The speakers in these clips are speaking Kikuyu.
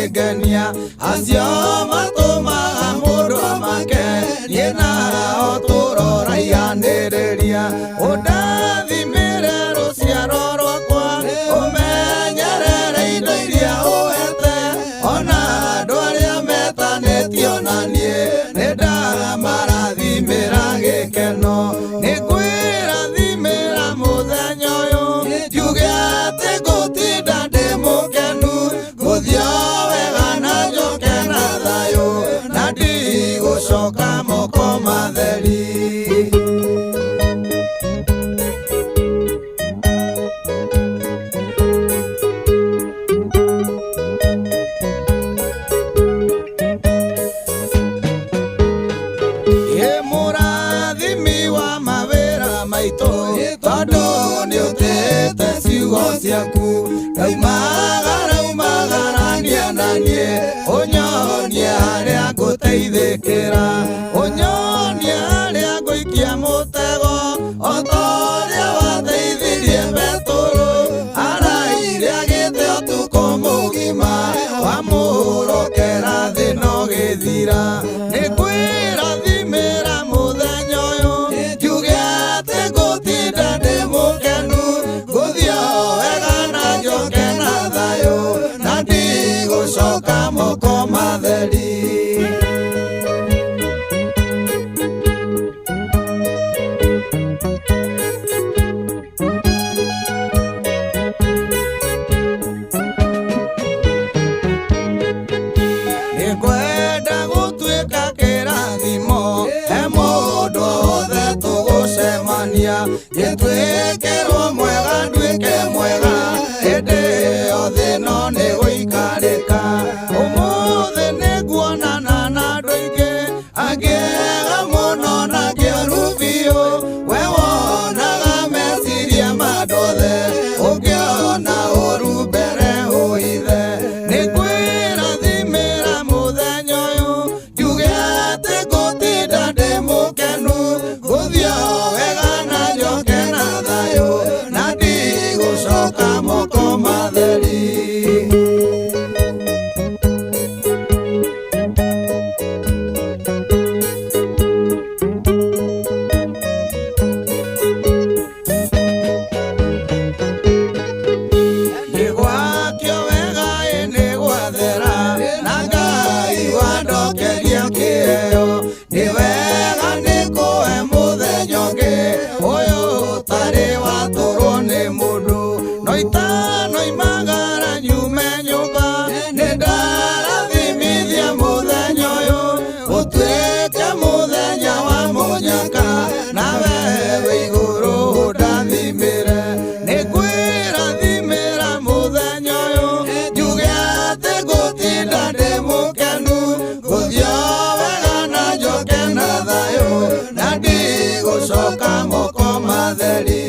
mangĩngenia, acio matũmaga mũndũ amake, niĩ nao tũroraihanĩrĩria. Ũndathimĩre rũciaro rwakwa, ũmenyerere indo iria ũhete, ona andũ arĩa metanĩtio na niĩ, nĩndamarathimĩra gĩkeno. Nĩngwĩrathimĩra mũthenya ũyũ, njuge atĩ ngũtinda ndĩ mũkenu, ngũthiĩ o wega na njoke na thayũ, na ndigũcoka moko matheri. Ĩ mũrathimi wa mawĩra maitũ, tondũ nĩũtĩĩte ciugo ciaku, ndaumagara umagarania na niĩ, ũnyonie harĩa ngũteithĩkĩra, ũnyonie harĩa ngũikia mũtego, o ta ũrĩa wateithirie Petũrũ, araire agĩte ũtukũ mũgima, wamũrokera thĩ no gĩthira. Nĩngwĩrathimĩra mũthenya ũyũ, njuge atĩ ngũtinda ndĩ mũkenu, ngũthiĩ o wega na njoke na thayũ, na ndigũcoka moko matheri. Nĩngwenda gũtuĩka kĩrathimo he mũndũ wothe tũgũcemania, gĩtuĩkĩrwo mwega nduĩke mwega, hĩndĩ ĩyo thĩ no nĩgũikarĩka. Ũmũthĩ nĩnguonana na andũ aingĩ, angĩ ega mũno na angĩ oru biũ, we wonaga meciria ma andũ othe, ũngĩona ũru mbere ũithe. Nĩngwĩrathimĩra mũthenya ũyũ, njuge atĩ ngũtinda ndĩ mũkenu, ngũthiĩ o wega na njoke na thayũ, na ndigũcoka moko matheri. Nĩgwakio wega ĩ nĩgwathera, na Ngai wandokeria kĩheo, nĩ wega nĩkũhe mũthenya ũngĩ, ũyũ ũtarĩ watũrwo nĩ mũndũ. No itanoimagara nyume nyũmba, nĩndarathimithia mũthenya ũyũ, ũtuĩke mũthenya wa mũnyaka, nawe wĩ igũrũ ũndathimĩre. Nĩngwĩrathimĩra mũthenya ũyũ, njuge atĩ ngũtinda ndĩ mũkenu, ngũthiĩ o wega na njoke na thayũ, na ndigũcoka moko matheri.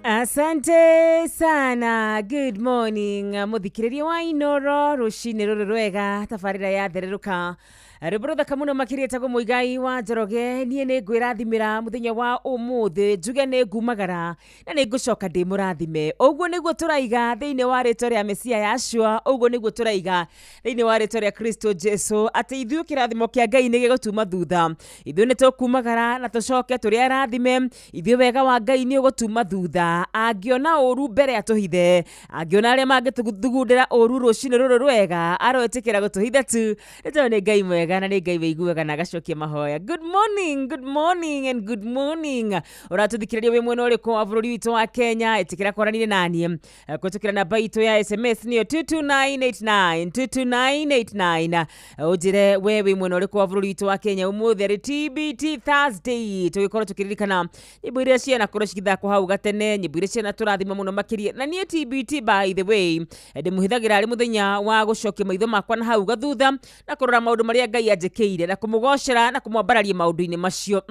Asante sana, good morning muthikiriria wa Inoro rucini ruru rwega, tabarira yathereruka rwimbo ruthaka muno makiria etagwo Muigai wa Njoroge. Niĩ nĩ ngwĩrathimĩra mũthenya wa ũmũthĩ, njuge nĩ ngumagara na nĩ ngũcoka ndĩ mũrathime. Ũguo nĩguo tũraiga thĩinĩ wa rĩtwa rĩa Mesia Yashua, ũguo nĩguo tũraiga thĩinĩ wa rĩtwa rĩa Kristo Jesu, atĩ ithuĩ kĩrathimo kĩa Ngai nĩ gĩgũtuma thutha. Ithuĩ nĩ tũkumagara na tũcoke tũrĩ arathime. Ithuĩ wega wa Ngai nĩ ũgũtuma thutha. Angĩona ũru mbere atũhithe, angĩona arĩa mangĩtũthugundĩra ũru rũcinĩ rũrũ rwega, aroĩtĩkĩra gũtũhitha tu, nĩ tondũ nĩ Ngai mwega na nĩ Ngai wĩiguaga na agacokia mahoya. Good morning, good morning and good morning. Ũratũthikĩrĩria wĩ mwena ũrĩkũ wa bũrũri witũ wa Kenya? Ĩtĩkĩra kwaranire naniĩ kũhĩtũkĩra namba itũ ya SMS nĩyo 22989 22989. Ũnjĩre we wĩ mwena ũrĩkũ wa bũrũri witũ wa Kenya. Ũmũthĩ arĩ TBT Thursday, tũgĩkorwo tũkĩririkana nyĩmbo iria cianakorwo cigĩthakwo hau gatene, nyĩmbo iria cianatũrathima mũno makĩria. Na niĩ TBT, by the way, ndĩmũhithagĩra arĩ mũthenya wa gũcokia maitho makwa na hau gathutha na kũrora maũndũ marĩa Ngai Ngai anjĩkĩire na kũmũgocera na kũmwambararia maũndũ-inĩ macio.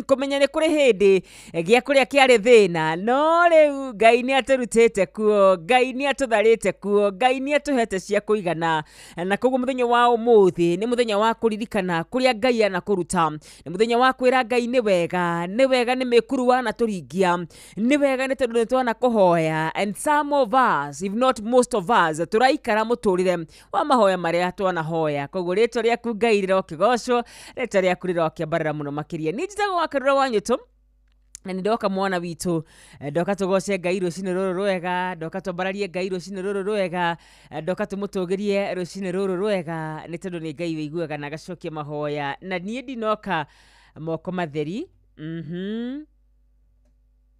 Kũmenya nĩ kũrĩ hĩndĩ gĩa kũrĩa kĩarĩ thĩna, no rĩu Ngai nĩ atũrutĩte kuo, Ngai nĩ atũtharĩte kuo, Ngai nĩ atũhete cia kũigana. Na koguo mũthenya wa ũmũthĩ nĩ mũthenya wa kũririkana kũrĩa Ngai anakũruta, nĩ mũthenya wa kwĩra Ngai nĩ wega, nĩ wega nĩ mĩkuru wanatũringia, nĩ wega nĩ tondũ nĩ twanakũhoya. And some of us, if not most of us, tũraikara mũtũrĩre wa mahoya marĩa twanahoya. Koguo rĩtwa rĩaku Ngai rĩrokĩgocwo, rĩtwa rĩaku rĩrokĩambarara mũno makĩria. Niĩ njĩtagwo Wakarura wa Nyũtũ na nĩ ndoka mwana witũ, ndoka tũgoce Ngai rũcinĩ rũrũ rwega, ndoka twambararie Ngai rũcinĩ rũrũ rwega, ndoka tũmũtũgĩrie rũcinĩ rũrũ rwega, nĩ tondũ nĩ Ngai wĩiguaga na agacokia mahoya. Na niĩ ndinoka moko matheri.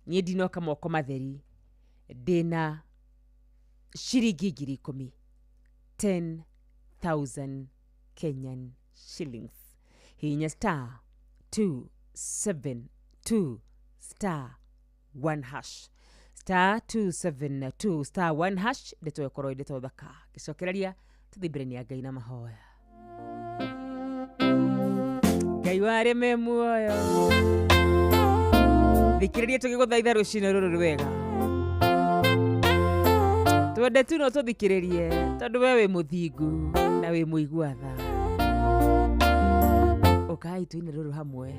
Niĩ ndinoka moko matheri, ndĩna ciringi 10,000, 10,000 Kenyan shillings. Hihinya star 272 star 1 hash, star 272 star 1 hash, ndeto ĩkorwo ndeto thaka. Ngĩcokereria tũthiĩ mbere nĩ ya Ngai na mahoya. Ngai wa arĩa me muoyo, thikĩrĩria tũgĩgũthaitha rũcinĩ rũrũ rwega. Twende tu no tũthikĩrĩrie tondũ we wĩ mũthingu na wĩ mũigua tha. Ũkai tũine rũrũ hamwe.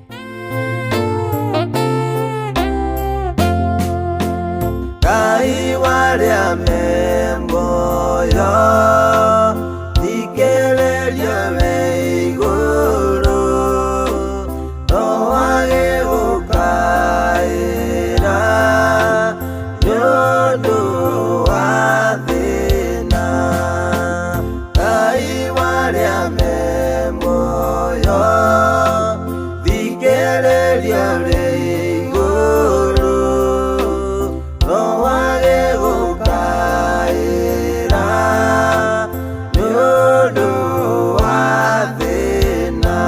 Ngai warĩa me muoyo, thikĩrĩria wĩ igũrũ, no wage gũkaĩra nĩ ũndũ wa thĩna. Ngai warĩa me muoyo, thikĩrĩria wĩ igũrũ, no wage gũkaĩra nĩ ũndũ wa thĩna.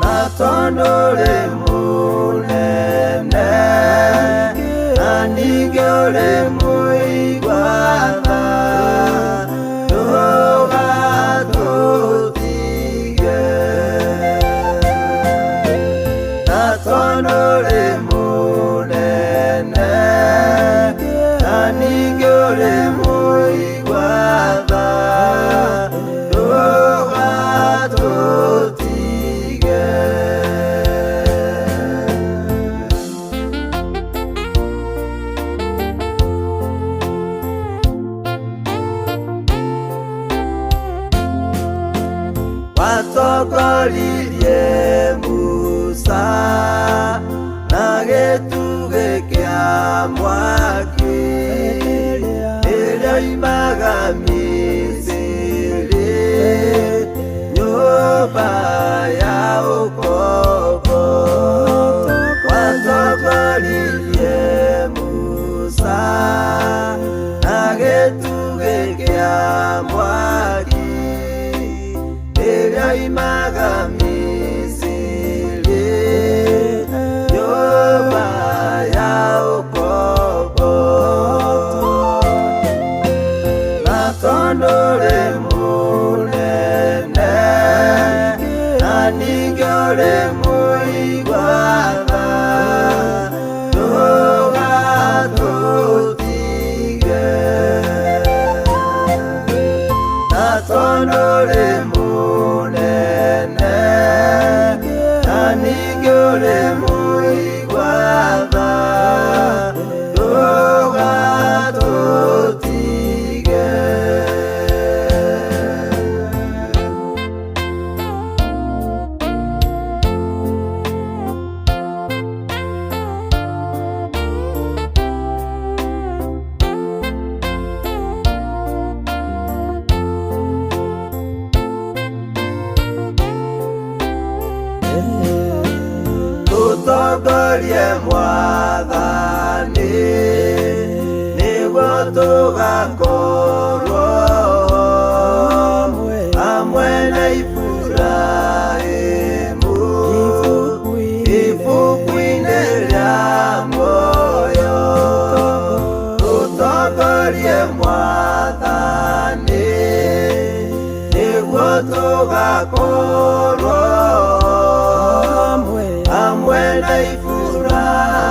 Na tondũ ũrĩ mũnene, na ningĩ ũrĩ mũigua tha, ndũgatũtige. Na tondũ ũrĩ mũnene, na ningĩ ũrĩ mũigua tha, ndũgatũtige. Watongoririe Musa na gĩtugĩ kĩa mwaki, ĩrĩa oimaga Misiri, nyũmba ya ũkombo. Watongoririe Musa na gĩtugĩ kĩa mwaki, ĩrĩa oimaga Misiri, nyũmba ya ũkombo. Na tondũ ũrĩ mũnene, na ningĩ ũrĩ mũigua tha, ndũgatũtige. Na tondũ ũrĩ mũnene, na ningĩ ũrĩ mũigua tha, ndũgatũtige. Tũtongorie Mwathani, nĩguo tũgakorwo hamwe na Iburahĩmu ibuku-inĩ rĩa muoyo. Tũtongorie Mwathani, nĩguo Tũgakorwo hamwe na Iburahĩmu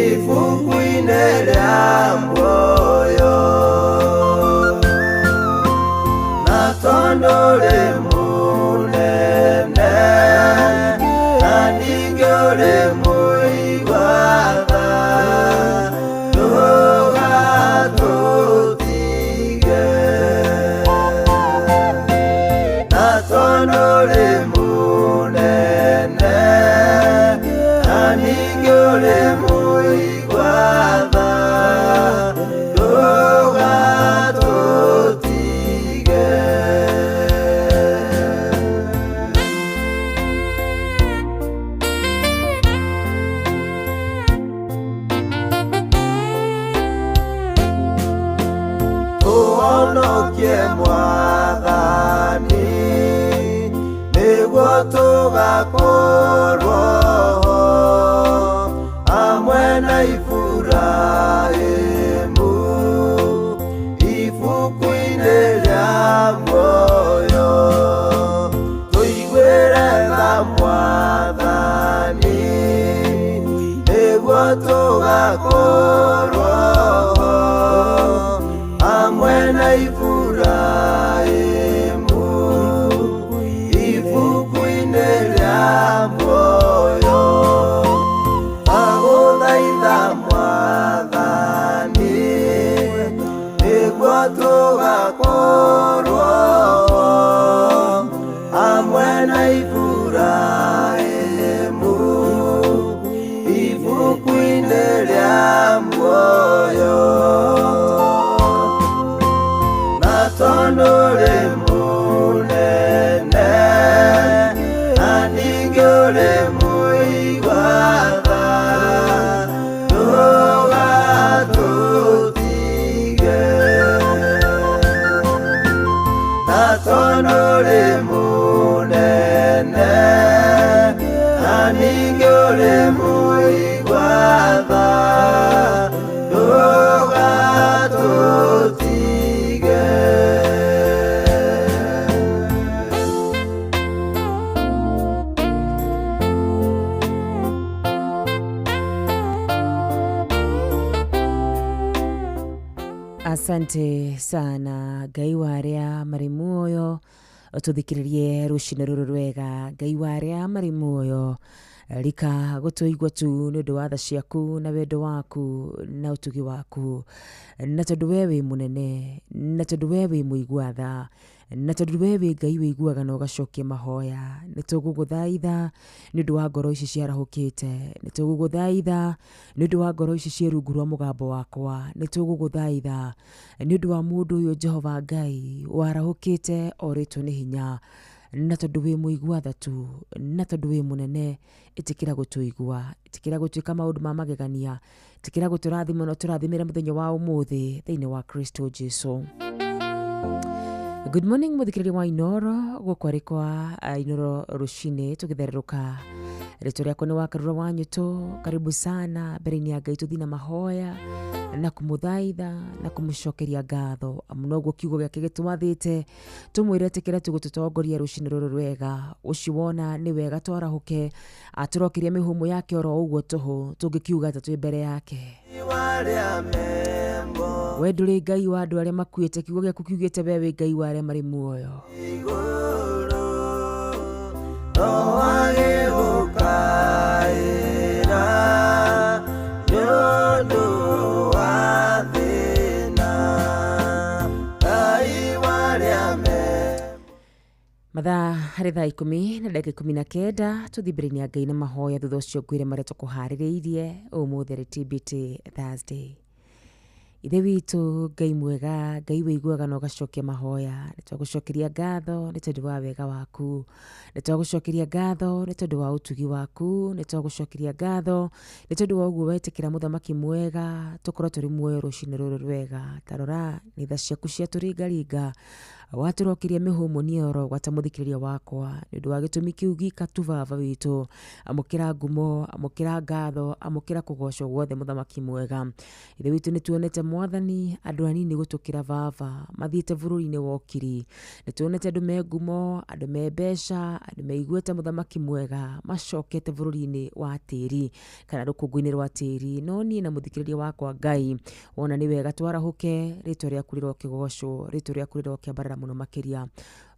ibuku-inĩ rĩa muoyo. Na tondũ ũrĩ mũnene na ningĩ ũrĩ mũigua tha, ndũgatũtige. Na tondũ ũrĩ mũnene na ningĩ ũrĩ mũigua tha, ndũgatũtige. Tũhonokie Mwathani nĩguo tũgakorwo hamwe na Iburahĩmu ibuku-inĩ rĩa muoyo. Tũiguĩre tha Mwathani nĩguo tũgakorwo hamwe na Iburahĩmu ibuku-inĩ rĩa muoyo. Twagũthaitha Mwathani nĩguo tũgakorwo hamwe na Iburahĩmu ibuku-inĩ rĩa muoyo. Na tondũ ũrĩ mũnene na ningĩ ũrĩ mũigua tha, ndũgatũtige. Na tondũ ũrĩ mũnene na ningĩ ũrĩ mũigua tha, ndũgatũtige. Asante sana Ngai wa arĩa marĩ muoyo, tũthikĩrĩrie rũcinĩ rũrũ rwega. Ngai wa arĩa marĩ muoyo, rika gũtũigua tu nĩ ũndũ wa tha ciaku na wendo waku na ũtugi waku, na tondũ we wĩ mũnene, na tondũ we wĩ mũigua tha, na tondũ we wĩ Ngai wĩiguaga na ũgacokia mahoya, nĩ tũgũgũthaitha nĩ ũndũ wa ngoro ici ciarahũkĩte, nĩ tũgũgũthaitha nĩ ũndũ wa ngoro ici ciĩ rungu rwa mũgambo wakwa, nĩ tũgũgũthaitha nĩ ũndũ wa mũndũ ũyũ Jehova Ngai warahũkĩte orĩtwo nĩ hinya, na tondũ wĩ mũigua tha tu, na tondũ wĩ mũnene, ĩtĩkĩra gũtũigua, ĩtĩkĩra gũtuĩka maũndũ ma magegania, ĩtĩkĩra gũtũrathima na ũtũrathimĩre mũthenya wa ũmũthĩ thĩinĩ wa Kristo Jesu. Good morning mũthikĩrĩria wa Inoro, gũkũ arĩ kwa Inoro rũcinĩ tũgĩthererũka. Rĩtwa rĩakwa nĩ Wakarura wa Nyũtũ. Karibu sana mbere-inĩ ya Ngai tũthiĩ na mahoya na kũmũthaitha na kũmũcokeria ngatho, amu noguo kiugo gĩake gĩtwathĩte tũmwĩre ĩtĩkĩra tu gũtũtongoria rũcinĩ rũrũ rwega. Ũcio wona nĩ wega twarahũke, atũrokeria mĩhũmũ yake oro ũguo tũhũ, tũngĩkiuga atĩ twĩ mbere yake. We ndũrĩ Ngai wa andũ arĩa makuĩte, kiugo gĩaku kiugĩte we wĩ Ngai wa arĩa marĩ muoyo. No wage gũkaĩra nĩ ũndũ wa thĩna, Ngai wa arĩa me Mathaa harĩ thaa 19:19, tũthiĩ mbere-inĩ ya Ngai na mahoya, thutha ũcio ngwĩre marĩa tũkũharĩrĩirie ũmũthĩ rĩ TBT Thursday. Ithe witũ Ngai mwega, Ngai wĩiguaga na ũgacokia mahoya, nĩ twagũcokeria ngatho nĩ tondũ wa wega waku, nĩ twagũcokeria ngatho nĩ tondũ wa ũtugi waku, nĩ twagũcokeria ngatho nĩ tondũ wa ũguo wetĩkĩra mũthamaki mwega tũkorwo tũrĩ muoyo rũcinĩ rũrũ rwega. Ta rora nĩ tha ciaku ciatũringaringa, watũrokeria mĩhũmũ nioro gwata mũthikĩrĩria wakwa, nĩ ũndũ wa gĩtũmi kĩu gika tu baba witũ, amũkĩra ngumo, amũkĩra ngatho, amũkĩra kũgocwo guothe mũthamaki mwega. Ithe witũ nĩ tuonete Mwathani andũ anini gũtũkĩra baba mathiĩte bũrũri-inĩ wa ũkiri. Nĩ tuonete andũ me ngumo, andũ me mbeca, andũ me igweta mũthamaki mwega macokete bũrũri-inĩ wa tĩri kana rũkũngũ-inĩ rwa tĩri. No niĩ na mũthikĩrĩria wakwa Ngai, wona nĩ wega twarahũke, rĩtwa rĩaku rĩrokĩgocwo, rĩtwa rĩaku rĩrokĩambarara mũno makĩria.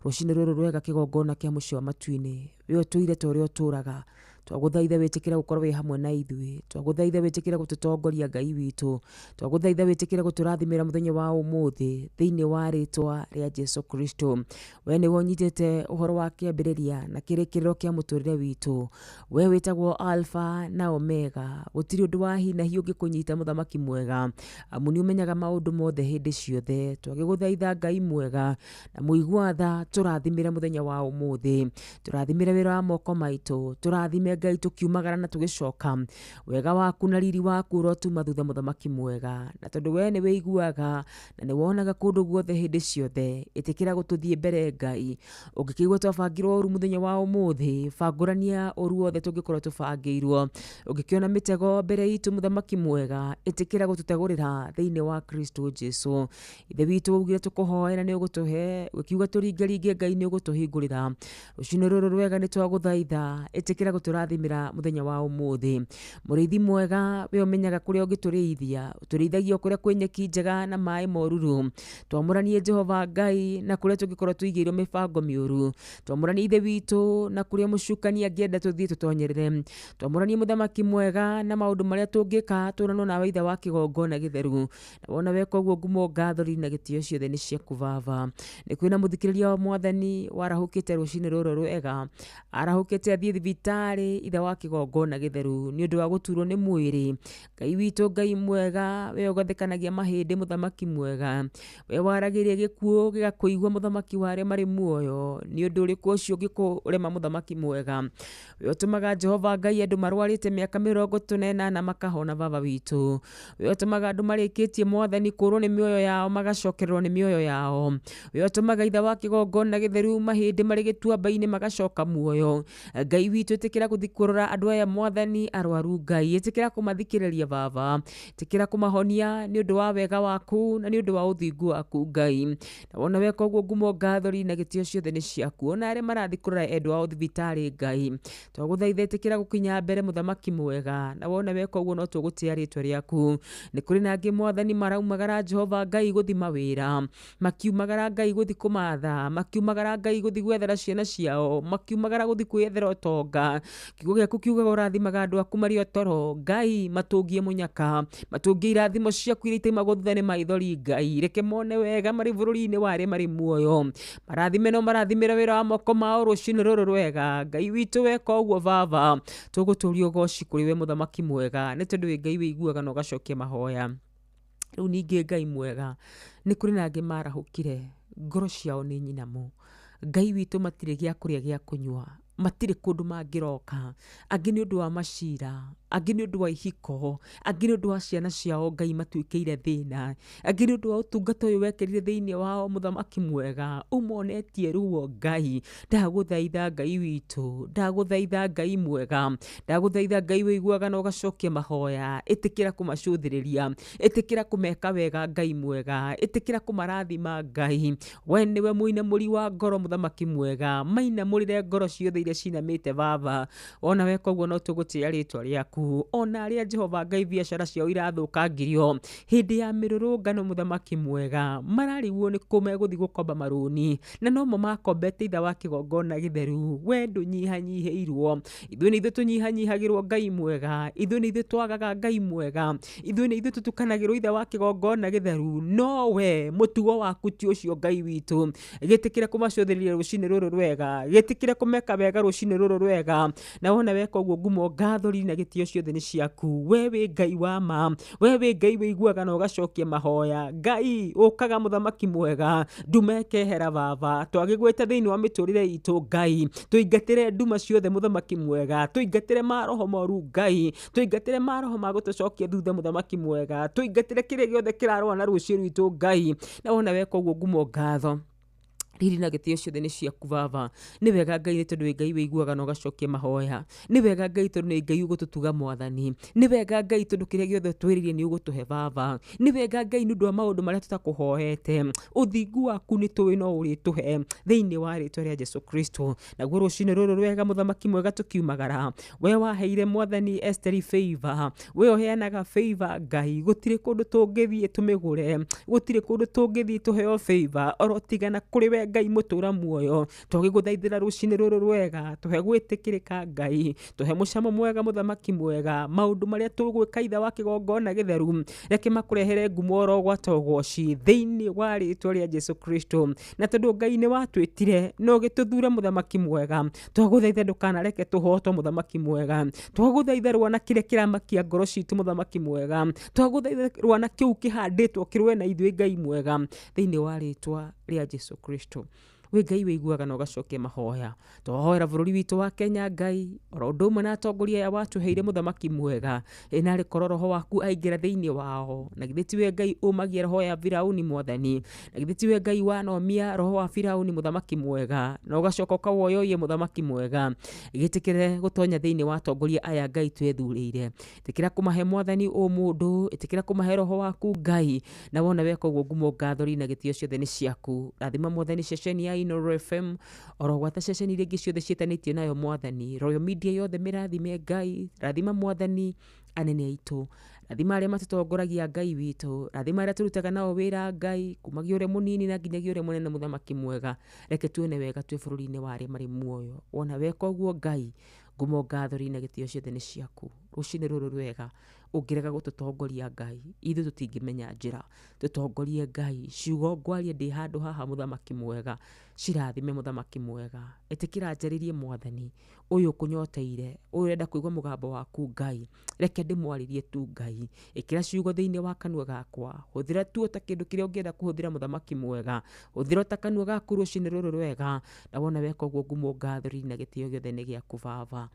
Rũcinĩ rũrũ rwega kĩgongona kĩa mũciĩ wa matu-inĩ, we ũtũire ta ũrĩa ũtũraga, twagũthaitha wĩtĩkĩre gũkorwo wĩ hamwe na ithuĩ, twagũthaitha wĩtĩkĩre gũtũtongoria Ngai witũ, twagũthaitha wĩtĩkĩre gũtũrathimĩra mũthenya wa ũmũthĩ thĩinĩ wa rĩtwa rĩa Jesu Kristo. We nĩwe ũnyitĩte ũhoro wa kĩambĩrĩria na kĩrĩkĩrĩro kĩa mũtũrĩre witũ. We wĩtagwo Alpha na Omega, gũtirĩ ũndũ wa hi na hi ũngĩkũnyita mũthamaki mwega, amu nĩ ũmenyaga maũndũ mothe hĩndĩ ciothe. Twagĩgũthaitha Ngai mwega na mũigua tha, tũrathimĩre mũthenya wa ũmũthĩ, tũrathimĩre wĩra wa moko maitũ, tũrathime Ngai tũkiumagara na tũgĩcoka. Wega waku na riri waku ũrotuma thutha mũthamaki mwega, na tondũ we nĩ wĩiguaga na nĩ wonaga kũndũ guothe hĩndĩ ciothe, ĩtĩkĩra gũtũthiĩ mbere Ngai. Ũngĩkĩigua twabangirwo ũru mũthenya wa ũmũthĩ, bangũrania ũru wothe tũngĩkorwo tũbangĩirwo. Ũngĩkĩona mĩtego mbere itũ mũthamaki mwega, ĩtĩkĩra gũtũtegũrĩra thĩinĩ wa Kristo Jesu. Ithe witũ waugire tũkũhoe na nĩ ũgũtũhe, ũkiuga tũringaringe Ngai nĩ ũgũtũhingũrĩra. Rũcinĩ rũrũ rwega nĩ twagũthaitha, ĩtĩkĩra gũtũrathimĩra mũthenya wa ũmũthĩ. Mũrĩithi mwega, we ũmenyaga kũrĩa ũngĩtũrĩithia, ũtũrĩithagia o kũrĩa kwĩ nyeki njega na maĩ moruru. Twamũranie Jehova Ngai na kũrĩa tũngĩkorwo tũigĩirwo mĩbango mĩũru. Twamũranie Ithe witũ na kũrĩa mũcukani angĩenda tũthiĩ tũtonyerere. Twamũranie mũthamaki mwega na maũndũ marĩa tũngĩka tũranwo nawe Ithe wa kĩgongona gĩtheru. Na wona weka ũguo ngumo, ngatho, riri na gĩtĩo ciothe nĩ ciaku baba. Nĩ kwĩna mũthikĩrĩria wa Mwathani warahũkĩte rũcinĩ rũrũ rwega, arahũkĩte athiĩ thibitarĩ Ithe wa kĩgongona gĩtheru nĩ ũndũ wa gũturwo nĩ mwĩrĩ. Ngai witũ, Ngai mwega, we ũgathĩkanagia mahĩndĩ mũthamaki mwega, we waragĩria gĩkuũ gĩgakũigua mũthamaki wa arĩa marĩ muoyo, nĩ ũndũ ũrĩkũ ũcio ũngĩkũrema mũthamaki mwega? We ũtũmaga Jehova Ngai andũ marwarĩte mĩaka 38 makahona baba witũ. We ũtũmaga andũ marĩkĩtie Mwathani kũrwo nĩ mĩoyo yao magacokererwo nĩ mĩoyo yao. We ũtũmaga Ithe wa kĩgongona gĩtheru mahĩndĩ marĩ gĩtuamba-inĩ magacoka muoyo. Ngai witũ ĩtĩkĩra gũthiĩ kũrora andũ aya Mwathani arwaru Ngai, ĩtĩkĩra kũmathikĩrĩria baba, ĩtĩkĩra kũmahonia nĩ ũndũ wa wega waku na nĩ ũndũ wa ũthingu waku Ngai. Na wona weka ũguo ngumo, ngatho, riri na gĩtĩo ciothe nĩ ciaku. Ona arĩa marathiĩ kũrora endwa ao thibitarĩ Ngai, twagũthaitha ĩtĩkĩra gũkinya mbere mũthamaki mwega, na wona weka ũguo no tũgũtĩa rĩtwa rĩaku. Nĩ kũrĩ na angĩ Mwathani maraumagara Jehova Ngai gũthiĩ mawĩra, makiumagara Ngai gũthiĩ kũmatha, makiumagara Ngai gũthiĩ gwethera ciana ciao, makiumagara gũthiĩ kwĩyethera ũtonga. Kiugo gĩaku kiugaga ũrathimaga andũ aku marĩ o toro. Ngai matũngie mũnyaka, matũngie irathimo ciaku iria itaimagwo thutha nĩ maithori Ngai, reke mone wega marĩ bũrũri-inĩ wa arĩa marĩ muoyo. Marathime no marathimĩre wĩra wa moko mao rũcinĩ rũrũ rwega. Ngai witũ weka ũguo baba, tũgũtũria ũgoci kũrĩ we mũthamaki mwega, nĩ tondũ wĩ Ngai wĩiguaga na ũgacokia mahoya. Rĩu ningĩ Ngai mwega, nĩ kũrĩ na angĩ marahũkire, ngoro ciao nĩ nyinamu. Ngai witũ matirĩ gĩa kũrĩa gĩa kũnyua, matirĩ kũndũ mangĩroka, angĩ nĩ ũndũ wa macira, angĩ nĩ ũndũ wa ihiko, angĩ nĩ ũndũ wa ciana ciao Ngai matuĩkĩire thĩna, angĩ nĩ ũndũ wa ũtungata ũyũ wekĩrire thĩinĩ wao mũthamaki mwega, ũmonetie ruo Ngai. Ndagũthaitha Ngai witũ, ndagũthaitha Ngai mwega, ndagũthaitha Ngai wĩiguaga na ũgacokia mahoya, ĩtĩkĩra kũmacũthĩrĩria, ĩtĩkĩra kũmeka wega Ngai mwega, ĩtĩkĩra kũmarathima Ngai. We nĩwe mũinamũri wa ngoro mũthamaki mwega, mainamũrĩre ngoro ciothe iria cinamĩte baba. Wona weka ũguo no tũgũtĩa rĩtwa rĩaku. Ona arĩa Jehova Ngai biacara ciao irathũkangirio hĩndĩ ya mĩrũrũngano mũthamaki mwega, mararigwo nĩ kũ megũthiĩ gũkomba marũni, na nomo makombete Ithe wa kĩgongona gĩtheru. We ndũnyihanyihĩirwo, ithuĩ nĩ ithuĩ tũnyihanyihagĩrwo Ngai mwega, ithuĩ nĩ ithuĩ twagaga Ngai mwega, ithuĩ nĩ ithuĩ tũtukanagĩrwo Ithe wa kĩgongona gĩtheru, no we mũtugo waku ti ũcio Ngai witũ. Gĩtĩkĩre kũmacũthĩrĩria rũcinĩ rũrũ rwega, gĩtĩkĩre kũmeka wega rũcinĩ rũrũ rwega, na wona weka ũguo ngumo, ngatho, riri na gĩtĩo ciothe nĩ ciaku. We wĩ Ngai wa ma, we wĩ Ngai wĩiguaga na ũgacokia mahoya. Ngai ũkaga mũthamaki mwega, nduma ĩkehera baba, twagĩgwĩta thĩinĩ wa mĩtũrĩre itũ Ngai, tũingatĩre nduma ciothe mũthamaki mwega, tũingatĩre maroho moru Ngai, tũingatĩre maroho ma gũtũcokia thutha mũthamaki mwega, tũingatĩre kĩrĩa gĩothe kĩrarũa na rũciũ rwitũ Ngai, na wona weka ũguo ngumo, ngatho, Riri na gĩtĩo ciothe nĩ ciaku baba. Nĩ wega Ngai, nĩ tondũ wĩ Ngai wĩiguaga na ũgacokia mahoya. Nĩ wega Ngai, tondũ nĩ Ngai ũgũtũtuga mwathani. Nĩ wega Ngai, tondũ kĩrĩa gĩothe twĩrĩire nĩ ũgũtũhe baba. Nĩ wega Ngai, nĩ ũndũ wa maũndũ marĩa tũtakũhoete, ũthingu waku nĩ tũĩ no ũrĩtũhe thĩinĩ wa rĩtwa rĩa Jesu Kristo. Naguo rũcinĩ rũrũ rwega, mũthamaki mwega, tũkiumagara, we waheire mwathani Esteri favor, we ũheanaga favor Ngai. Gũtirĩ kũndũ tũngĩthiĩ tũmĩgũre, gũtirĩ kũndũ tũngĩthiĩ tũheo favor oro tigana kũrĩ we Ngai mũtũra muoyo. Twagĩgũthaithĩra rũcinĩ rũrũ rwega, tũhe gwĩtĩkĩrĩka Ngai, tũhe mũcamo mwega mũthamaki mwega. Maũndũ marĩa tũgwĩka itha wa kĩgongona gĩtheru, reke makũrehere ngumo oro gwata ũgoci thĩinĩ wa rĩtwa rĩa Jesu Kristo. Na tondũ Ngai nĩ watwĩtire na ũgĩtũthure mũthamaki mwega, twagũthaitha ndũkanareke tũhotwo mũthamaki mwega. Twagũthaitha rwana kĩrĩa kĩramakia ngoro citũ mũthamaki mwega. Twagũthaitha rwana kĩu kĩhandĩtwo kĩrũe na ithuĩ Ngai mwega thĩinĩ wa rĩtwa rĩa Jesu Kristo. Wĩ Ngai wĩiguaga na ũgacokia mahoya. Twahoera bũrũri witũ wa Kenya Ngai, oro ũndũ ũmwe na atongoria aya watũheire mũthamaki mwega, ĩ narĩ korwo roho waku aingĩra thĩinĩ wao. Na githĩ tiwe Ngai ũmagia roho ya Firauni mwathani? Na githĩ tiwe Ngai wanomia roho wa Firauni mũthamaki mwega, na ũgacoka ũkawoyoyia mũthamaki mwega? Gĩtĩkĩre gũtonya thĩinĩ wa atongoria aya Ngai twethurĩire. Ĩtĩkĩra kũmahe mwathani ũmũndũ, ĩtĩkĩra kũmahe roho waku Ngai, na wona weka ũguo ngumo ngatho na gĩtĩo ciothe nĩ ciaku. Rathima mwathani ceceni ya Inooro FM, oro gwata ceceni iria ingĩ ciothe ciĩtanĩtio nayo mwathani. Royal Media yothe mĩrathime Ngai. Rathima mwathani anene aitũ, rathima arĩa matũtongoragia Ngai witũ, rathima arĩa tũrutaga nao wĩra Ngai, kumagia ũrĩa mũnini na nginyagia ũrĩa mũnene mũthamaki mwega. Reke tuone wega twĩ bũrũri-inĩ wa arĩa marĩ muoyo. Wona weka ũguo Ngai, ngumo ngatho na gĩtĩo ciothe nĩ ciaku. Rũcinĩ rũrũ rwega, ũngĩrega gũtũtongoria Ngai, ithuĩ tũtingĩmenya njĩra. Tũtongorie Ngai, ciugo ngwaria ndĩ handũ haha mũthamaki mwega, cirathime mũthamaki mwega. Ĩtĩkĩra njarĩrie mwathani ũyũ ũkũnyoteire, ũyũ ũrenda kũigua mũgambo waku Ngai, reke ndĩmwarĩrie tu Ngai. Ĩkĩra ciugo thĩinĩ wa kanua gakwa, hũthĩra tu ta kĩndũ kĩrĩa ũngĩenda kũhũthĩra mũthamaki mwega, hũthĩra ta kanua gaku rũcinĩ rũrũ rwega, na wona weka ũguo ngumo ngatho na gĩtĩo gĩothe nĩ gĩaku baba.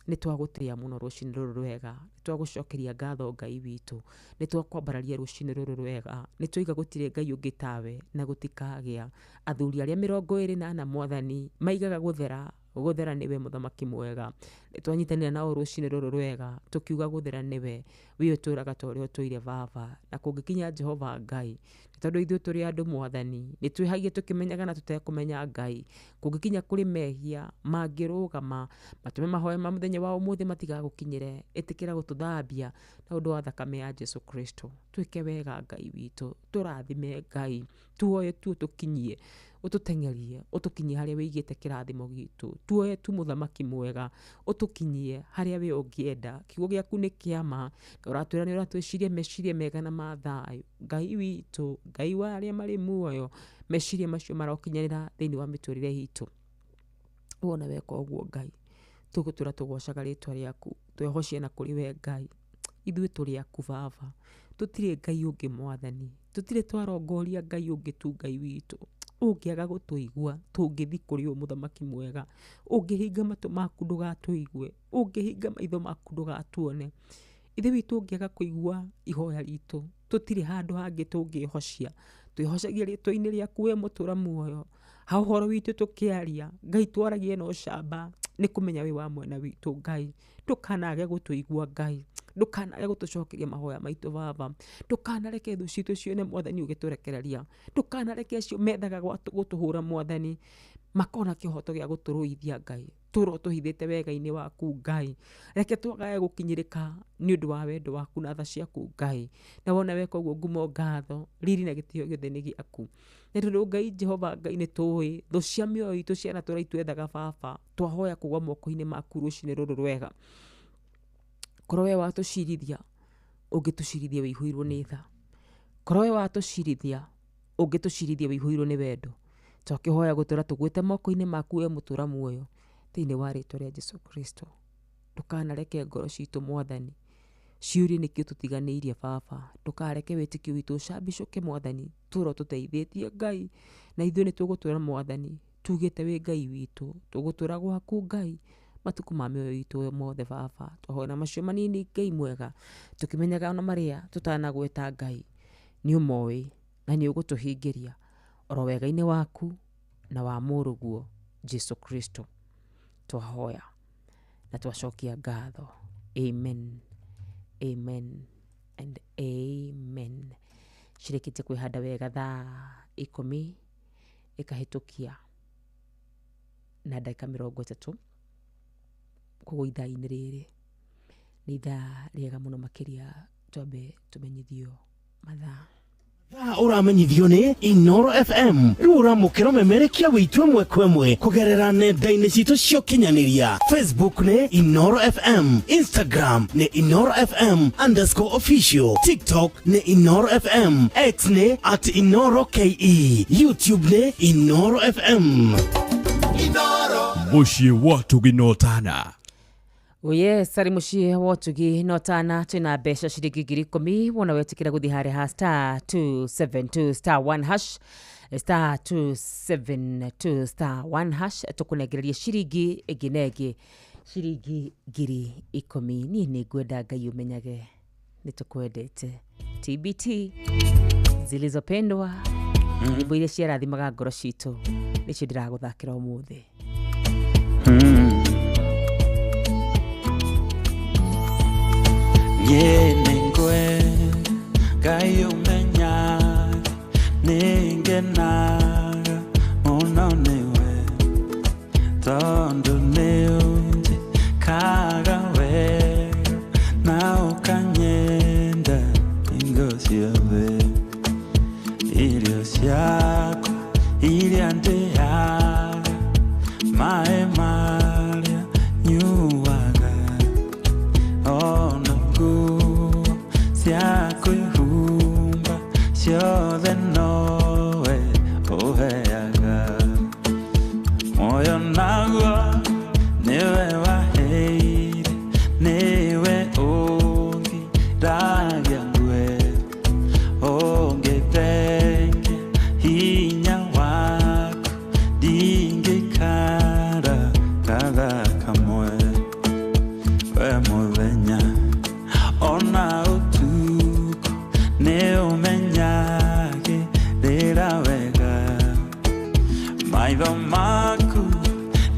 Nĩ twagũtĩĩa mũno rũcinĩ rũrũ rwega, nĩ twagũcokeria ngatho Ngai witũ, nĩ twakwambararia rũcinĩ rũrũ rwega, nĩ twaiga gũtirĩ Ngai ũngĩ tawe na gũtikagĩa. Athuri arĩa 24 mwathani maigaga gũthera, gũthera nĩwe mũthamaki mwega. Nĩ twanyitanĩra nao rũcinĩ rũrũ rwega, tũkiuga gũthera nĩwe, wĩ ũtũraga ta ũrĩa ũtũire baba. Na kũngĩkinya Jehova Ngai, nĩ tondũ ithuĩ tũrĩ andũ mwathani, nĩ twĩhagia tũkĩmenyaga na tũtekũmenya Ngai. Kũngĩkinya kũrĩ mehia mangĩrũgama matũme mahoya ma mũthenya wa ũmũthĩ matigagũkinyĩre, ĩtĩkĩra gũtũthambia na ũndũ wa thakame ya Jesu Kristo. Twĩke wega Ngai witũ, tũrathime Ngai, tuoye tu ũtũkinyie, ũtũteng'erie, ũtũkinyie harĩa wĩigĩte kĩrathimo gitũ. Tuoye tu mũthamaki mwega, ũtũkinyie harĩa we ũngĩenda. Kiugo gĩaku nĩ kĩa ma, na ũratwĩra nĩ ũratwĩciria meciria mega na ma thayũ. Ngai witũ, Ngai wa arĩa marĩ muoyo, meciria macio marokinyanĩra thĩinĩ wa mĩtũrĩre itũ. Wona weka ũguo Ngai, tũgũtũra tũgocaga rĩtwa rĩaku, twehocie na kũrĩ we Ngai. Ithuĩ tũrĩ aku baba, tũtirĩ Ngai ũngĩ mwathani, tũtirĩ twarongoria Ngai ũngĩ tu Ngai witũ. Ũngĩaga gũtũigua, tũngĩthi kũrĩ ũ mũthamaki mwega? Ũngĩhinga matũ maku ndũgatũigue, ũngĩhinga maitho maku ndũgatuone. Ithe witũ ũngĩaga kũigua ihoya ritũ, tũtirĩ handũ hangĩ tũngĩhocia. Twĩhocagia rĩtwa-inĩ rĩaku we mũtũra muoyo. Ha ũhoro witũ tũkĩaria, Ngai twaragie na ũcamba, nĩ kũmenya wĩ wa mwena witũ Ngai. Ndũkanage gũtũigua Ngai, ndũkanage gũtũcokeria mahoya maitũ baba. Ndũkanareke thũ citũ cione mwathani ũgĩtũrekereria. Ndũkanareke acio methaga gũtũhũra mwathani makona kĩhoto gĩa gũtũrũithia Ngai. Tũrwo tũhithĩte wega-inĩ waku Ngai. Reke twagage gũkinyĩrĩka nĩ ũndũ wa wendo waku na tha ciaku Ngai. Na wona weka ũguo ngumo ngatho, riri na gĩtĩo gĩothe nĩ gĩaku. Na tondũ Ngai Jehova Ngai nĩ tũĩ thũ cia mĩoyo itũ cianatũra itwethaga baba, twahoya kũgwa moko-inĩ maku rũcinĩ rũrũ rwega. Korwo we watũcirithia, ũngĩtũcirithia wĩihũirwo nĩ tha. Korwo we watũcirithia, ũngĩtũcirithia wĩihũirwo nĩ wendo. Twakĩhoya gũtũra tũgwĩte moko-inĩ maku we mũtũra muoyo thĩinĩ wa rĩtwa rĩa Jesu Kristo. Ndũkanareke ngoro citũ mwathani ciũrie nĩkĩo tũtiganĩirie baba. Ndũkareke wĩtĩkio witũ ũcambicũke mwathani, tũra ũtũteithĩtie Ngai, na ithuĩ nĩ tũgũtũra mwathani tugĩte wĩ Ngai witũ, tũgũtũra gwaku Ngai matukũ ma mĩoyo itũ mothe baba. Twahoya na macio manini Ngai mwega, tũkĩmenyaga ona marĩa tũtanagweta Ngai nĩ ũmoĩ na nĩ ũgũtũhingĩria oro wega-inĩ waku Na wa Mũrũguo Jesu Kristo twahoya na twacokia ngatho. Amen, amen and amen. Cirĩkĩtie kwĩhanda wega thaa 10 ĩkahĩtũkia na ndagĩka 30. Koguo ithaa-inĩ rĩrĩ nĩ ithaa rĩega mũno makĩria twambe tũmenyithio mathaa. Thaa ũramenyithio nĩ Inoro FM. Rĩu ũramũkĩra ũmemerekia witũ ĩmwe kwa ĩmwe kũgerera nenda-inĩ citũ cia ũkinyanĩria. Facebook nĩ Inoro FM, Instagram nĩ Inoro FM underscore official, TikTok nĩ Inoro FM, X nĩ at Inoro KE, YouTube nĩ Inoro FM. Mũciĩ wa Tũginotana. Oye, arĩ mũciĩ wa ũtugi no tana twĩna mbeca ciringi 10,000 wona wetĩkĩra gũthiĩ harĩa ha star 272 star 1 hash, star 272 star 1 hash, tũkũnengereria ciringi ĩngĩ na ĩngĩ ciringi 10,000. Niĩ nĩ ngwenda Ngai ũmenyage nĩ tũkwendete. TBT zilizopendwa, nyĩmbo iria ciarathimaga ngoro citũ nĩcio ndĩragũthakĩra ũmũthĩ. Niĩ nĩngwenda Ngai ũmenyage nĩngenaga mũno nĩwe, tondũ nĩũnjĩkaga wega na ũkanyenda hingo ciothe. Irio ciakwa iria ndĩaga, maĩ marĩa nyuaga, ona nguo cia kwĩhumba ciothe nowe ũheaga. Muoyo naguo nĩwe waheire, nĩwe ũngiragia ngue, ũngĩthengia hinya waku ndingĩikara gathaa kamwe. We mũthenya ona ũtukũ nĩũmenyagĩrĩra wega, maitho maku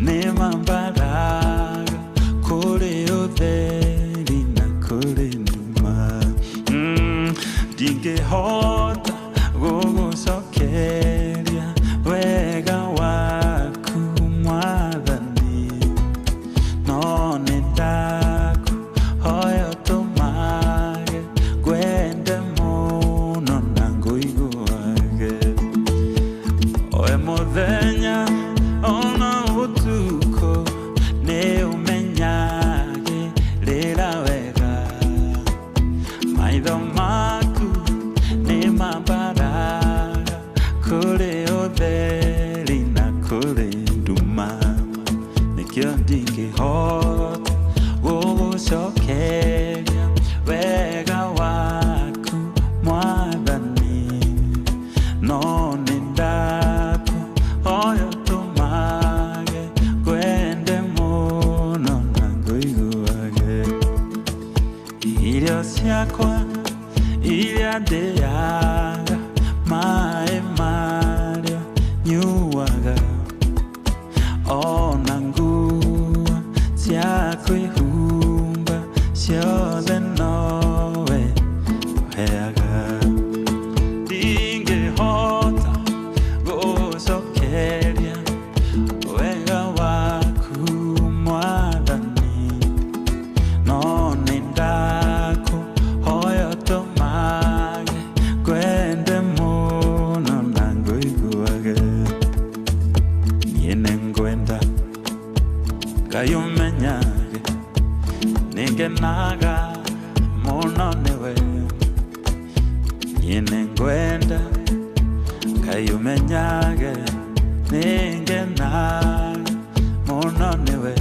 nĩmambaraga kũrĩ ũtheri na kũrĩ nduma. Ndingĩhota gũgũcokeria wega waku Mwathani, no nĩndakũhoya ũtũmage ngwende mũno na ngũiguage. We mũthenya ona ũtukũ nĩũmenyagĩrĩra wega, maitho maku nĩmambaraga kũrĩ ũtheri na kũrĩ nduma. Nĩkĩo ndingĩhota gũgũcokeria wega waku Mwathani, no nĩndakũhoya ũtũmage ngwende mũno na ngũiguage. Irio ciakwa iria ndĩaga, maĩ marĩa nyuaga, ona nguo cia kwĩhumba ciothe nowe ũheaga. Ndingĩhota gũgũcokeria wega waku Mwathani, no nĩndakũhoya ũtũmage ngwende mũno na ngũiguage. Niĩ nĩngwenda Ngai ũmenyage nĩngenaga mũno nĩwe. Niĩ nĩngwenda Ngai ũmenyage nĩngenaga mũno nĩwe.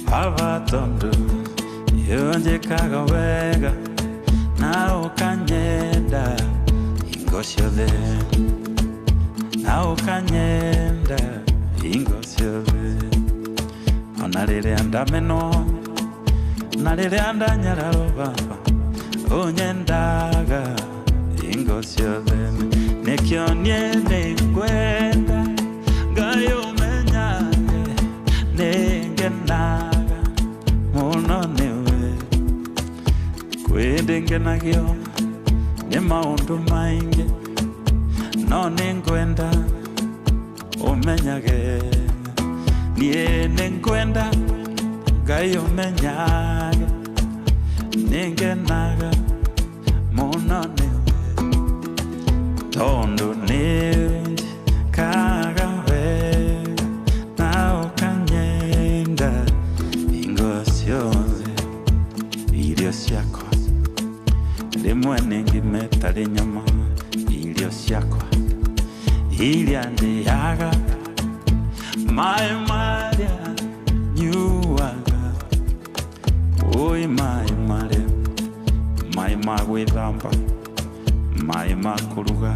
Baba tondũ nĩũnjĩkaga wega na ũkanyenda hingo ciothe, na ũkanyenda hingo ciothe. Ona rĩrĩa ndamenwo na rĩrĩa ndanyararwo, Baba ũnyendaga hingo ciothe. Nĩkĩo niĩ nĩngwenda Ndingenagio nĩ maũndũ maingĩ, no nĩngwenda ũmenyage. Niĩ nĩngwenda Ngai ũmenyage, nĩngenaga mũno nĩwe, tondũ nĩnjĩkaga wega na ũkanyenda hingo ciothe. Irio ciakwa rĩmwe nĩ ngima ĩtarĩ nyama, irio ciakwa iria ndĩaga, maĩ marĩa nyuaga, oi maĩ marĩa, maĩ ma gwĩthamba, maĩ ma kũruga.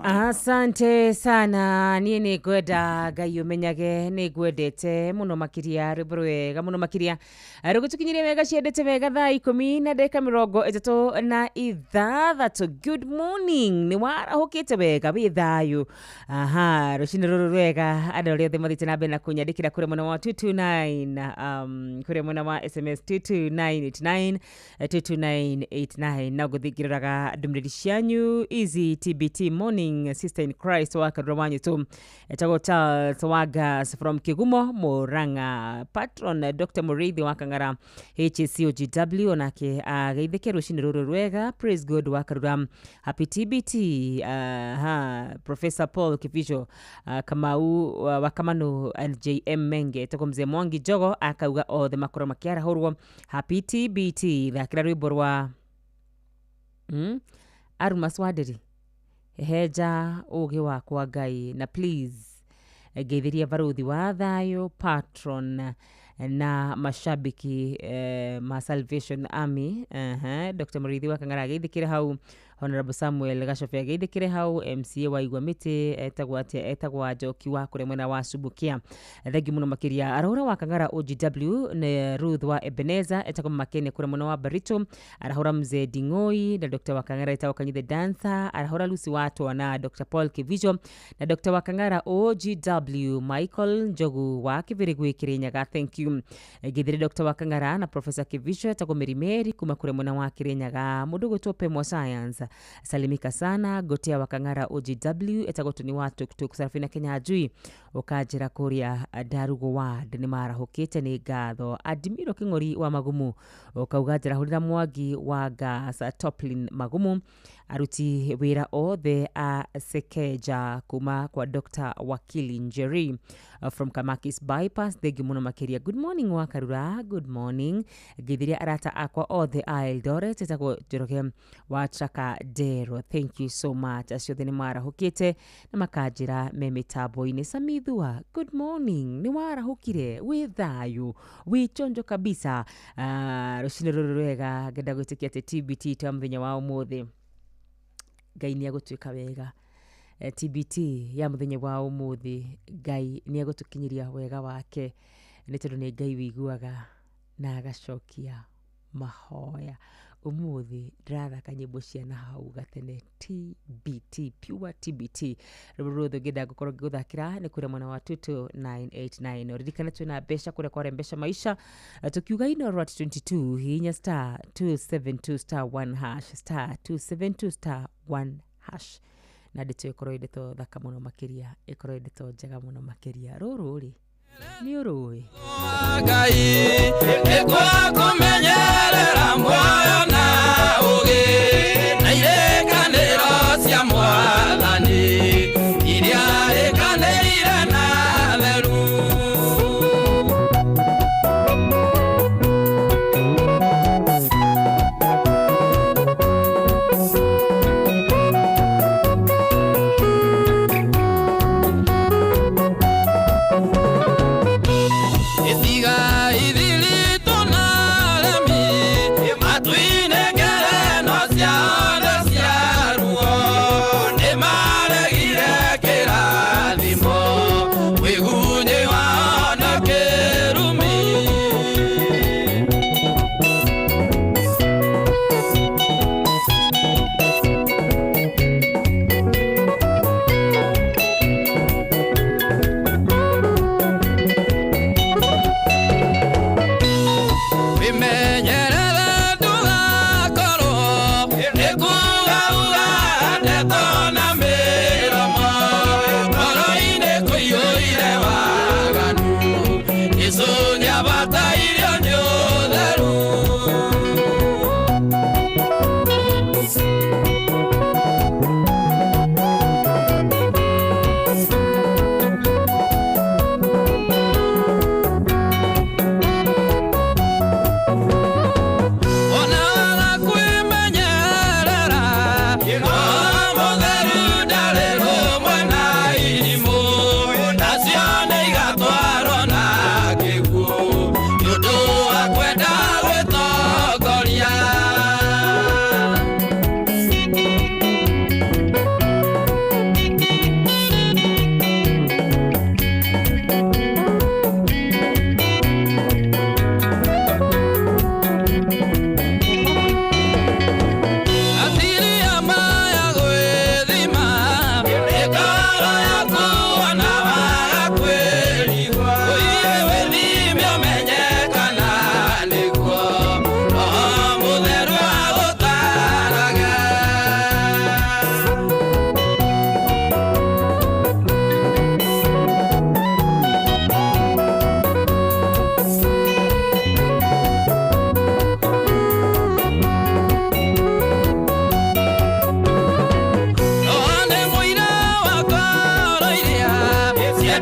Asante sana. Niĩ nĩ ngwenda Ngai ũmenyage nĩ ngwendete mũno makĩria. Rwĩmbo rwega mũno makĩria rũgũtũkinyirie wega ciendete wega thaa 10:36. Good morning, nĩ warahũkĩte wega wĩ thayũ? Aha, rũcinĩ rũrũ rwega andũ arĩa othe mathiĩte na mbere na kũnyandĩkĩra kũrĩa mwena wa 229, kũrĩa mwena wa SMS 22989, 22989, na ngũthiĩ ngĩroraga ndũmĩrĩri cianyu. Easy TBT morning, sister in Christ wa Karura Wanyitũ, etagwo Charles Wagas from Kigumo Murang'a. Patron Dr. Muriithi wa Kang'ara HCOGW onake ageithĩke rũcinĩ rũrũ rwega. Praise God wa Karura, happy TBT. Ha, Professor Paul Kivisho, Kamau wa Kamanu, LJM Menge, etagwo Mzee Mwangi Jogo, akauga othe makorwo makĩarahũrwo. Happy TBT. Thakĩra rwĩmbo rwa Aruma Swaderi, hehenja ũgĩ wakwa Ngai, na please ngeithĩria baruthi wa thayũ, patron na mashabiki ma Salvation Army. Dr. Mũrĩithi wa Kang'ara ageithĩkĩre hau, Honorable Samuel Gacobe ageithĩkĩre hau, MCA wa Igwa Mĩtĩ etagwo atĩa, etagwo Njoki wa kũrĩa mwena wa Subukia, thengi mũno makĩria. Arahũra wa Kang'ara OGW nĩ Ruth wa Ebeneza, etagwo Makene kũrĩa mwena wa Barito. Arahũra Mzee Ding'oi na Dr. wa Kang'ara etagwo Kanyithe Dancer. Arahũra Lucy Watwa na Dr. Paul Kivijo na Dr. wa Kang'ara OGW Michael Njogu wa Kĩbĩrĩgwĩ Kĩrĩnyaga, thank you. Ngithire Dr. wa Kang'ara na Professor Kivijo, etagwo Mary kuma kũrĩa mwena wa Kĩrĩnyaga. Mũndũ gwĩtwo Pemwa Science, salimika sana. Gotea wa Kang'ara OGW etagwo Toni wa Tuktuk. Sarafina Kenya Njui ũkanjĩra kũrĩa Ndarugo ward nĩ marahũkĩte, nĩ ngatho. Adimiro Kĩng'ori wa Magumu ũkauga njĩrahũrĩra Mwangi wa Gas Toplin Magumu, aruti wĩra othe a Sekeja kuma kwa Dr. Wakili Njeri from Kamakis Bypass, thengi mũno makĩria. Good morning wa Karura, good morning. Ngĩthiria arata akwa othe a Eldoret, etagwo Njoroge wa Traka Dero, thank you so much. Acio othe nĩ marahũkĩte na makanjĩra me mĩtambo-inĩ. Samithua, good morning, nĩ warahũkire wĩ thayũ wĩ chonjo kabisa? Rũcinĩ rũrũ rwega ngenda gwĩtĩkia atĩ TBT ta mũthenya wa ũmũthĩ Ngai nĩ agũtuĩka wega. TBT ya mũthenya wa ũmũthĩ Ngai nĩ agũtũkinyĩria wega wake, nĩ tondũ nĩ Ngai wĩiguaga na agacokia mahoya. Ũmũthĩ ndĩrathaka nyĩmbo cia na hau gatene, TBT, pure TBT. Rwĩmbo ruothe ũngĩenda ngũkorwo ngĩgũthakĩra nĩ kũrĩa mwena wa 22989. Ririkana twĩna mbeca kũrĩa kwarembesha maisha. Tukiuga Inooro at 22, hihinya *272*1#, *272*1#, na ndeto ĩkorwo ĩ ndeto thaka mũno makĩria, ĩkorwo ĩ ndeto njega mũno makĩria. Rũrũ rĩ nĩ ũrũĩ. Ngai nĩkwa kũmenyerera muoyo na ũgĩ na irĩkanĩro cia mwathani iria rĩkanĩire na theru. Itiga ithiritũ na aremi matu-inĩ ngereno ciao na cia ruo nĩ maregire.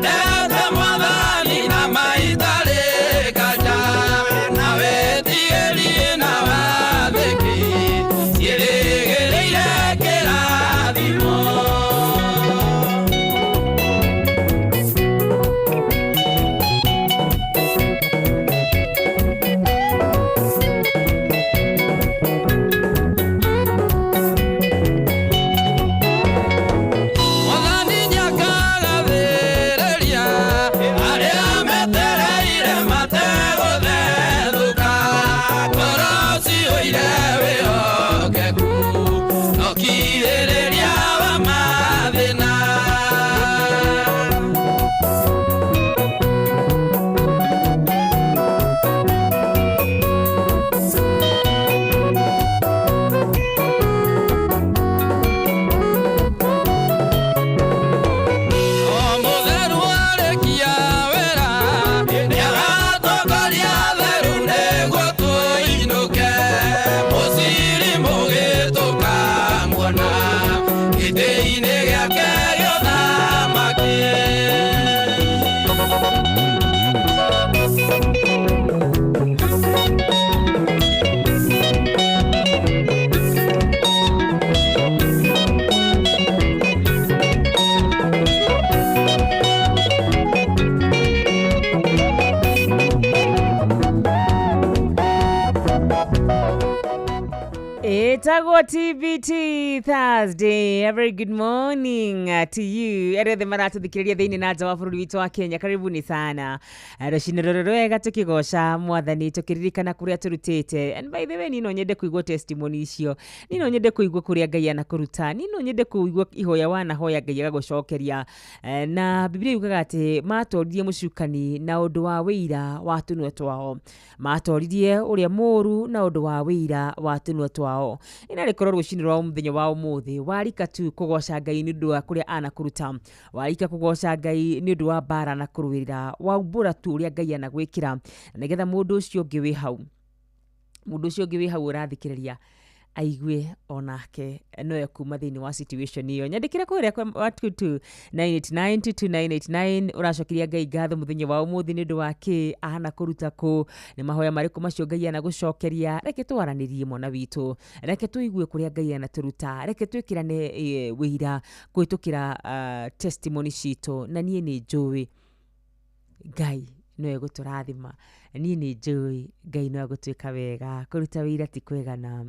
Wendete mwathani na maitarĩ kanja na wĩtigĩri na wathĩki ciĩrĩgĩrĩire kĩrathimo. Mwathani nĩakagathĩrĩria arĩa metereire mategũthethũka, ngoro ciyũire wĩhokeku no kirĩrĩria wa mathĩna. O mũtheru arĩkia wĩra nĩagatongoria theru nĩguo tũinũke mũciri mũgĩtũkamuona gĩtĩ-inĩ gĩake gĩa ũthamaki. Ĩtagwo TBT Thursday. A very good morning to you arĩa othe maratũthikĩrĩria thĩinĩ na nja wa bũrũri witũ wa Kenya, karibuni sana. Rũcinĩ rũrũ rwega tũkĩgoca mwathani tũkĩririkana kũrĩa tũrutĩte. And by the way, niĩ no nyende kũigua testimony icio, niĩ no nyende kũigua kũrĩa Ngai anakũruta, niĩ no nyende kũigua ihoya wanahoya Ngai agagũcokeria. Na Biblia yugaga atĩ matoririe mũcukani na ũndũ wa wĩira wa tũnua twao, matoririe ũrĩa mũũru na ũndũ wa wĩira wa tũnua twao. Ĩna rĩkorwo rũcinĩ rwa mũthenya wa ũmũthĩ warika tu kũgoca Ngai nĩ ũndũ wa kũrĩa anakũruta, warika kũgoca Ngai nĩ ũndũ wa mbara na kũrũĩrĩra, waumbũra tu ũrĩa Ngai anagwĩkĩra, nĩgetha mũndũ ũcio ũngĩ wĩ hau, mũndũ ũcio ũngĩ wĩ hau ũrathikĩrĩria aigue onake no ekuma thĩinĩ wa situation ĩyo. Nyandĩkĩre kũrĩa kwa 22989 22989 ũracokeria Ngai ngatho mũthenya wa ũmũthĩ nĩ ũndũ wa kĩ ahana kũruta kũ, nĩ mahoya marĩkũ macio Ngai anagũcokeria. Reke twaranĩrie mwana witũ, reke tũigue kũrĩa Ngai anatũruta, reke twĩkĩrane wĩira kũhĩtũkĩra testimony citũ. Na niĩ nĩ njũĩ Ngai no egũtũrathima, niĩ nĩ njũĩ Ngai no egũtwĩka wega. Kũruta wĩira ti kwĩgana,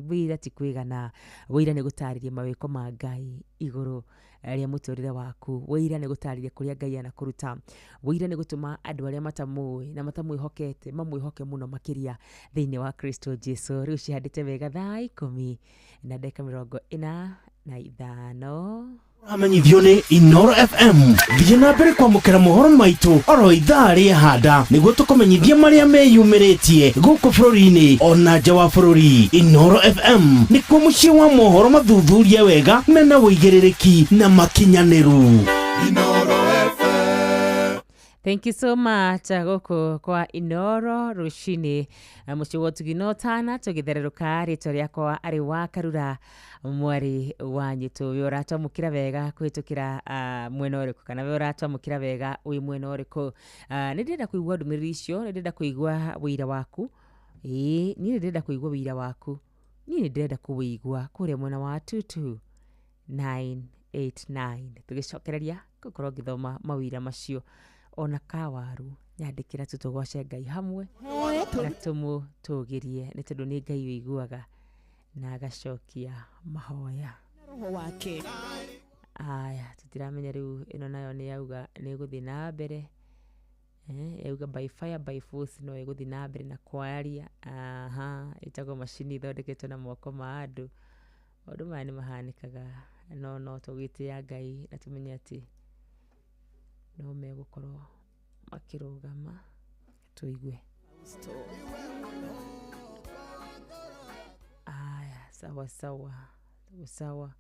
wĩira ti kwĩgana, wĩira nĩ gũtarĩria mawĩko ma Ngai igũrũ rĩa mũtũrĩre waku, wĩira nĩ gũtarĩria kũrĩa Ngai anakũruta, wĩira nĩ gũtũma andũ arĩa matamũĩ na matamwĩhokete mamwĩhoke mũno makĩria thĩinĩ wa Kristo Jesu. Rĩu cihandĩte wega thaa 10:45. Amenyithio nĩ Inoro FM. Thiĩ na mbere kwamũkĩra mohoro maitũ oro ithaa rĩa handa nĩguo tũkũmenyithia marĩa meyumĩrĩtie gũkũ bũrũri-inĩ ona nja wa bũrũri. Inoro FM nĩkuo mũciĩ wa mohoro mathuthurie wega mena ũigĩrĩrĩki na makinyanĩru. Thank you so much gũkũ kwa Inoro rũcinĩ, mũciĩ wa ũtugi no tana tũgĩthererũka. Rĩtwa rĩakwa arĩ wa Karura mwarĩ wa nyitũ. We ũratwamũkĩra wega kũhĩtũkĩra mwena ũrĩkũ, kana we ũratwamũkĩra wega wĩ mwena ũrĩkũ? Nĩ ndĩrenda kũigua ndũmĩrĩri icio, nĩ ndĩrenda kũigua wĩira waku. Ĩĩ, niĩ nĩ ndĩrenda kũigua wĩira waku, niĩ nĩ ndĩrenda kũwĩigua kũrĩa mwena wa 22989 tũgĩcokereria gũkorwo ngĩthoma mawĩra macio. Ona kawaru nyandĩkĩra tu tũgoce Ngai hamwe na tũmũtũgĩrie, nĩ tondũ nĩ Ngai ũiguaga na agacokia mahoya. Aya, tũtiramenya rĩu ĩno nayo nĩ yauga nĩ ĩgũthiĩ na mbere, yauga by fire by force no ĩgũthiĩ na mbere na kwaria. Aha, ĩtagwo macini ĩthondeketwo na moko ma andũ. Maũndũ maya nĩ mahanĩkaga, no no tũgĩtĩya Ngai na tũmenye atĩ no megũkorwo makĩrũgama tũigue. Aya, sawa sawa sawa sawa,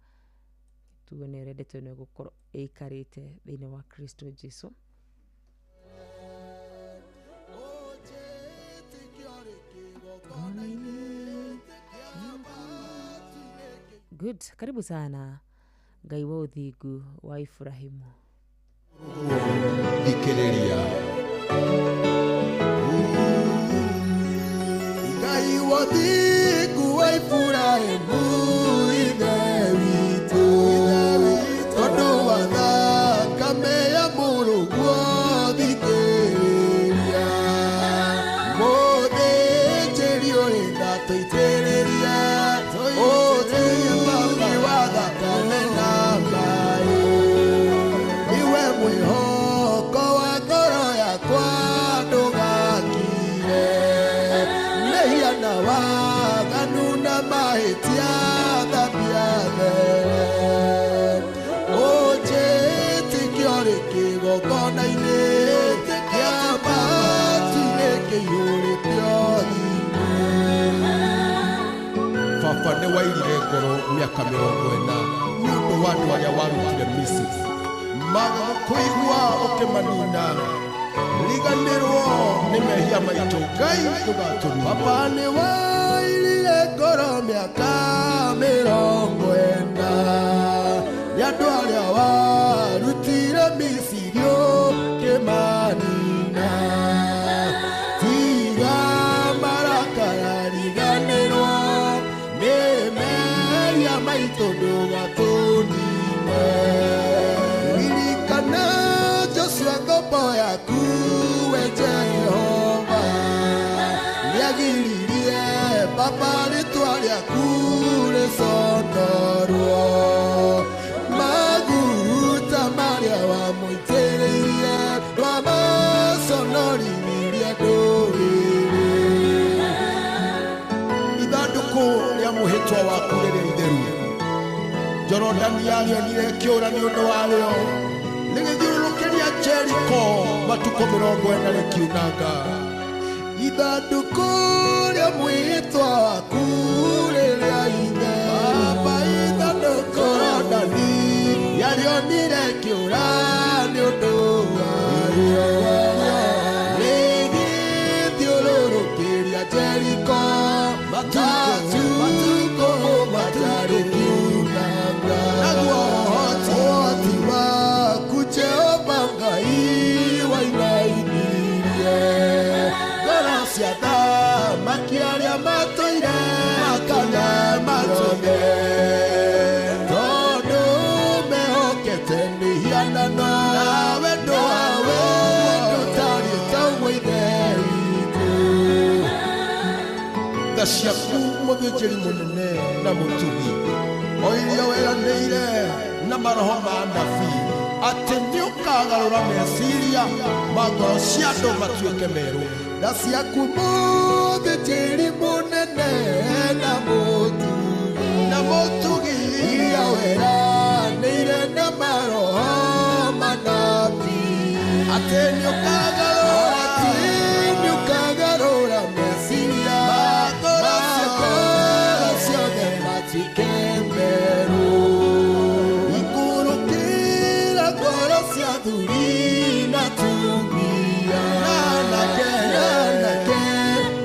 tuone ũrĩa ndeto ĩno ĩgũkorwo ĩikarĩte thĩinĩ wa Kristo Jesu. Good, karibu sana Ngai wa ũthingu wa Ibrahimu. Thikĩrĩria. Ngai wa thingu wa Iburahĩmu ithe witũ, tondũ wa thakame ya mũrũguo thikĩrĩria. Mũthĩnjĩri ũrĩ tha tũitĩrĩrie ũtugi wa thakame na maĩ. Niwe mwĩhoko wa ngoro yakwa ndũgakire mehia na waganu na mahĩtia thambia there. Ũnjĩtĩkie ũrĩ kĩgongona-inĩ kĩa matu-inĩ kĩiyũrĩte ũthingu. Baba nĩ wairire ngoro mĩaka 40 nĩ ũndũ wa andũ arĩa warutire Misiri maga kũigua ũkĩmanina. Riganĩrwo nĩ mehia maitũ Ngai ndũgatũnine. Baba nĩ wairire ngoro mĩaka 40 nĩ andũ arĩa warutire Misiri ũkĩmanina. Tiga marakara riganĩrwo nĩ mehia maitũ ndũgatũnine. Ririkana Joshua ngombo yaku we Jehova, nĩagiririe Baba rĩtwa rĩaku rĩconorwo. Maguta marĩa wamũitĩrĩirie ndwamaconorithirie ndũrĩrĩ. Ithandũkũ rĩa mwĩhĩtwa waku rĩrĩa itheru Jorodani yarĩonire kĩũra nĩ ũndũ warĩo rĩgĩthiũrũrũkĩria Jeriko matukũ 40 rĩkiunanga. Ithandũkũ rĩa mwĩhĩtwa waku rĩrĩa itheru, Baba ithandũkũ Jorodani yarĩonire kĩũra nĩ ũndũ warĩo rĩgĩthiũrũrũkĩria Jeriko matukũ mũgwanja rĩkiunanga. Naguo ũhoti waku Jehova Ngai wainainirie ngoro cia athamaki arĩa matũire kana matũire, tondũ mehokete mĩhianano nawe ndũtariĩ ta ũguo Ithe witũ. Tha ciaku mũthĩnjĩri mũnene na mũtugi o iria weranĩire na maroho ma anabii atĩ nĩũkagarũra meciria ma ngoro cia andũ matuĩke merũ. Tha ciaku mũthĩnjĩri mũnene na mũtugi, na mũtugi iria weranĩire na maroho ma anabii atĩ nĩũkagarũra meciria ma ngoro ciothe matuĩke merũ. Ikũrũkĩra ngoro cia athuri na atumia, anake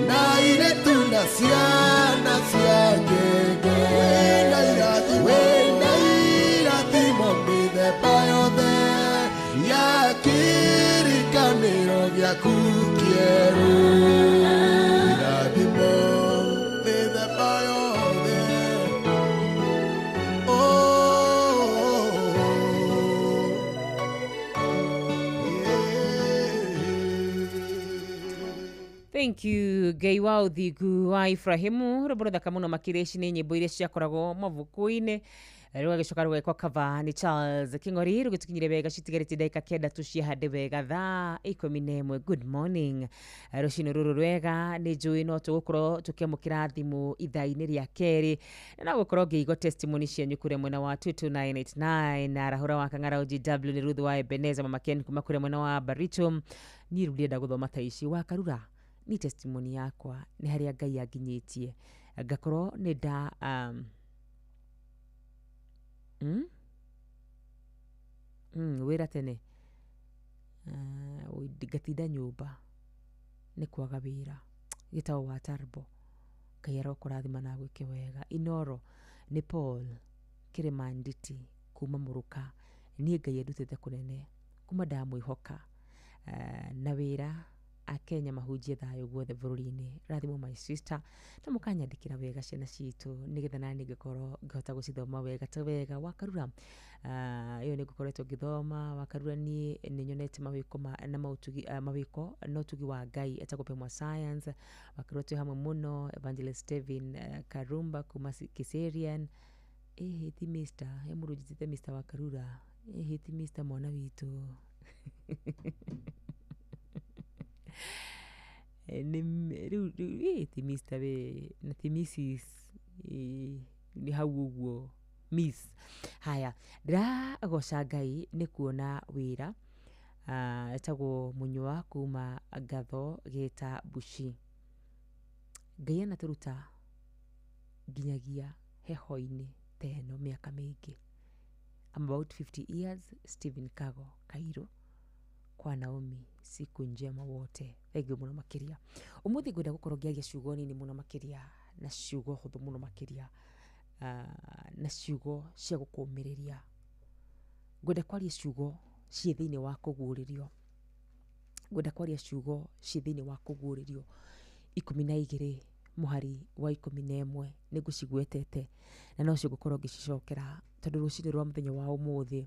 na airĩtu na ciana cia ngenge. Wĩna irathimo mĩthemba yothe ya kĩrĩkanĩro gĩaku kĩerũ. Irathimo mĩthemba yothe. Oh, yeah. Thank you Ngai wa ũthingu wa Ibrahimu rwĩmbo rũthaka mũno makĩria. Ici nĩ nyĩmbo iria ciakoragwo mabuku-inĩ rũgagĩcoka rũgekwo cover nĩ Charles King'ori rũgĩtũkinyire wega citigarĩtie ndagĩka 9 tu ciahande wega thaa 11. Good morning rũcinĩ rũrũ rwega nĩ njũĩ no tũgũkorwo tũkĩamũkĩra thimũ ithaa-inĩ rĩa kerĩ na no gũkorwo ngĩigua testimony cianyu kũrĩa mwena wa 22989 na Rahura wa Kang'ara OGW nĩ Ruth wa Ebeneza Mama Ken kuma kũrĩa mwena wa Baricho. Niĩ rĩu ndĩrenda gũthoma ta ici wa Karura ni testimony yakwa nĩ harĩa Ngai anginyĩtie ngakorwo nĩ nda wĩra tene ngatinda nyũmba nĩ kwaga wĩra gĩtagwo wa Tarbo. Ngai arokũrathima na agwĩke wega. Inoro nĩ Paul Kĩrĩma Nditi kuma Mũrũka. Niĩ Ngai andutĩte kũnene Kuma ndamwĩhoka na wĩra akenya mahunjie thayũ guothe bũrũri-inĩ. Rathimwo my sister, na mũkanyandĩkĩra wega ciana citũ nĩgetha nani ngĩkorwo ngĩhota gũcithoma wega ta wega. Wakarura ĩyo nĩ ngũkoretwo ngĩthoma. Wakarura niĩ nĩ nyonete mawĩko ma, na maũtugi, mawĩko na ũtugi wa Ngai etagwo Pemwa Science. Wakarura twĩ hamwe mũno. Evangelist Stephen Karumba kuma Kiserian. Ĩhĩ ti Mr. He mũndũ ũnjĩtĩte Mr. Wakarura. Ĩhĩ ti Mr. mwana witũ. Nĩ rĩu rĩu ti Mr. we na ti Mrs. Nĩ hau ũguo Miss. Haya, ndĩragoca Ngai nĩ kuona wĩra. Etagwo Mũnyua kuma Ngatho Gĩta Bushi. Ngai anatũruta nginyagia heho-inĩ ta ĩno mĩaka mĩingĩ. I'm about 50 years. Stephen Kago Kairo kwa Naomi, siku njema wote. Thank you mũno makĩria. Ũmũthĩ ngwenda gũkorwo ngĩaria ciugo nini mũno makĩria na ciugo hũthũ mũno makĩria, na ciugo cia gũkũmĩrĩria. Ngwenda kwaria ciugo ciĩ thĩinĩ wa kũguũrĩrio. Ngwenda kwaria ciugo ciĩ thĩinĩ wa kũguũrĩrio 12 mũhari wa 11. Nĩ ngũcigwetete na no cio ngũkorwo ngĩcicokera tondũ rũcinĩ rwa mũthenya wa ũmũthĩ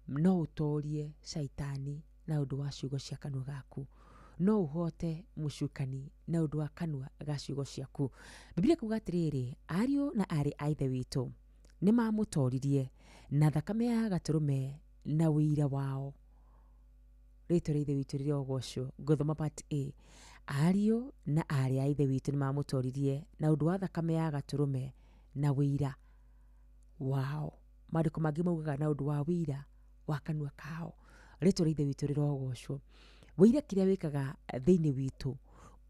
no ũtorie caitani na ũndũ wa ciugo cia kanua gaku, no ũhote mũcukani na ũndũ wa kanua ga ciugo ciaku. Biblia kuga atĩrĩrĩ, ariũ na aarĩ a Ithe witũ nĩ mamũtoririe na thakame ya gatũrũme na ũira wao. Rĩtwa rĩa Ithe witũ rĩrogocwo. Ngũthoma part A. Ariũ na aarĩ a Ithe witũ nĩ mamũtoririe na ũndũ wa thakame ya gatũrũme na ũira wao. Maandĩko mangĩ maugaga na ũndũ wa ũira wa kanua kao. Rĩtwa rĩa Ithe witũ rĩrogocwo. Ũira kĩrĩa wĩkaga thĩinĩ witũ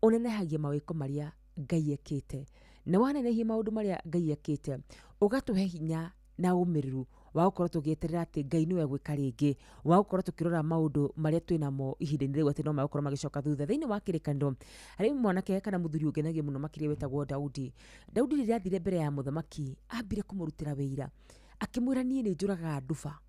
ũnenehagia mawĩko marĩa Ngai ekĩte, na wanenehia maũndũ marĩa Ngai ekĩte ũgatũhe hinya na ũmĩrĩru wa gũkorwo tũgĩeterera atĩ Ngai nĩwe gwĩka rĩngĩ, wa gũkorwo tũkĩrora maũndũ marĩa twĩnamo ihinda-inĩ rĩu atĩ no megũkorwo magĩcoka thutha. Thĩinĩ wa kĩrĩkanĩro harĩ mwanake kana mũthuri ũngenagia mũno makĩria wetagwo Daudi. Daudi rĩrĩa athire mbere ya mũthamaki ambire kũmũrutĩra wĩira, akĩmwĩra niĩ nĩ njũragaga nduba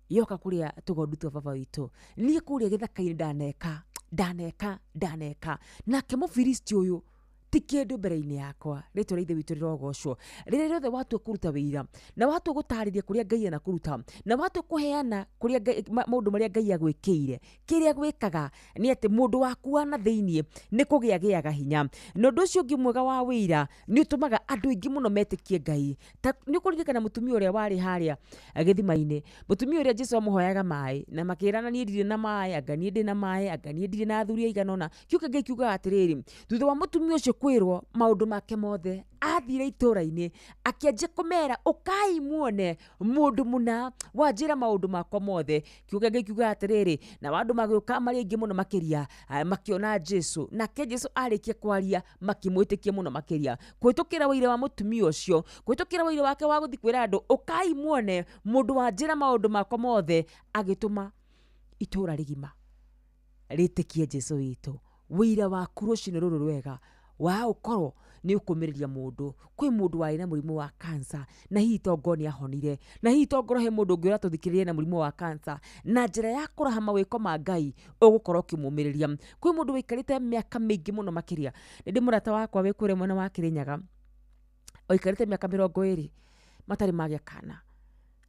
yoka kũrĩa tũgondu twa baba witũ, niĩ kũrĩa gĩthaka-inĩ ndaneka ndaneka ndaneka, nake mũfilisti ũyũ ti kĩndũ mbere-inĩ yakwa. Rĩtwa rĩa Ithe witũ rĩrogocwo. Rĩrĩa rĩothe watua kũruta wĩira na watua gũtarĩria kũrĩa Ngai anakũruta na watua kũheana kũrĩa Ngai, maũndũ marĩa Ngai agwĩkĩire, kĩrĩa gwĩkaga nĩ atĩ mũndũ waku wa na thĩiniĩ nĩ kũgĩa gĩaga hinya. Na ũndũ ũcio ũngĩ mwega wa wĩira nĩ ũtũmaga andũ aingĩ mũno metĩkie Ngai. Ta nĩ ũkũririkana mũtumia ũrĩa warĩ harĩa gĩthima-inĩ, mũtumia ũrĩa Jesu amũhoyaga maĩ na makĩrana niĩ ndirĩ na maĩ, anga niĩ ndĩ na maĩ, anga niĩ ndirĩ na athuri aigana ũna. Kiugo kĩa Ngai kiugaga atĩrĩrĩ, thutha wa mũtumia ũcio kwĩrwo maũndũ make mothe, athire itũũra-inĩ akĩanjia kũmera ũkai muone mũndũ mũna wanjĩra maũndũ makwa mothe. Kiugo kĩa Ngai kiugaga atĩrĩrĩ, na andũ magĩũka marĩ aingĩ mũno makĩria, makĩona Jesu, nake Jesu arĩkia kwaria makĩmwĩtĩkia mũno makĩria. Kũhĩtũkĩra ũira wa mũtumia ũcio, kũhĩtũkĩra ũira wake wa gũthiĩ kwĩra andũ ũkai muone mũndũ wanjĩra maũndũ makwa mothe, agĩtũma itũũra rĩgima rĩtĩkie Jesu witũ. Ũira waku rũcinĩ rũrũ rwega wa ũkorwo nĩ ũkũmĩrĩria mũndũ. Kwĩ mũndũ warĩ na mũrimũ wa cancer na hihi tongo nĩ ahonire, na hihi tongoro he mũndũ ũngĩ ũratũthikĩrĩria na mũrimũ wa cancer, na njĩra ya kũraha mawĩko ma Ngai ũgũkorwo ũkĩmũmĩrĩria. Kwĩ mũndũ wĩikarĩte mĩaka mĩingĩ mũno makĩria. Nĩ ndĩ mũrata wakwa wĩ kũrĩa mwena wa Kĩrĩnyaga, oikarĩte mĩaka 20 matarĩ magĩa kana,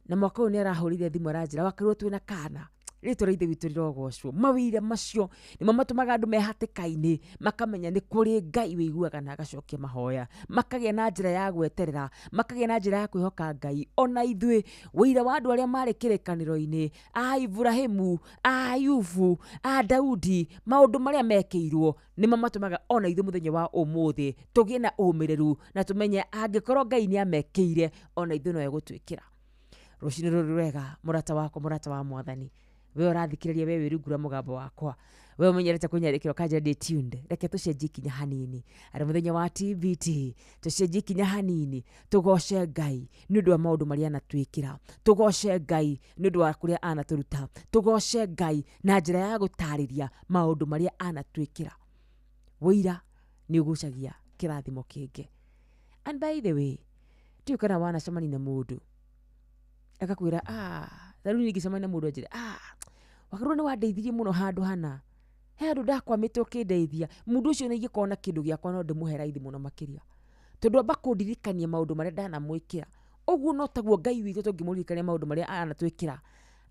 na mwaka ũyũ nĩ arahũrire thimũ aranjĩra wakarwo twĩna kana. Rĩtwa rĩa Ithe witũ rĩrogocwo. Mawĩra macio nĩmo matũmaga andũ mehatĩka-inĩ makamenya nĩ kũrĩ Ngai wĩiguaga na agacokia mahoya, makagĩa na njĩra ya gweterera, makagĩa na njĩra ya kwĩhoka Ngai. Ona ithuĩ ũira wa andũ arĩa marĩ kĩrĩkanĩro-inĩ, a Ibrahimu, a Ayubu, a Daudi, maũndũ marĩa mekĩirwo nĩmo matũmaga ona ithuĩ mũthenya wa ũmũthĩ tũgĩe na ũmĩrĩru na tũmenye angĩkorwo Ngai nĩ amekĩire ona ithuĩ no egũtwĩkĩra. Rũcinĩ rũrũ rwega, mũrata wakwa, mũrata wa Mwathani, we ũrathikĩrĩria, we wĩ rungu rwa mũgambo wakwa, we ũmenyerete kũnyandĩkĩra ũkanjĩra ndĩ tuned, reke tũcenjie ikinya hanini. Arĩ mũthenya wa TBT, tũcenjie ikinya hanini, tũgoce Ngai nĩ ũndũ wa maũndũ marĩa anatwĩkĩra, tũgoce Ngai nĩ ũndũ wa kũrĩa anatũruta, tũgoce Ngai na njĩra ya gũtarĩria maũndũ marĩa anatwĩkĩra. Ũira nĩ ũgucagia kĩrathimo kĩngĩ. And by the way, ndiũĩ kana wanacemania na mũndũ agakwĩra, ta rĩu niĩ ingĩcemania na mũndũ anjĩre, Wakarura nĩ wandeithirie mũno handũ hana, he handũ ndakwamĩte ũkĩndeithia. Mũndũ ũcio nĩ ingĩkorwo na kĩndũ gĩakwa no ndĩmũhe raithi mũno makĩria, tondũ amba kũndirikania maũndũ marĩa ndanamwĩkĩra. Ũguo no taguo Ngai witũ tũngĩmũririkania maũndũ marĩa anatwĩkĩra,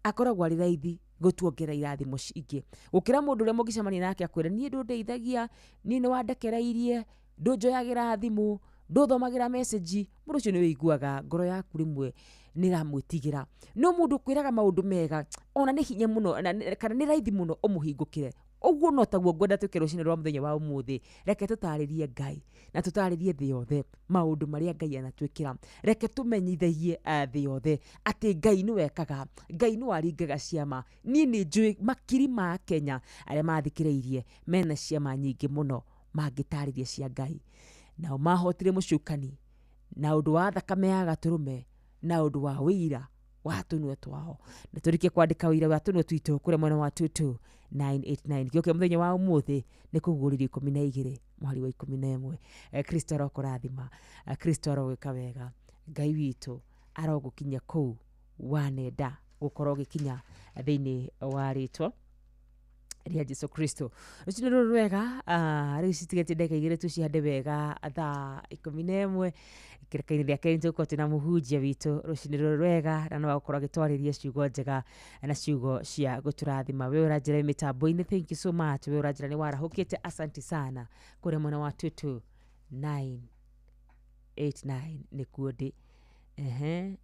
akoragwo arĩ raithi gũtuongerera irathimo ingĩ gũkĩra mũndũ ũrĩa mũngĩcemania nake akwĩra, niĩ ndũndeithagia, niĩ nĩ wandekereirie, ndũnjoyagĩra thimũ, ndũthomagĩra message. Mũndũ ũcio nĩ wĩiguaga ngoro yaku rĩmwe nĩ ĩramwĩtigĩra. No mũndũ ũkwĩraga maũndũ mega, ona nĩ hinya mũno kana nĩ raithi mũno ũmũhingũkĩre. Ũguo no taguo ngwenda twĩke rũcinĩ rwa mũthenya wa ũmũthĩ. Reke tũtarĩrie Ngai na tũtarĩrie thĩ yothe maũndũ marĩa Ngai anatwĩkĩra. Reke tũmenyithagie thĩ yothe atĩ Ngai nĩwe ekaga, Ngai nĩwe aringaga ciama. Niĩ nĩ njũĩ makiri ma Kenya arĩa mathikĩrĩirie mena ciama nyingĩ mũno mangĩtarĩria cia Ngai. Nao mahotire mũcukani na ũndũ wa thakame ya gatũrũme na ũndũ wa wĩira wa tũnua twao. Na tũrĩkie kwandĩka wĩira wa tũnua twitũ kũrĩa mwena wa 22989. Kĩo kĩa mũthenya wa ũmũthĩ nĩ kũguũrĩrio 12 mũhari wa 11. Kristo arokũrathima, Kristo arogwĩka wega, Ngai witũ arogũkinyia kũu wa nenda gũkorwo ũgĩkinya thĩinĩ wa rĩtwa rĩa Jesu Kristo. Rũcinĩ rũrũ rwega, rĩu citigetie ndagĩka igĩrĩ tu cihande wega thaa 11. Kĩrĩka-inĩ rĩa kerĩ nĩtũgũkorwo twĩna mũhunjia witũ rũcinĩ rũrũ rwega, na no agũkorwo agĩtwarĩria ciugo njega na ciugo cia gũtũrathima. We ũranjĩra wĩ mĩtambo-inĩ, thank you so much. We ũranjĩra nĩ warahũkĩte, asanti sana. Kũrĩa mwena wa 22989 nĩkuo ndĩ.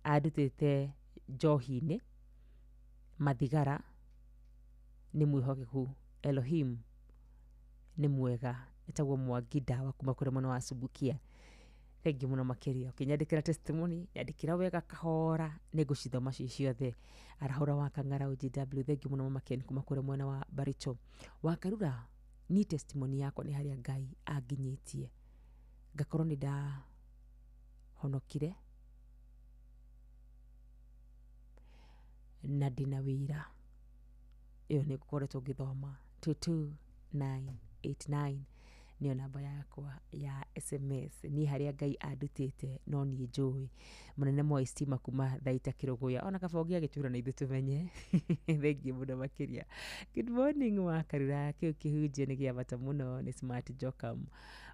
Andutĩte njohi-inĩ, mathigara, nĩ mwĩhokeku, Elohim nĩ mwega. Etagwo Mwangi Ndawa kuma kũrĩa mwena wa Subukia. Thank you mũno makĩria. Ũkĩnyandĩkĩra testimony, nyandĩkĩra wega kahora, nĩngũcithoma ci ciothe. Arahũra wa Kang'ara OGW, thank you mũno Mama Ken kuma kũrĩa mwena wa Baricho. Wakarura, niĩ testimony yakwa nĩ harĩa Ngai anginyĩtie. Ngakorwo nĩ ndahonokire na ndĩna wĩra. Ĩyo nĩ ngũkoretwo ngĩthoma. 22989 nĩyo namba yakwa ya SMS. Niĩ harĩa Ngai andutĩte no niĩ njũĩ. Mũnene Moi Stima kuma Thaita Kĩrũgũya. Ona kaba ũngĩagĩtwĩra na ithuĩ tũmenye. Thank you mũno makĩria. Good morning Wakarura, kĩu kĩhunjio nĩ gĩa bata mũno. Nĩ Smart Jokam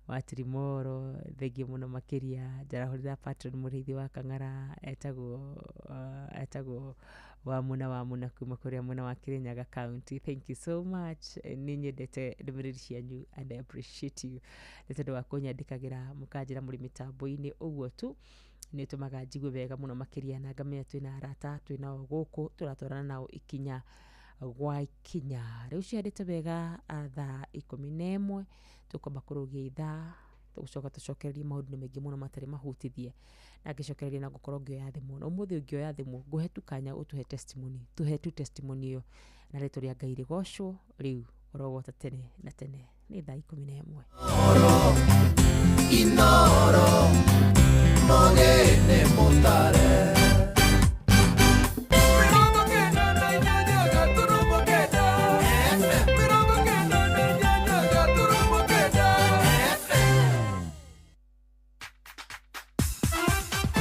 wa Tirimoro. Thank you mũno makĩria. Njarahũrĩra patron mũrĩithi wa Kang'ara etagwo wa Muna kuma kũrĩa mwena wa Kirinyaga County. Thank you so much. Nĩ nyendete ndũmĩrĩri cianyu and I appreciate you nĩ tondũ wa kũnyandĩkagĩra mũkanjĩra mũrĩ mĩtambo-inĩ. Ũguo tu nĩ ũtũmaga njigue wega mũno makĩria, na ngamenya twĩna arata twĩnao gũkũ tũratwarana nao ikinya gwa ikinya. Rĩu ciandĩte wega thaa 11 tũkwamba kũrũgia ithaa, tũgũcoka tũcokererie maũndũ maingĩ mũno matarĩ mahutithie, na ngĩcokereria na ngũkorwo ngĩoya thimũ. Na ũmũthĩ ũngĩoya thimũ ngũhe tu kanya ũtũhe testimony, tũhe tu testimony ĩyo na rĩtwa rĩa Ngai rĩgocwo rĩu orogota tene na tene. Nĩ thaa 11. Inoro mogene mutare.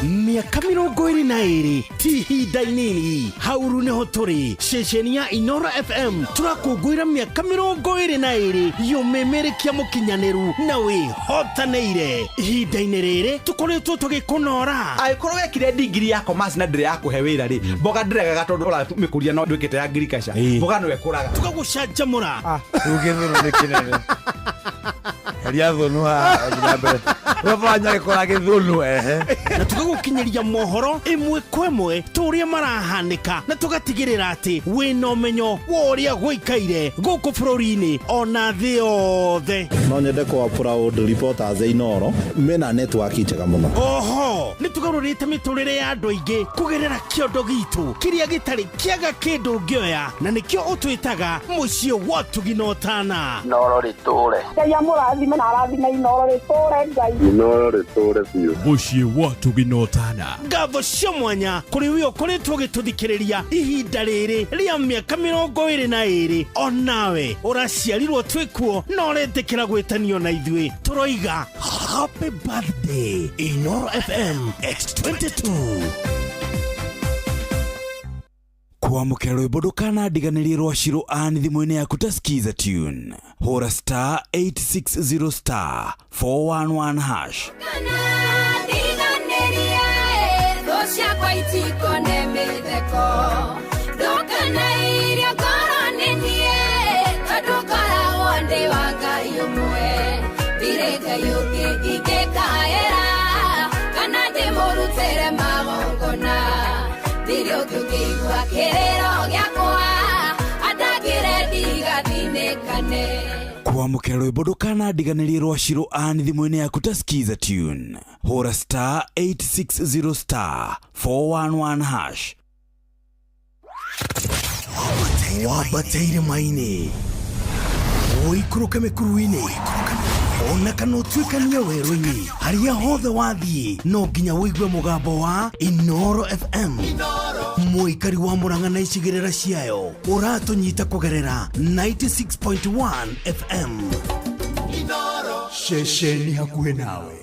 Mĩaka 22 ti ihinda inini. Hauru nĩho tũrĩ ceceni ya Inoro FM tũrakũngũĩra mĩaka 22 yũmĩmĩrĩkia mũkinyanĩru na wĩhotanĩire. Ihinda-inĩ rĩrĩ tũkoretwo tũgĩkũnora. Angĩkorwo wekire ndigiri ya commerce na ndĩrĩ ya kũhe wĩra rĩ, mboga ndĩregaga tondũ ũramĩkũria no ndwĩkĩte ya agriculture, mboga no ĩkũraga. Tũgagũcanjamũra. Rĩu gĩthũnũ nĩ kĩnene. Heria thũnũ haha, thiĩ na mbere. Wabanya gĩkũra gĩthũnũ, ehe. Na tũgagũkinyĩria mohoro ĩmwe kwa ĩmwe ta ũrĩa marahanĩka, na tũgatigĩrĩra atĩ wĩna ũmenyo wa ũrĩa gũikaire gũkũ bũrũri-inĩ ona thĩ yothe. No nyende kwa proud reporters Inoro mena network njega mũno. Oho nĩ tũgarũrĩte mĩtũrĩre ya andũ aingĩ kũgerera kĩondo gitũ kĩrĩa gĩtarĩ kĩaga kĩndũ ũngĩoya, na nĩkĩo ũtwĩtaga mũciĩ wa ũtugi na ũtana. Inoro rĩtũre. Ngai amũrathime na arathime Inoro rĩtũre Ngai. Inoro rĩtũre biũ. Mũciĩ wa ũtugi na ũtana. Ngatho cia mwanya kũrĩ we ũkoretwo ũgĩtũthikĩrĩria ihinda rĩrĩ rĩa mĩaka 22. Onawe ũraciarirwo twĩkuo na ũretĩkĩra gwĩtanio na ithuĩ, tũroiga happy birthday Inoro FM at 22. Kwamũkĩra rwĩmbo ndũkanandiganĩrie rwa Shiro Ann thimũ-inĩ yaku ta Skiza tune. Hũra star 860 star 411 hash. Ndiganĩrie thũ ciakwa itikone mĩtheko ndũkanairie ngoro nĩ niĩ tondũ ngoragwo ndĩ wa Ngai ũmwe ndirĩ Ngai ũngĩ ingĩkaĩra kana ndĩmũrutĩre magongona ndirĩ ũngĩ ũngĩigua kĩrĩro gĩakwa andangĩre ndigathinĩkane. Kwamũkĩra rwĩmbo ndũkanandiganĩrie rwa Shiro Ann thimũ-inĩ yaku ta Skiza tune. Hũra star 860 star 411 hash. Wambateire maini ũikũrũke mĩkuru-inĩ ona kana ũtuĩkanie werũ-inĩ harĩa hothe wathiĩ no nginya ũigue mũgambo wa Inoro FM. Mũikari wa Murang'a na icigĩrĩra ciayo ũratũnyita kũgerera 96.1 FM. Ceceni hakuhĩ nawe.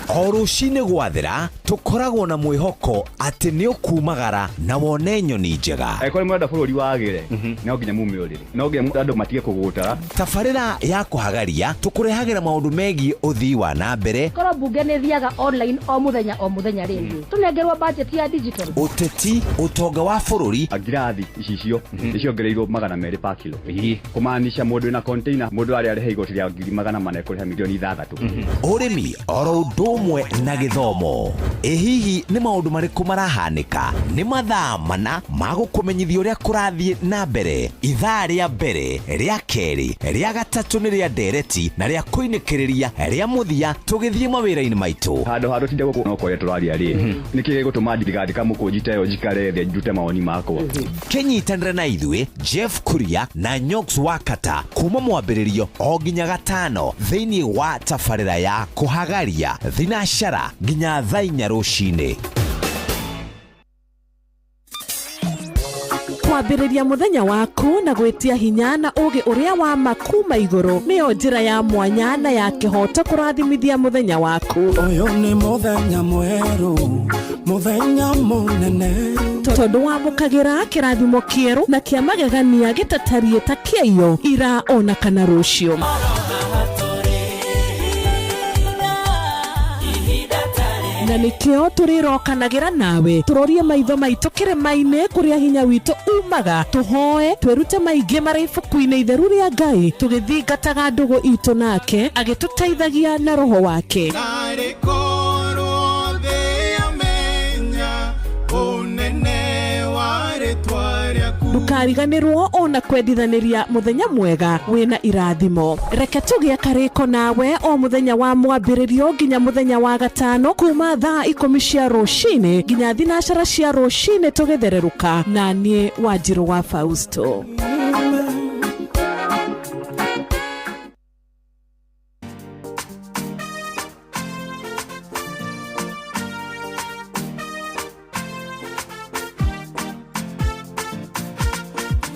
O rũcinĩ gwathera tũkoragwo na mwĩhoko atĩ nĩ ũkumagara na wone nyoni njega. Angĩkorwo nĩ mũrenda bũrũri wagĩre, no nginya mume ũrĩrĩ, no nginya andũ matige kũgũta. Tabarĩra ya kũhagaria tũkũrehagĩra maũndũ megiĩ ũthii wa na mbere, korwo mbunge nĩ thiaga online o mũthenya o mũthenya rĩngĩ tũnengerwo budget ya digital. Ũteti, ũtonga wa bũrũri. Ngirathi icicio nĩ ciongereirwo 200 pa kilo, kũmaanisha mũndũ wĩna container mũndũ arĩa arĩha igoti rĩa 400,000 ekũrĩha 6 million. Ũrĩmi oro ũndũ ũmwe na gĩthomo. Ĩ hihi nĩ maũndũ marĩkũ marahanĩka? Nĩ mathaa mana ma gũkũmenyithia ũrĩa kũrathiĩ na mbere. Ithaa rĩa mbere, rĩa kerĩ, rĩa gatatũ nĩ rĩa ndereti na rĩa kũinĩkĩrĩria rĩa mũthia tũgĩthiĩ mawĩra-inĩ maitũ. Handũ ha tũtinde gũkũ no kwaria tũraria rĩ, nĩkĩ gĩgũtũma ndigandĩka mũkũnji ta ĩyo njikare thĩ ndute mawoni makwa? Kĩnyitanĩre na ithuĩ Jeff Kuria na Nyox Wakata kuma mwambĩrĩrio o nginya gatano thĩinĩ wa tabarĩra ya kũhagaria thinacara nginya thaa 4 rũcinĩ. Kwambĩrĩria mũthenya waku na gwĩtia hinya na ũũgĩ ũrĩa wa ma kuma igũrũ nĩyo njĩra ya mwanya na ya kĩhooto kũrathimithia mũthenya waku. Ũyũ nĩ mũthenya mwerũ, mũthenya mũnene. Tondũ wamũkagĩra kĩrathimo kĩerũ na kĩa magegania gĩtatariĩ ta kĩaiyo ira ona kana rũciũ. Na nĩkĩo tũrĩrokanagĩra nawe tũrorie maitho maitũ kĩrĩma-inĩ kũrĩa hinya witũ umaga, tũhoe twĩrute maingĩ marĩ ibuku-inĩ itheru rĩa Ngai tũgĩthingataga ndũgũ itũ nake agĩtũteithagia na roho wake. Narĩ korwo thĩ yamenya ũnene wa rĩtwa rĩaku. Ndũkariganĩrwo ona kwendithanĩria mũthenya mwega wĩna irathimo. Reke tũgĩe karĩko nawe o mũthenya wa mwambĩrĩrio nginya mũthenya wa gatano kuma thaa 10 cia rũcinĩ nginya thinacara cia rũcinĩ tũgĩthererũka na niĩ Wanjirũ wa Fausto.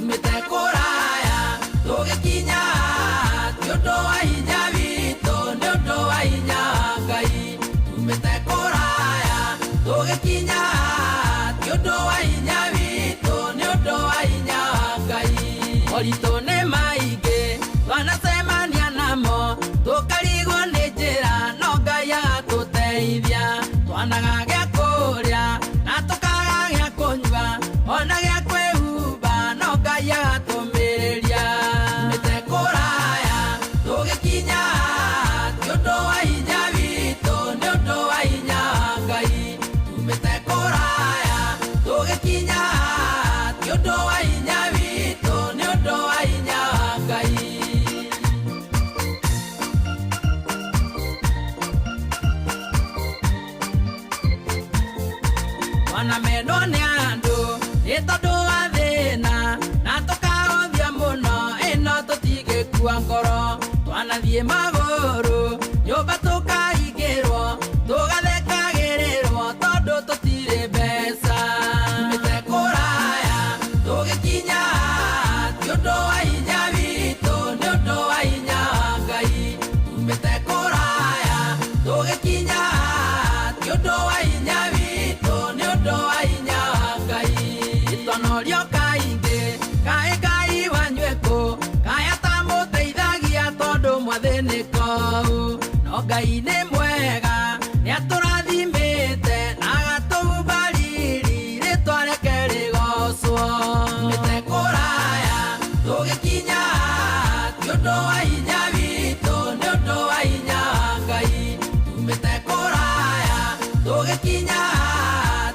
Tumĩte kũraya tũgĩkinya ti ũndũ wa hinya witũ nĩ ũndũ wa hinya wa Ngai. Tumĩte kũraya tũgĩkinya ti ũndũ wa hinya witũ nĩ ũndũ wa hinya wa Ngai. Moritũ nĩ maingĩ twanacemania namo tũkarigwo nĩ njĩra no Ngai agatũteithia. Twanaga gĩa kũrĩa na tũkaga gĩa kũnyua ona gĩa kwĩhumba no Ngai agatũmĩrĩria. Tumĩte kũraya tũgĩkinya ti ũndũ wa hinya witũ nĩ ũndũ wa hinya wa Ngai. Tumĩte kũraya tũgĩkinya ti ũndũ wa hinya witũ nĩ ũndũ wa hinya wa Ngai. Twanamenwo nĩ andũ nĩ tondũ wa thĩna na tũkahũthia mũno ĩno tũtingĩkua ngoro. Twanathiĩ magũrũ nyũmba tũkaingĩrwo tũgathekagĩrĩrwo tondũ tũtirĩ mbeca. Tumĩte kũraya tũgĩkinya ti ũndũ wa hinya witũ nĩ ũndũ wa hinya wa Ngai. Tumĩte kũraya tũgĩkinya Tũrorio kaingĩ kaĩ Ngai wanyu ekũ kaĩ atamũteithagia tondũ mwathĩnĩka ũũ no Ngai nĩ mwega nĩatũrathimĩte na agatũhumba riri rĩtwa rĩake rĩgocwo. Tumĩte kũraya tũgĩkinya ti ũndũ wa hinya witũ nĩ ũndũ wa hinya wa Ngai. Tumĩte kũraya tũgĩkinya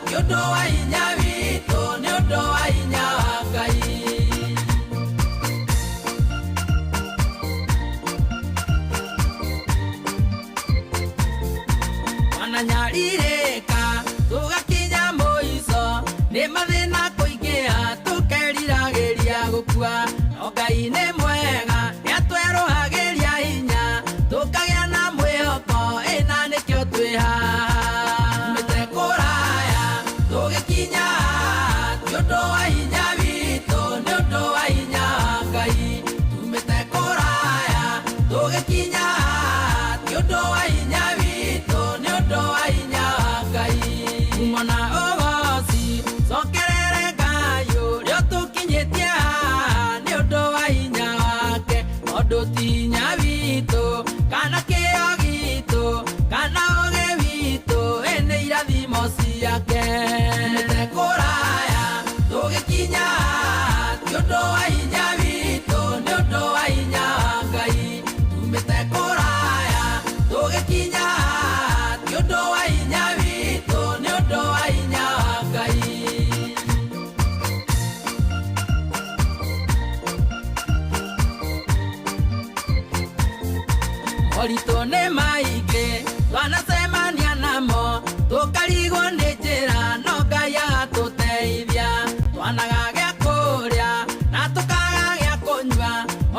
ti ũndũ wa hinya witũ nĩ ũndũ wa hinya wa Ngai. Twananyarirĩka tũgakinya mũico nĩ mathĩna kũingĩha tũkeriragĩria gũkua no Ngai nĩ mwega nĩatwerũhagĩria hinya tũkagĩa na mwĩhoko ĩna nĩkĩo twĩ haha. Tumĩte kũraya tũgĩkinya ti ũndũ wa hinya witũ nĩ ũndũ wa hinya wa Ngai. Tumĩte kũraya tũgĩkinya ti ũndũ wa hinya witũ nĩ ũndũ wa hinya wa Ngai. Ngumo na ũgoci cokerere Ngai ũrĩa ũtũkinyĩtie haha nĩ ũndũ wa hinya wake tondũ ti hinya witũ kana kĩo gitũ kana ũũgĩ witũ ĩ nĩ irathimo ciake. Tumĩte kũraya tũgĩkinya ti ũndũ wa hinya witũ nĩ ũndũ wa hinya wa Ngai. Tumĩte kũraya tũgĩkinya ti ũndũ wa hinya witũ nĩ ũndũ wa hinya wa Ngai. Moritũ nĩ maingĩ twanacemania namo tũkarigwo nĩ njĩra no Ngai agatũteithia. Twanaga gĩa kũrĩa na tũkaga gĩa kũnyua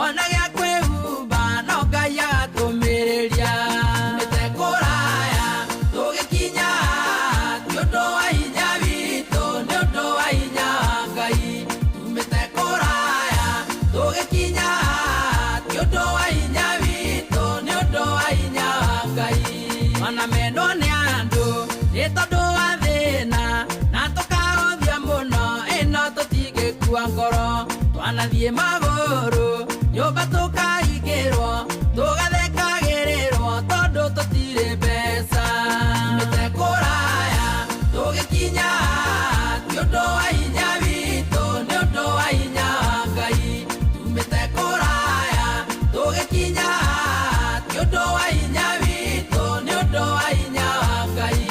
ona gĩa kwĩhumba no Ngai agatũmĩrĩria. Tumĩte kũraya tũgĩkinya ti ũndũ wa hinya witũ nĩ ũndũ wa hinya wa Ngai. Tumĩte kũraya tũgĩkinya ti ũndũ wa hinya witũ nĩ ũndũ wa hinya wa Ngai. Twanamenwo nĩ andũ nĩ tondũ wa thĩna na tũkahũthia mũno ĩno tũtingĩkua ngoro. Twanathiĩ magũrũ nyũmba tũkaingĩrwo tũgathekagĩrĩrwo tondũ tũtirĩ mbeca. Tumĩte kũraya tũgĩkinya ti ũndũ wa hinya witũ nĩ ũndũ wa hinya wa Ngai. Tumĩte kũraya tũgĩkinya ti ũndũ wa hinya witũ nĩ ũndũ wa hinya wa Ngai.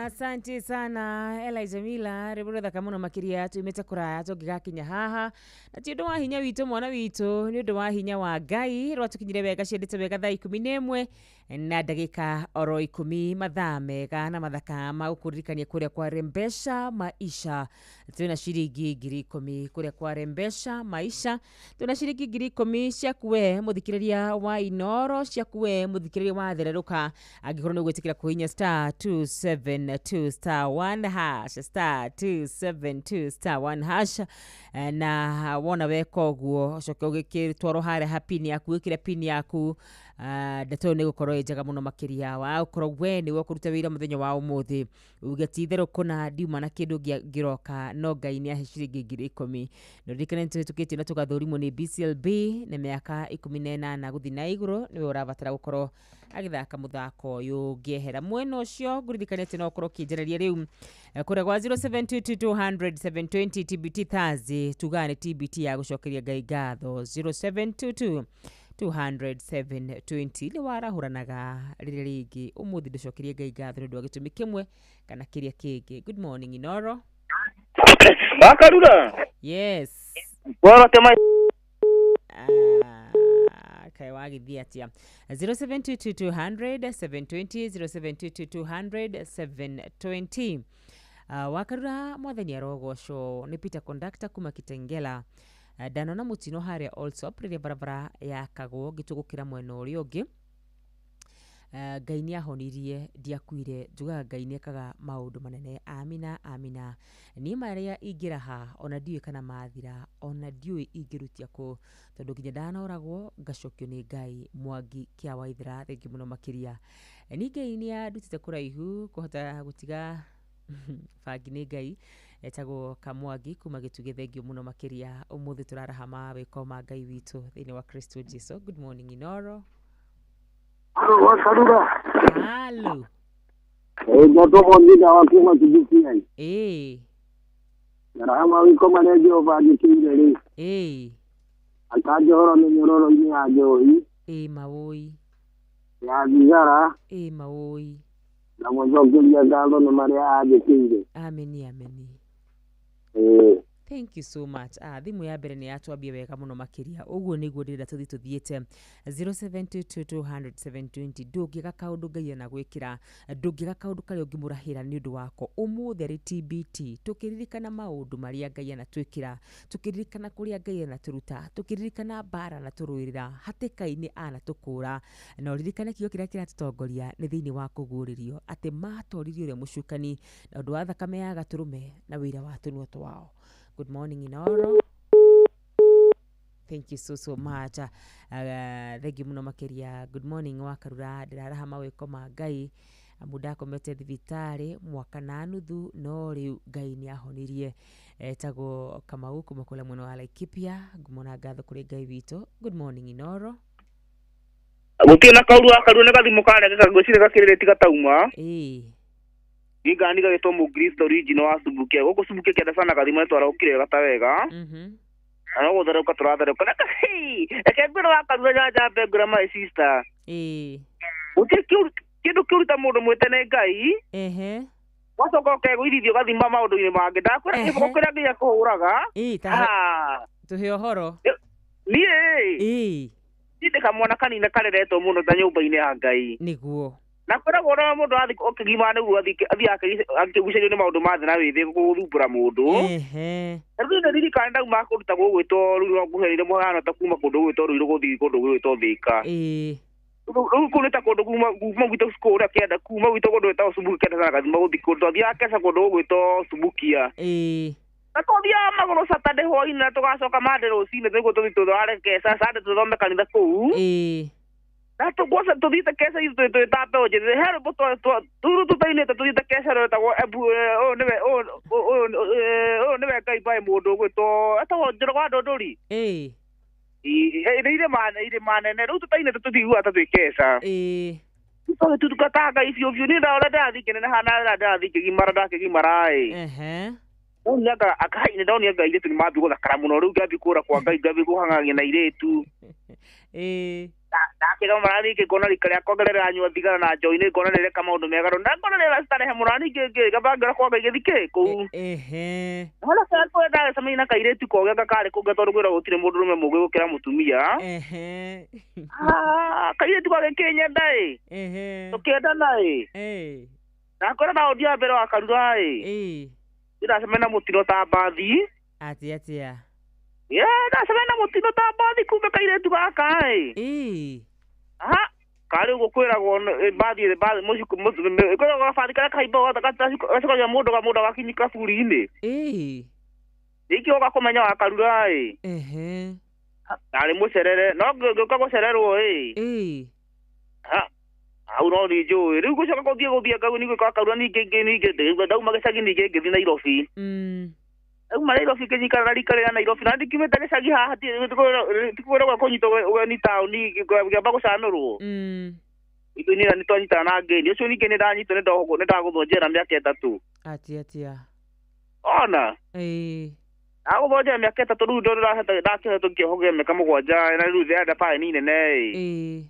Asante sana Elijah Mila rwĩmbo rũthaka mũno makĩria tumĩte kũraya tũngĩgakinya haha na ti ũndũ wa hinya witũ mwana witũ nĩ ũndũ wa hinya wa Ngai rwatũkinyire wega ciendete wega thaa 11 na ndagĩka oro 10 mathaa mega na mathaka ma gũkũririkania kũrĩa kwa Rembesha Maisha twĩna ciringi 10,000 kũrĩa kwa Rembesha Maisha twĩna ciringi 10,000 ciaku we mũthikĩrĩria wa Inoro ciaku we mũthikĩrĩria wa Thererũka angĩkorwo nĩ ũgwĩtĩkĩra kũhihinya star 272 star 1 hash star 272 star 1 hash na wona weka ũguo ũcoke ũgĩtwarwo harĩa ha pin yaku wĩkĩre pin yaku ndeto ĩyo nĩ ĩgũkorwo ĩ njega mũno makĩria wa gũkorwo we nĩwe ũkũruta wĩra mũthenya wa ũmũthĩ uge ti itherũ kũna ndiuma na kĩndũ ngĩroka no Ngai nĩ ahe ciringi 10,000 na ũririkane nĩ tũhĩtũkĩtio na tũgathũrimwo nĩ BCLB na mĩaka 18 gũthiĩ na igũrũ nĩwe ũrabatara gũkorwo agĩthaka mũthako ũyũ ngĩehera mwena ũcio ngũririkane atĩ no ũkorwo ũkĩnjarĩria rĩu kũrĩa gwa 0722200720 TBT Thursday tugaga nĩ TBT ya gũcokeria Ngai ngatho 0722 200 720 nĩ warahũranaga rĩrĩa rĩngĩ ũmũthĩ ndũcokerie Ngai ngatho nĩ ũndũ wa gĩtũmi kĩmwe kana kĩrĩa kĩngĩ. Good morning Inoro. Makarura. Yes. Bora tema. Kaĩ wagĩthiĩ atĩa 0722 720 0722 720. Wakarura mwathani arogocwo nĩ Peter Conductor kuma Kitengela. Ndanona mũtino harĩa Allsops rĩrĩa barabara yakagwo ngĩtũgũkĩra mwena ũrĩa ũngĩ. Ngai nĩ ahonirie, ndiakuire. Njugaga Ngai nĩ ekaga maũndũ manene. Amina, amina. Niĩ marĩa ingĩraha ona ndiũĩ kana mathira, ona ndiũĩ ingĩrutia kũ, tondũ nginya ndanoragwo ngacokio nĩ Ngai. Mwangi Kĩa Waithera, thengiũ mũno makĩria. Niĩ Ngai nĩ andutĩte kũraihu kũhota gũtiga bangi nĩ Ngai. Etagwo Kamwangi kuma Gĩtugĩ, thengiũ mũno makĩria. Ũmũthĩ tũraraha mawĩko ma Ngai witũ thĩinĩ wa Kristo Jesu. Good morning Inoro. Wakarura. Halo. Ndatũkwo thutha wa kuma Kibukia. Ĩĩ. Ngaraha mawĩko marĩa Jehova anjĩkĩire rĩ. Ĩĩ. Akanjohora mĩnyororo-inĩ ya njohi. Ĩĩ mawũi. Ya thigara. Ĩĩ mawũi. Na mũcokeria ngatho nĩ marĩa anjĩkĩire. Ameni, ameni. Ĩĩ. Thank you so much. Thimũ ya mbere nĩ yatwambia wega mũno makĩria. Ũguo nĩguo ndĩrenda tũthiĩ tũthiĩte. 0722200720. Ndũngĩga kaũndũ Ngai anagwĩkĩra, ndũngĩga kaũndũ karĩa ũngĩmũrahĩra nĩ ũndũ wako. Ũmũthĩ arĩ TBT, tũkĩririkana maũndũ marĩa Ngai anatwĩkĩra, tũkĩririkana kũrĩa Ngai anatũruta, tũkĩririkana mbara anatũrũĩrĩra, hatĩka-inĩ anatũkũra. Na ũririkane kiugo kĩrĩa kĩratũtongoria nĩ thĩinĩ wa kũguũrĩrio atĩ matoririe ũrĩa mũcukani na ũndũ wa thakame ya gatũrũme na wĩra wa tũnua twao. Good morning Inoro. Thank you so so much. Thank you mũno makĩria. Good morning Wakarura, ndĩraraha mawĩko ma Ngai amu ndakomete thibitarĩ mwaka na nuthu no rĩu Ngai nĩ ahonirie. Etagwo Kamau kuma kũrĩa mwena wa Laikipia. Ngumo na ngatho kũrĩ Ngai witũ. Good morning Inoro. Gũtirĩ na kaũru wakarua nĩ gathimũ karengeka ngwĩciria gakĩrĩrĩti gatauma. Ĩĩ. Ngani gagĩtwo mũkristo original wa Subukia. Gũkũ Subukia kĩenda sana gathimũ nĩtwarahũkire wega ta wega. Na no gũtherũka tũratherũka. Na reke ngwĩre wakarua nyanja ngwĩre my sister. Ĩĩ. Gũtirĩ kĩndũ kĩũru ta mũndũ mwĩte nĩ Ngai. Ehe. Wacoka ũkegũithithio ũgathima maũndũ-inĩ mangĩ. Ndakwĩra kĩboko kĩrĩa nginya kũhũraga. Ĩĩ, ta tũhe ũhoro. Niĩ. Ĩĩ. Niĩ ndĩ kamwana kanini kareretwo mũno ta nyũmba-inĩ ya Ngai. Nĩguo. Na kwĩragwo ũrĩa mũndũ athiĩ ũkĩgimara nĩguo athiĩ akĩgucĩrĩrio nĩ maũndũ ma thĩ na wĩthĩ gũthumbũra mũndũ. Ehe. Na rĩu nĩ ndirikana ndauma kũndũ ta gũgwĩtwo rĩu no ngũheire mũhano ta kuma kũndũ gũgwĩtwo Ruiru gũthiĩ kũndũ gũgwĩtwo Thĩka. Ĩĩ. Rĩu kũu nĩ ta kũndũ kuma gwitũ kũrĩa kĩanda kuma gwitũ kũndũ gwĩtagwo Subukia kĩanda sana gathima gũthiĩ kũndũ twathiaga Keca kũndũ gũgwĩtwo Subukia. Ĩĩ. Na twathiaga magũrũ Saturday hwaĩ-inĩ na tũgacoka Monday rũcinĩ nĩguo tũthiĩ tũtware Keca Sunday tũthome kanitha kũu. Ĩĩ. Na tũgwaca tũthiĩte Keca ithuĩ twĩ ta mbeũ njĩthĩ he rwĩmbo rũu tũtainĩte tũthiĩte Keca rwĩtagwo Ebu ũyũ nĩwe ũyũ nĩwe Ngai by mũndũ ũgwĩtwo etagwo Njoroge wa Ndũndũri. Ĩĩ. Nĩ irĩma nene rĩu tũtainĩte tũtiguaga ta twĩ Keca. Ĩĩ. Tũgĩtutuka Ngai biũ biũ niĩ ũrĩa ndĩrathiĩ ngĩneneha na ũrĩa ndĩrathiĩ ngĩgimara ndakĩgimara ĩ. Ehe. Ndonire anga akai ndonire anga airĩtu nĩmambia gũthakara mũno rĩu ngambia kũra kwa Ngai ngambia kũhang'ania na airĩtu. Ĩĩ. Ndakĩgama marathiĩ ngona rika rĩakwa rĩranyua thigara na njohi nĩ ngona rĩreka maũndũ mega na ngona rĩrastarehe mũno na ningĩ ngamba ngĩra kwa Ngai gĩthikĩ kũu. Ehe. Hona kaya ndagĩcemania na kairĩtu kogĩ anga karĩ kũngĩ tondũ kwĩragwo gũtirĩ mũndũrũme mũũgĩ gũkĩra mũtumia. Ehe. Kairĩtu gagĩkĩnyenda ĩ. Ehe. Tũkĩendana ĩ. Ĩĩ. Ndakora na ũndũ wa mbere wa Karura ĩ. Ĩĩ. Ndĩracemania na mũtino ta mbathi. Atĩa atĩa. Ye, ndacemania na mũtino ta mbathi kumbe kairĩtu gaka ĩ. Ĩĩ. Aha. Karĩ ũguo kwĩragwo mbathi kwĩragwo gabathi karĩa kahaimbaga gacokagia mũndũ mũndũ agakinyia kaburi-inĩ. Ĩĩ. Ningĩ ũga kũmenya wa Karura ĩ. Ehe. Ndarĩ mũcerere no ngĩũka gũcererwo ĩ. Ĩĩ. Ha. Hau no nĩ njũĩ rĩu gũcoka gũthiĩ ngau ningĩ kwa Karura ningĩ ningĩ ndauma gĩcagi ningĩ ngĩthiĩ Nairobi. Ndauma Nairobi ngĩnyikara na rika rĩa Nairobi na ndikiumĩte gĩcagi haha tikwĩragwo kũnyitwo ũgeni taũni ngĩamba gũcanũrwo. Ithuĩ nĩ twanyitana na ngeni ũcio ningĩ nĩndanyitwo nĩndagũthwo njera mĩaka 3. Atĩa atĩa. Ona. Ĩĩ. Ndagũthwo njera mĩaka 3 rĩu ndakĩhetwo kĩoho kĩa mĩaka 7 na rĩu ndĩrenda baĩni nene ĩ. Ĩĩ.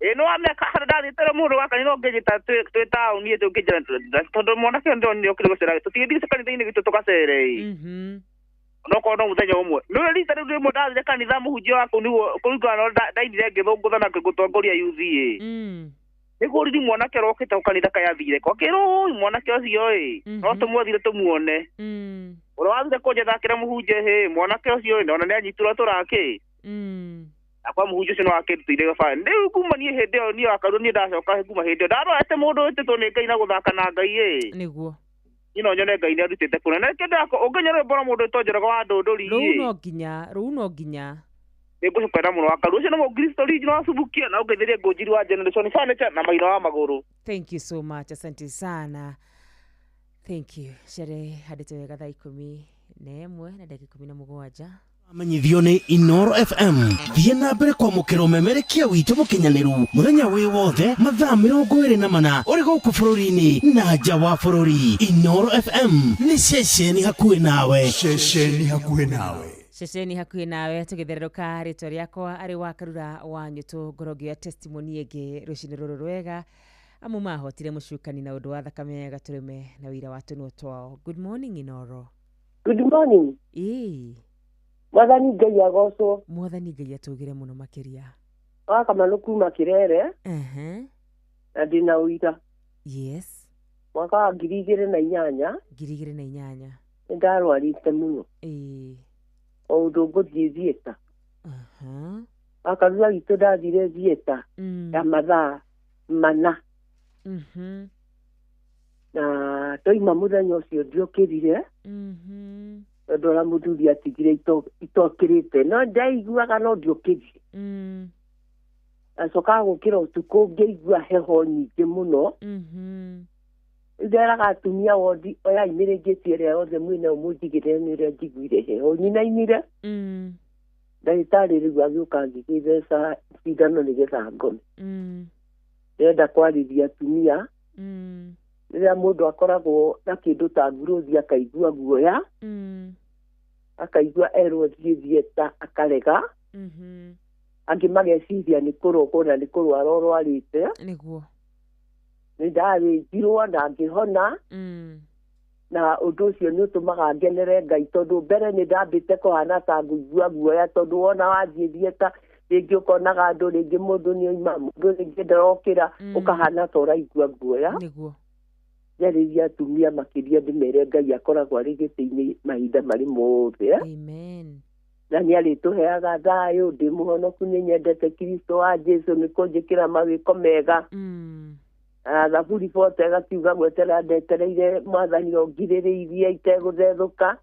Ĩ no wa mĩaka harĩa ndathiĩte mũndũ wa kanitha ũngĩnjĩta twĩ taũni ĩ tũngĩnjĩra tondũ mwanake ũyũ ndĩronire okire gũcera tũtigĩthiĩ kanitha-inĩ gwitũ tũgacere ĩ. Onokorwo no mũthenya ũmwe. Nĩũĩ rita rĩu rĩmwe ndathire kanitha mũhunjia wa kũu nĩguo kũringana na ũrĩa ndainire ngĩthũngũtha na ngĩtongoria youth ĩ. Nĩguo riri mwanake ũrokĩte kanitha kaĩ athire ko akĩrwo ũi mwanake ũcio ĩ no tũmwethire tũmuone. Ũrĩa wathire kũnjetha akĩra mũhunjia hĩ mwanake ũcio ĩ ona nĩanyitirwo tũrakĩ. Akwa mũhunjia ũcio nĩ wakĩndutĩire gabani. Rĩu kuma niĩ hĩndĩ ĩyo niĩ wakarua niĩ ndacoka kuma hĩndĩ ĩyo ndarwarĩte mũndũ wĩtĩtwo nĩ Ngai na gũthaka na Ngai ĩ. Nĩguo. Niĩ no nyone Ngai nĩ arutĩte kũna. Na nĩkĩo ndĩrakũ ũngĩnyona rwĩmbo rwa mũndũ wĩtwo Njoroge wa Ndũndũri Rũu ĩ. no nginya, rũu no nginya. Nĩngũcukana mũno wakarua. Ũcio nĩ mũkristo original wa Subukia na ũngeithĩrie Ngũnjiri wa Generation Furniture na Maina wa Magũrũ. Thank you so much, asante sana. Thank you. Sherehe handĩte wega thaa 11 na ndagĩka 17. Amenyithio nĩ Inoro FM. Thiĩ na mbere kwamũkĩra ũmemerekia witũ mũkinyanĩru mũthenya wĩ wothe mathaa 24 ũrĩ gũkũ bũrũri-inĩ na nja wa bũrũri. Inoro FM nĩ ceceni hakuhĩ nawe. Ceceni hakuhĩ nawe. Ceceni hakuhĩ nawe tũgĩthererũka rĩtwa rĩakwa arĩ wa Karura wa Nyũtũ ngorwo ngĩoya testimony ĩngĩ rũcinĩ rũrũ rwega amu mahotire mũcukani na ũndũ wa thakame ya gatũrũme na ũira wa tũnua twao. Good morning Inoro. Good morning. Ĩĩ. Mwathani Ngai agocwo. Mwathani Ngai atũgĩre mũno makĩria. Wa Kamanũ kuma Kĩrere. Ehe. Na ndĩna ũira. Yes. Mwaka wa 2008. 2008. Nĩ ndarwarĩte mũno. Ĩĩ. O ũndũ ngũthiĩ thieta. Wakarura witũ ndathire thieta ya mathaa 4. Na ndoima mũthenya ũcio ndiokĩrire. Tondũ ona mũthuri atigire itokĩrĩte no ndaiguaga no ndiokĩrire. Acoka gũkĩra ũtukũ ngĩigua heho nyingĩ mũno. Nderaga atumia wondi oyai mĩrĩngĩti ĩrĩa yothe mwĩnayo mũnjigĩrĩre nĩ ũrĩa njiguire heho nyinainire. Ndagĩtarĩ rĩu agĩũka agĩgĩtheca cindano nĩgetha ngome. Ndĩrenda kwarĩria atumia. Rĩrĩa mũndũ akoragwo na kĩndũ ta nguruthi akaigua guoya. Akaigua erwo thiĩ thieta akarega. Angĩ mageciria nĩ kũrogwo na nĩ kũrwara ũrwarĩte. Nĩguo. Nĩ ndarĩnjirwo na ngĩhona. Na ũndũ ũcio nĩ ũtũmaga ngenere Ngai tondũ mbere nĩ ndambĩte kũhana ta ngũigua guoya tondũ wona wathiĩ thieta rĩngĩ ũkonaga andũ rĩngĩ mũndũ nĩ oima mũndũ rĩngĩ ndarokĩra ũkahana ta ũraigua guoya. Nĩguo. Njarĩria atumia makĩria ndĩmere Ngai akoragwo arĩ gĩtĩ-inĩ mahinda marĩ mothe. Amen. Na nĩ arĩtũheaga thayũ ndĩ mũhonoku nĩ nyendete Kristo wa Jesu nĩ kũnjĩkĩra mawĩko mega. Thaburi bote ĩgakiuga gwetera ndetereire mwathani ongirĩrĩirie itegũthethũka.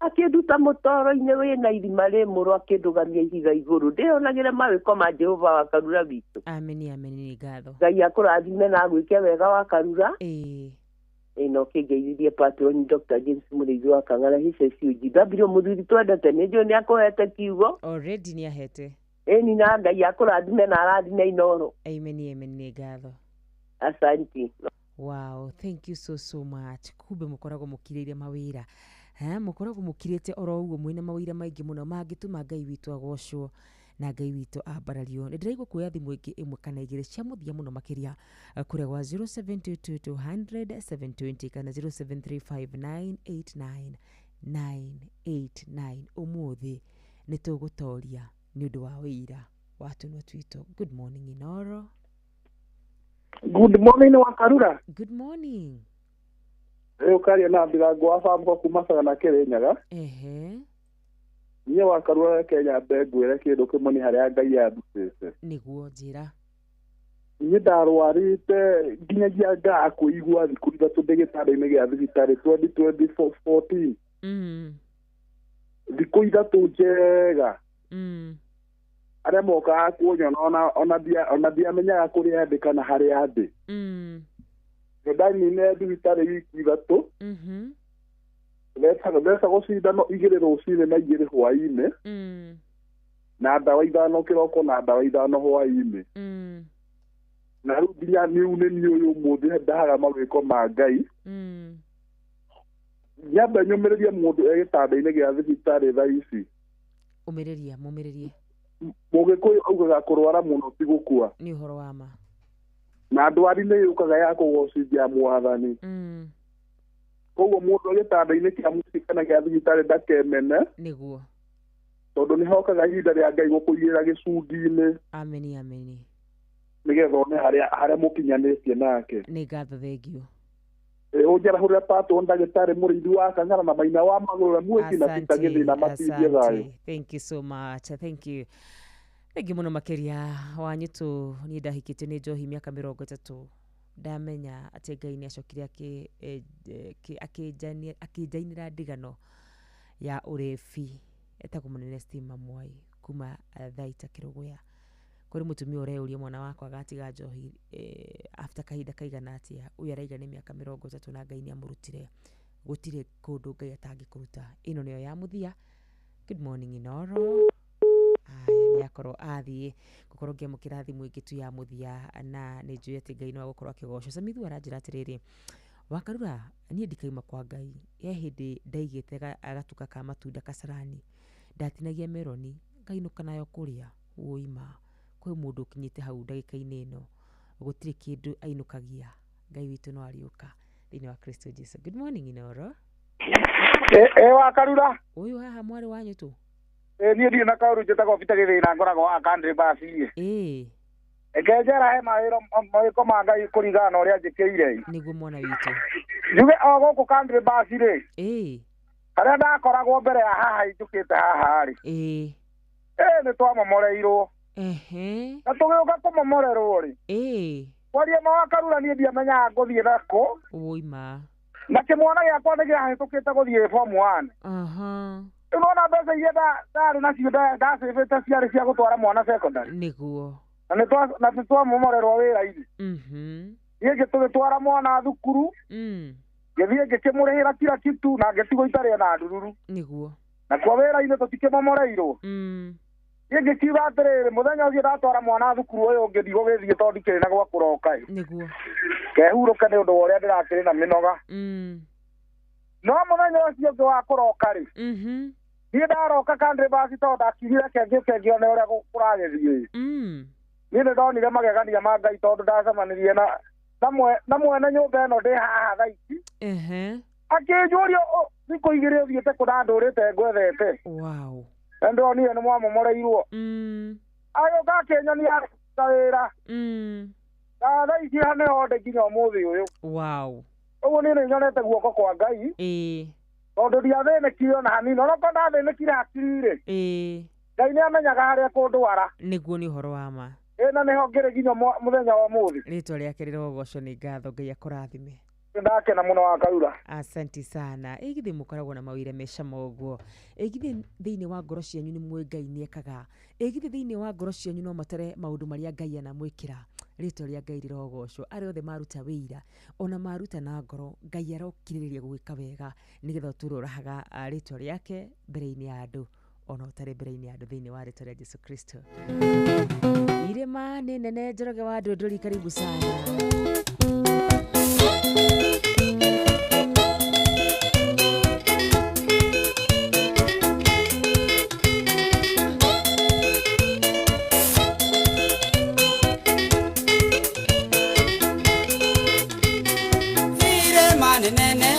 Akĩnduta mũtoro-inĩ wĩna irima rĩ mũro akĩndũgamia ihiga igũrũ ndĩonagĩre mawĩko ma Jehova wa Karura witũ. Ameni, ameni, nĩ ngatho. Ngai akũrathime na agwĩke wega wa Karura. Ĩĩ. Ĩno kĩngeithirie patron Dr. James Mũrĩithi wa Kang'ara HSUGW mũthuri twendete nĩ njũĩ nĩ akũhete kiugo. Already nĩ ahete. Ĩni na Ngai akũrathime na arathime Inoro. Ameni, ameni, nĩ ngatho. Asante. Wow, thank you so so much. Kumbe mũkoragwo mũkirĩire mawĩra. Mũkoragwo mũkirĩte oro ũguo mwĩna mawĩra maingĩ mũno mangĩtũma Ngai witũ agocwo na Ngai witũ ambarario. Nĩ ndĩraigua kuoya thimũ ĩngĩ ĩmwe kana igĩrĩ cia mũthia mũno makĩria kũrĩa gwa 0722200720 kana 0735989989. Ũmũthĩ nĩ tũgũtoria nĩ ũndũ wa ũira wa tũnua twitũ. Good morning Inoro. Good morning Wakarura. Good morning. Rĩu karia na Ndirango wa Bambo kuma Sagana Kĩrĩnyaga. Ehe. Niĩ Wakarura reke nyambe ngwĩre kĩndũ kĩmwe nĩ harĩa Ngai andutĩte. Nĩguo njĩra. Niĩ ndarwarĩte nginyagia ngaga kũigua thikũ 3 ndĩ gĩtanda-inĩ gĩa thibitarĩ 2014. Thikũ 3 njega. Arĩa mokaga kunyona ona ndiamenyaga kũrĩa ndĩ kana harĩa ndĩ. Ndaninire thibitarĩ wiki 3. Thecagwo cindano 2 rũcinĩ na 2 hwaĩ-inĩ. Na ndawa 5 kĩroko na ndawa 5 hwaĩ-inĩ. Na rĩu nginya niĩ nĩ niĩ ũyũ ũmũthĩ ndahaga mawĩko ma Ngai. Nyambe nyũmĩrĩrie mũndũ e gĩtanda-inĩ gĩa thibitarĩ thaa ici. Ũmĩrĩria, mũmĩrĩrie. Mũgĩkũyũ augaga kũrwara mũno ti gũkua. Nĩ ũhoro wa ma. Na ndwari nĩ yũkaga ya kũgocithia mwathani. Koguo mũndũ e gĩtanda-inĩ kĩa mũciĩ kana gĩa thibitarĩ ndakemene. Nĩguo. Tondũ nĩ hokaga ihinda rĩa Ngai gũkũigĩra gĩcungi-inĩ. Ameni, ameni. Nĩgetha one harĩa mũkinyanĩtie nake. Nĩ ngatho, thengio. Ũnjarahũrĩra patwo ndagĩtarĩ Mũrĩithi wa Kang'ara na Maina wa Magũrũ mwĩki na Peter Gĩthĩna matithie thayũ. Thank you so much. Thank you. Thengiũ mũno makĩria Wanyitũ. Niĩ ndahikĩtio nĩ njohi mĩaka 30, ndamenya atĩ Ngai nĩ acokire akĩnjainĩra ndigano ya ũrebi. Etagwo Mũnene Stima Mwai kuma Thaita Kĩrũgũya. Kũrĩ mũtumia ũreyũria mwana wakwa agatiga njohi after kahinda kaigana atĩa. Ũyũ araiga nĩ mĩaka 30 na Ngai nĩ amũrutire. Gũtirĩ kũndũ Ngai atangĩkũruta. Ĩno nĩyo ya mũthia. Good morning, Inoro. Aya, nĩ akorwo athiĩ. Ngũkorwo ngĩamũkĩra thimũ ĩngĩ tu ya mũthia, na nĩ njũĩ atĩ Ngai no agũkorwo akĩgocwo. Samithu aranjĩra atĩrĩrĩ, Wakarura, niĩ ndikaima kwa Ngai. He hĩndĩ ndaigĩte gatuka ka matunda Kasarani, ndatinagia meroni ngainũka nayo kũrĩa. Wũima kwĩ mũndũ ũkinyĩte hau ndagĩka-inĩ ĩno, gũtirĩ kĩndũ ainũkagia. Ngai witũ no ariũka thĩinĩ wa Kristo Jesu. Good morning, Inoro. Ĩ Wakarura. Ũyũ haha mwarĩ wa nyũtũ. Ĩ niĩ ndirĩ na kaũru, njĩtagwo Peter Gĩthĩna, ngoragwo wa country bus. Ĩĩ. Reke njarahe mawĩra mawĩko ma Ngai kũringana na ũrĩa njĩkĩire. Nĩguo mwana witũ. Njuge o gũkũ country bus rĩ, Ĩĩ. harĩa ndakoragwo mbere ya haha injũkĩte haha rĩ, Ĩĩ. Ĩ nĩ twamomoreirwo. Ehe. Na tũgĩũka kũmomorerwo rĩ, Ĩĩ. kwaria ma Wakarura, niĩ ndiamenyaga ngũthiĩ nakũ. Wũima. Na kĩmwana gĩakwa nĩ kĩrahĩtũkĩte gũthiĩ form one. Rĩu nona mbeca iria ndarĩ nacio ndacĩbĩte ciarĩ cia gũtwara mwana secondary. Nĩguo. Na nĩ twamomorerwo wĩra-inĩ. Niĩ ngĩtũgĩtwara mwana thukuru, ngĩthiĩ ngĩkĩmũrĩhĩra kila kitu na ngĩtigwo itarĩ ona ndururu. Nĩguo. Nakuo wĩra-inĩ tũtikĩmomoreirwo. Niĩ ngĩkiuga atĩrĩrĩ, mũthenya ũcio ndatwara mwana thukuru ũyũ ũngĩ ndigũgĩthiĩ tondũ ndikĩrĩ na gwa kũroka ĩ. Nĩguo. Kehurũke nĩ ũndũ wa ũrĩa ndĩrakĩrĩ na mĩnoga. No mũthenya ũcio ũngĩ wa kũroka rĩ, niĩ ndaroka country bus tondũ ndakiugire kengĩũke ngĩone ũrĩa kũragĩthiĩ. Niĩ nĩ ndonire magegania ma Ngai tondũ ndacemanirie na mwene nyũmba ĩno ndĩ haha thaa ici. Ehe. Akĩnjũria thikũ 2 ũthiĩte kũ na ndũrĩte ngwethete. Wow. Na ndonire nĩ mwamomoreirwo. Agĩũka akĩnyonia ta wĩra. Na thaa ici nĩho ndĩ nginya ũmũthĩ ũyũ. Wow. Ũguo niĩ nĩ nyonete guoko kwa Ngai. Ĩĩ. Tondũ ndiathĩnĩkire ona hanini, onokorwo ndathĩnĩkire hakiri rĩ, Ĩĩ. Ngai nĩ amenyaga harĩa kũndwara. Nĩguo, nĩ ũhoro wa ma. Ĩ na nĩho ngĩrĩ nginya mũthenya wa ũmũthĩ. Rĩtwa rĩake rĩrogocwo nĩ ngatho. Ngai akũrathime. Ndakena mũno Wakarura. Asante sana. Ĩ githĩ mũkoragwo na mawĩra me cama ũguo? Ĩ githĩ thĩinĩ wa ngoro cianyu nĩ mũĩ Ngai nĩ ekaga? Ĩ githĩ thĩinĩ wa ngoro cianyu no matare maũndũ marĩa Ngai anamwĩkĩra? Rĩtwa rĩa Ngai rĩrogocwo. Arĩa othe maruta wĩira, ona maruta na ngoro, Ngai arokirĩrĩria gũgĩka wega nĩgetha ũtũre ũrahaga rĩtwa rĩake mbere-inĩ ya andũ, ona ũtarĩ mbere-inĩ ya andũ, thĩinĩ wa rĩtwa rĩa Jesu Kristo. Irĩma nĩ nene. Njoroge wa Ndũndũri, karibu sana. Irĩma nĩ nene,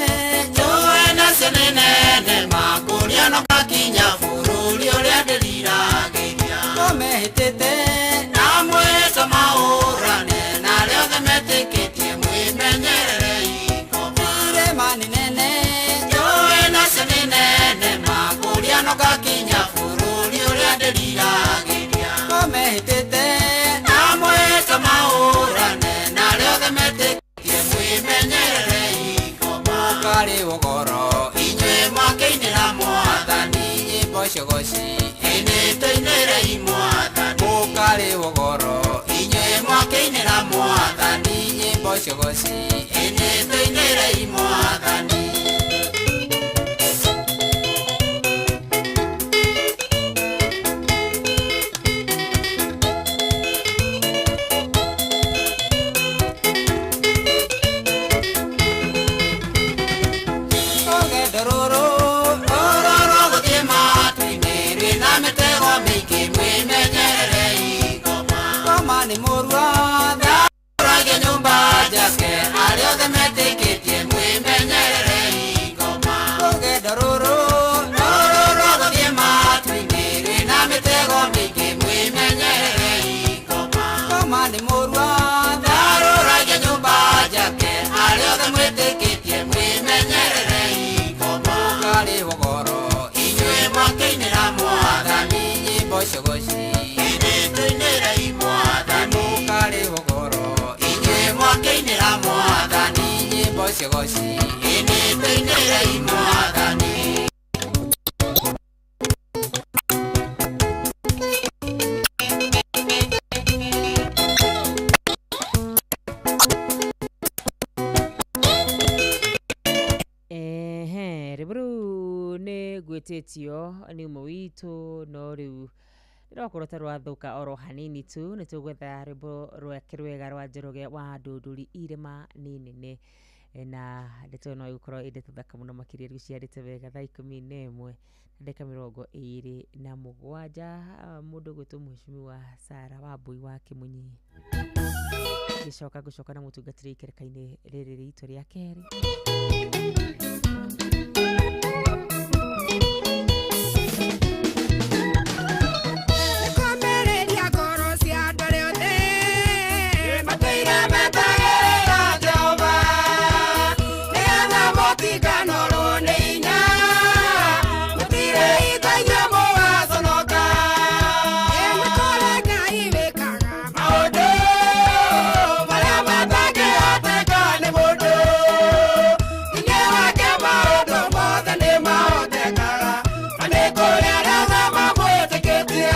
njũĩ nacio nĩ nene, makũria no gakinya bũrũri ũrĩa ndĩriragĩria. Tũmehĩtĩte na mwĩto maũrane, na arĩa othe metĩkĩtie mwĩmenyererei ngoma. Irĩma nĩ nene, njũĩ nacio nĩ nene, makũria no gakinya bũrũri ũrĩa ndĩriragĩria. Tũmehĩtĩte na mwĩto maũrane, na arĩa othe metĩkĩtie mwĩmenyererei ngoma. Mũkarĩ ũgoro inyuĩ mwakĩinĩra mwathani nyĩmbo cogoci, ĩnĩ tũinĩrei mwathani. Mũkarĩ ũgoro inyuĩ mwakĩinĩra mwathani nyĩmbo cogoci, ĩnĩ tũinĩrei mwathani. Rũgendo rũrũ rũrũ rũgũthiĩ matu-inĩ rwĩna mĩtego mĩingĩ, mwĩmenyererei ngoma. Ngoma nĩ mũrua tharagia nyũmba njake, arĩa othe metĩkĩtie mwĩmenyererei. Nĩ gwĩtĩtio nĩ ũmwe witũ, no rĩu rwakorwo ta rwathũka oro hanini tu. Nĩ tũgwetha rwĩmbo rwake rwega rwa Njoroge wa Ndũndũri, irĩma nĩ nene, na ndeto no ĩgũkorwo ĩ ndeto thaka mũno makĩria. Rĩu ciarĩte wega thaa 11:27. Mũndũ ũgwĩtwo Mheshimiwa Sara Wambui wa Kĩmunyi, ngĩcoka ngũcoka na mũtungatĩri ikereka-inĩ rĩrĩ ritũ rĩa kerĩ. Nĩkũmĩrĩria ngoro cia andũ arĩa othe matũire metagĩrĩra Jehova, nĩgetha mũtikanũrwo nĩ hinya, mũtirĩ hingo inyuĩ mũgaconoka. Nĩ kũrĩ Ngai wĩkaga maũndũ marĩa matangĩhoteka nĩ mũndũ. Hinya wake maũndũ mothe nĩ mahotekaga, na nĩ kũrĩ arĩa othe mamwĩtĩkĩtie.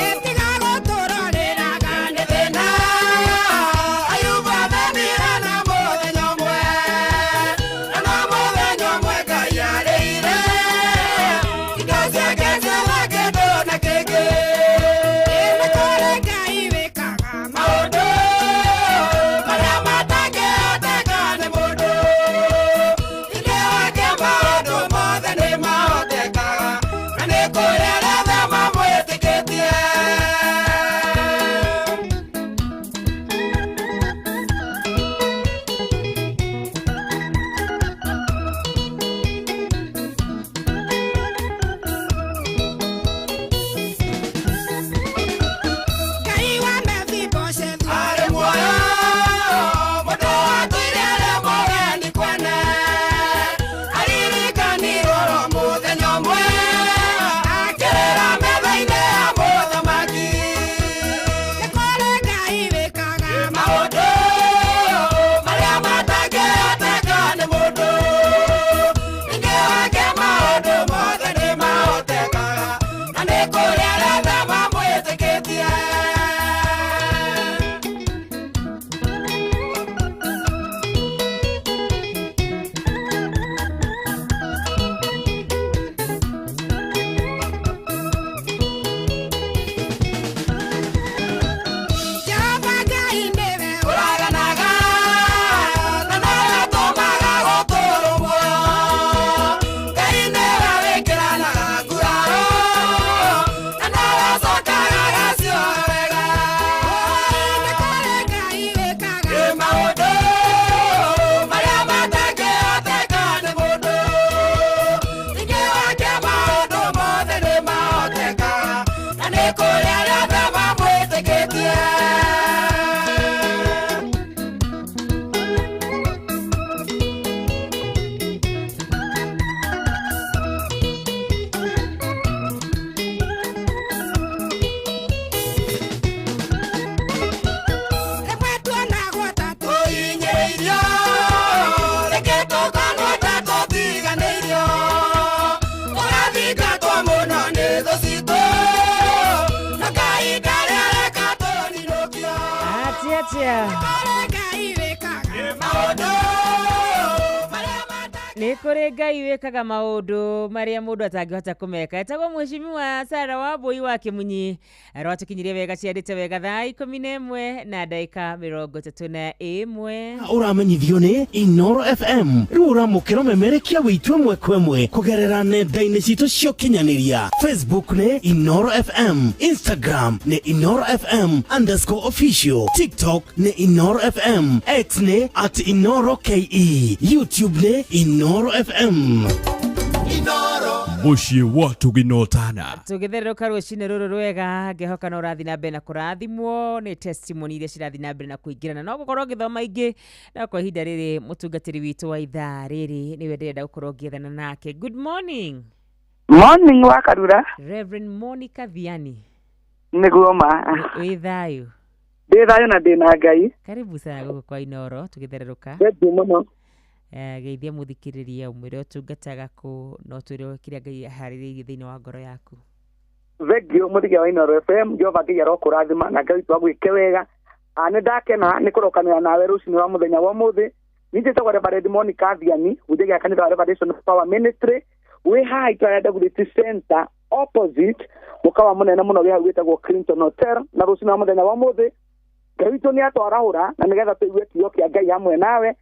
Ĩtiga gũtũrorĩraga nĩ thĩna, Ayubu athenire na mũthenya ũmwe, na no mũthenya ũmwe Ngai arĩire indo ciake ciothe kĩndũ na kĩngĩ. Nĩ kũrĩ Ngai wĩkaga maũndũ marĩa matangĩhoteka nĩ mũndũ. Hinya wake maũndũ mothe nĩ mahotekaga, na nĩ kũrĩ arĩa othe mamwĩtĩkĩtie. Ngai wa Mefiboshethu arĩ muoyo, mũndũ watũire arĩ mũgeni kwene, aririkanirwo oro mũthenya ũmwe, akĩrĩra metha-inĩ ya mũthamaki. Nĩ kũrĩ Ngai wĩkaga maũndũ marĩa matangĩhoteka nĩ mũndũ. Hinya wake maũndũ mothe nĩ mahotekaga, na nĩ kũrĩ arĩa othe mamwĩtĩkĩtie. Jehova Ngai nĩwe ũraganaga, na nowe ũtũmaga gũtũũrwo muoyo. Ngai nĩwe wĩkĩranaga nguraro, na nowe ũcokaga agacioha wega. Nĩ kũrĩ Ngai wĩkaga maũndũ marĩa matangĩhoteka nĩ mũndũ. Hinya wake maũndũ mothe nĩ mahotekaga, na nĩ kũrĩ arĩa othe mamwĩtĩkĩtie. Rĩmwe tuonagwo ta tũhinyĩrĩirio, rĩngĩ tũkonwo ta tũtiganĩirio, tũgathingatwo mũno nĩ thũ citũ, no Ngai ndarĩ areka tũninũkio. Atia atia. Kũrĩ Ngai wĩkaga maũndũ Nĩ kũrĩ Ngai wĩkaga maũndũ marĩa mũndũ atangĩhota kũmeka. Etagwo Mheshimiwa Sara Wambui wa Kĩmunyi, rwatũkinyirie wega ciarĩte wega thaa 11:31. Ũramenyithio nĩ Inoro FM. Rĩu ũramũkĩra ũmemerekia wĩitũ ĩmwe kwa ĩmwe kũgerera nenda-inĩ citũ cia ũkinyanĩria. Facebook nĩ Inoro FM, Instagram nĩ Inoro FM underscore official, TikTok nĩ Inoro FM, X nĩ at Inoro KE, YouTube nĩ Inoro FM. Mũciĩ wa tũginotana. Tũgĩthererũka rũcinĩ rũrũ rwega, ngĩhoka no ũrathiĩ na mbere na kũrathimwo nĩ testimony iria cirathiĩ na mbere na kũingĩrana, no gũkorwo ngĩthoma ingĩ, no kwa ihinda rĩrĩ mũtungatĩri witũ wa ithaa rĩrĩ nĩwe ndĩrenda gũkorwo ngĩethana nake. Good morning. Morning wa Karura. Reverend Monica Thiani. Nĩguo ma. Wĩ thayũ? Ndĩ thayũ na ndĩ na Ngai. Karibu sana gũkũ kwa Inoro tũgĩthererũka. Thengiũ mũno. Geithia mũthikĩrĩria, ũmwĩre ũtungataga kũ, na ũtwĩre kĩrĩa Ngai aharĩrĩirie thĩinĩ wa ngoro yaku. Thengio mũthikĩria wa Inooro FM, Jehova Ngai arokũrathima na Ngai witũ agwĩke wega. Nĩ ndakena nĩ kũrokanĩra nawe rũcinĩ rwa mũthenya wa ũmũthĩ. Niĩ njĩtagwo Reverend Monica Thiani, hunjagia kanitha wa Revelation Power Ministry wĩ haha itũra rĩa Dagoretti Center, opposite mũkawa mũnene mũno wĩ hau wĩtagwo Clinton Hotel. Na rũcinĩ rwa mũthenya wa ũmũthĩ Ngai witũ nĩ atwarahũra na nĩgetha tũigue kiugo kĩa Ngai hamwe nawe,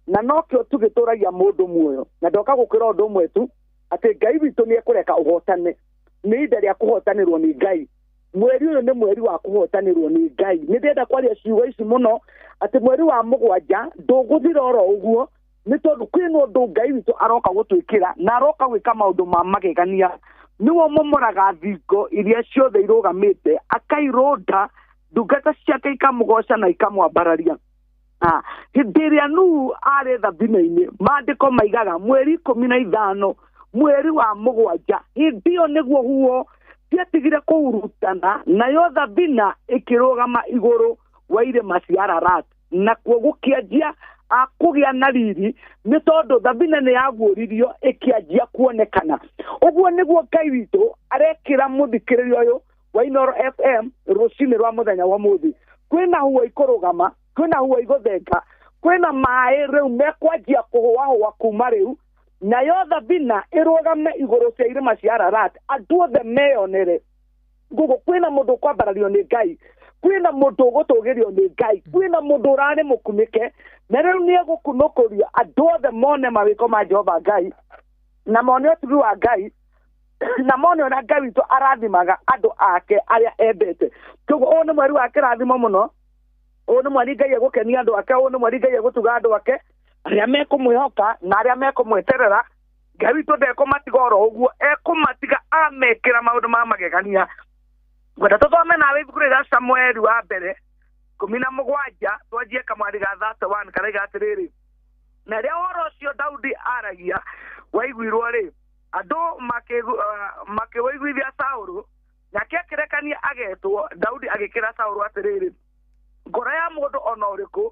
na nokĩo tũgĩtũragia mũndũ muoyo. Na ndoka gũkwĩra ũndũ ũmwe tu, atĩ Ngai witũ nĩ ekũreka ũhotane. Nĩ ihinda rĩa kũhotanĩrwo nĩ Ngai. Mweri ũyũ nĩ mweri wa kũhotanĩrwo nĩ Ngai. Nĩ ndĩrenda kwaria ciugo ici mũno, atĩ mweri wa 7 ndũgũthira oro ũguo, nĩ tondũ kwĩna ũndũ Ngai witũ aroka gũtwĩkĩra na aroka gwĩka maũndũ ma magegania. Nĩwe ũmomoraga thingo iria ciothe irũgamĩte, akairũnda ndungata ciake ikamũgoca na ikamwambararia. Hĩndĩ ĩrĩa Nuhu arĩ thabina-inĩ, maandĩko maigaga mweri 15 mweri wa 7, hĩndĩ ĩyo nĩguo huo ciatigire kũhurutana, nayo thabina ĩkĩrũgama igũrũ wa irĩma cia Ararat, nakuo gũkĩanjia kũgĩa na riri, nĩ tondũ thabina nĩ yaguũririo ĩkĩanjia kuonekana. Ũguo nĩguo Ngai witũ arekĩra mũthikĩrĩria ũyũ wa Inooro FM rũcinĩ rwa mũthenya wa ũmũthĩ. Kwĩna huo ikũrũgama, kwĩna huo igũthenga, kwĩna maĩ rĩu mekwanjia kũhũahũa kuma rĩu, nayo thabina ĩrũgame igũrũ cia irĩma cia Ararat, andũ othe meyonere. Koguo kwĩna mũndũ ũkwambarario nĩ Ngai, kwĩna mũndũ ũgũtũgĩrio nĩ Ngai, kwĩna mũndũ ũrarĩ mũkunĩke, na rĩu nĩ egũkunũkũrio andũ othe mone mawĩko ma Jehova Ngai, na mone ũtugi wa Ngai, na mone ũrĩa Ngai witũ arathimaga andũ ake arĩa endete. Koguo ũyũ nĩ mweri wa kĩrathimo mũno, ũyũ nĩ mweri Ngai egũkenia andũ ake, ũyũ nĩ mweri Ngai egũtuga andũ ake arĩa mekũmwĩhoka na arĩa mekũmweterera. Ngai witũ ndekũmatiga oro ũguo, ekũmatiga amekĩra maũndũ ma magegania. Ngwenda tũthome nawe ibuku rĩa Samueli wa mbere 17, twanjie kamwari ga 31, karaiga atĩrĩrĩ: na rĩrĩa ũhoro ũcio Daudi aragia waiguirwo rĩ, andũ makĩũiguithia Saũlũ, nake akĩrekania agetwo. Daudi agĩkĩra Saũlũ atĩrĩrĩ: ngoro ya mũndũ ona ũrĩkũ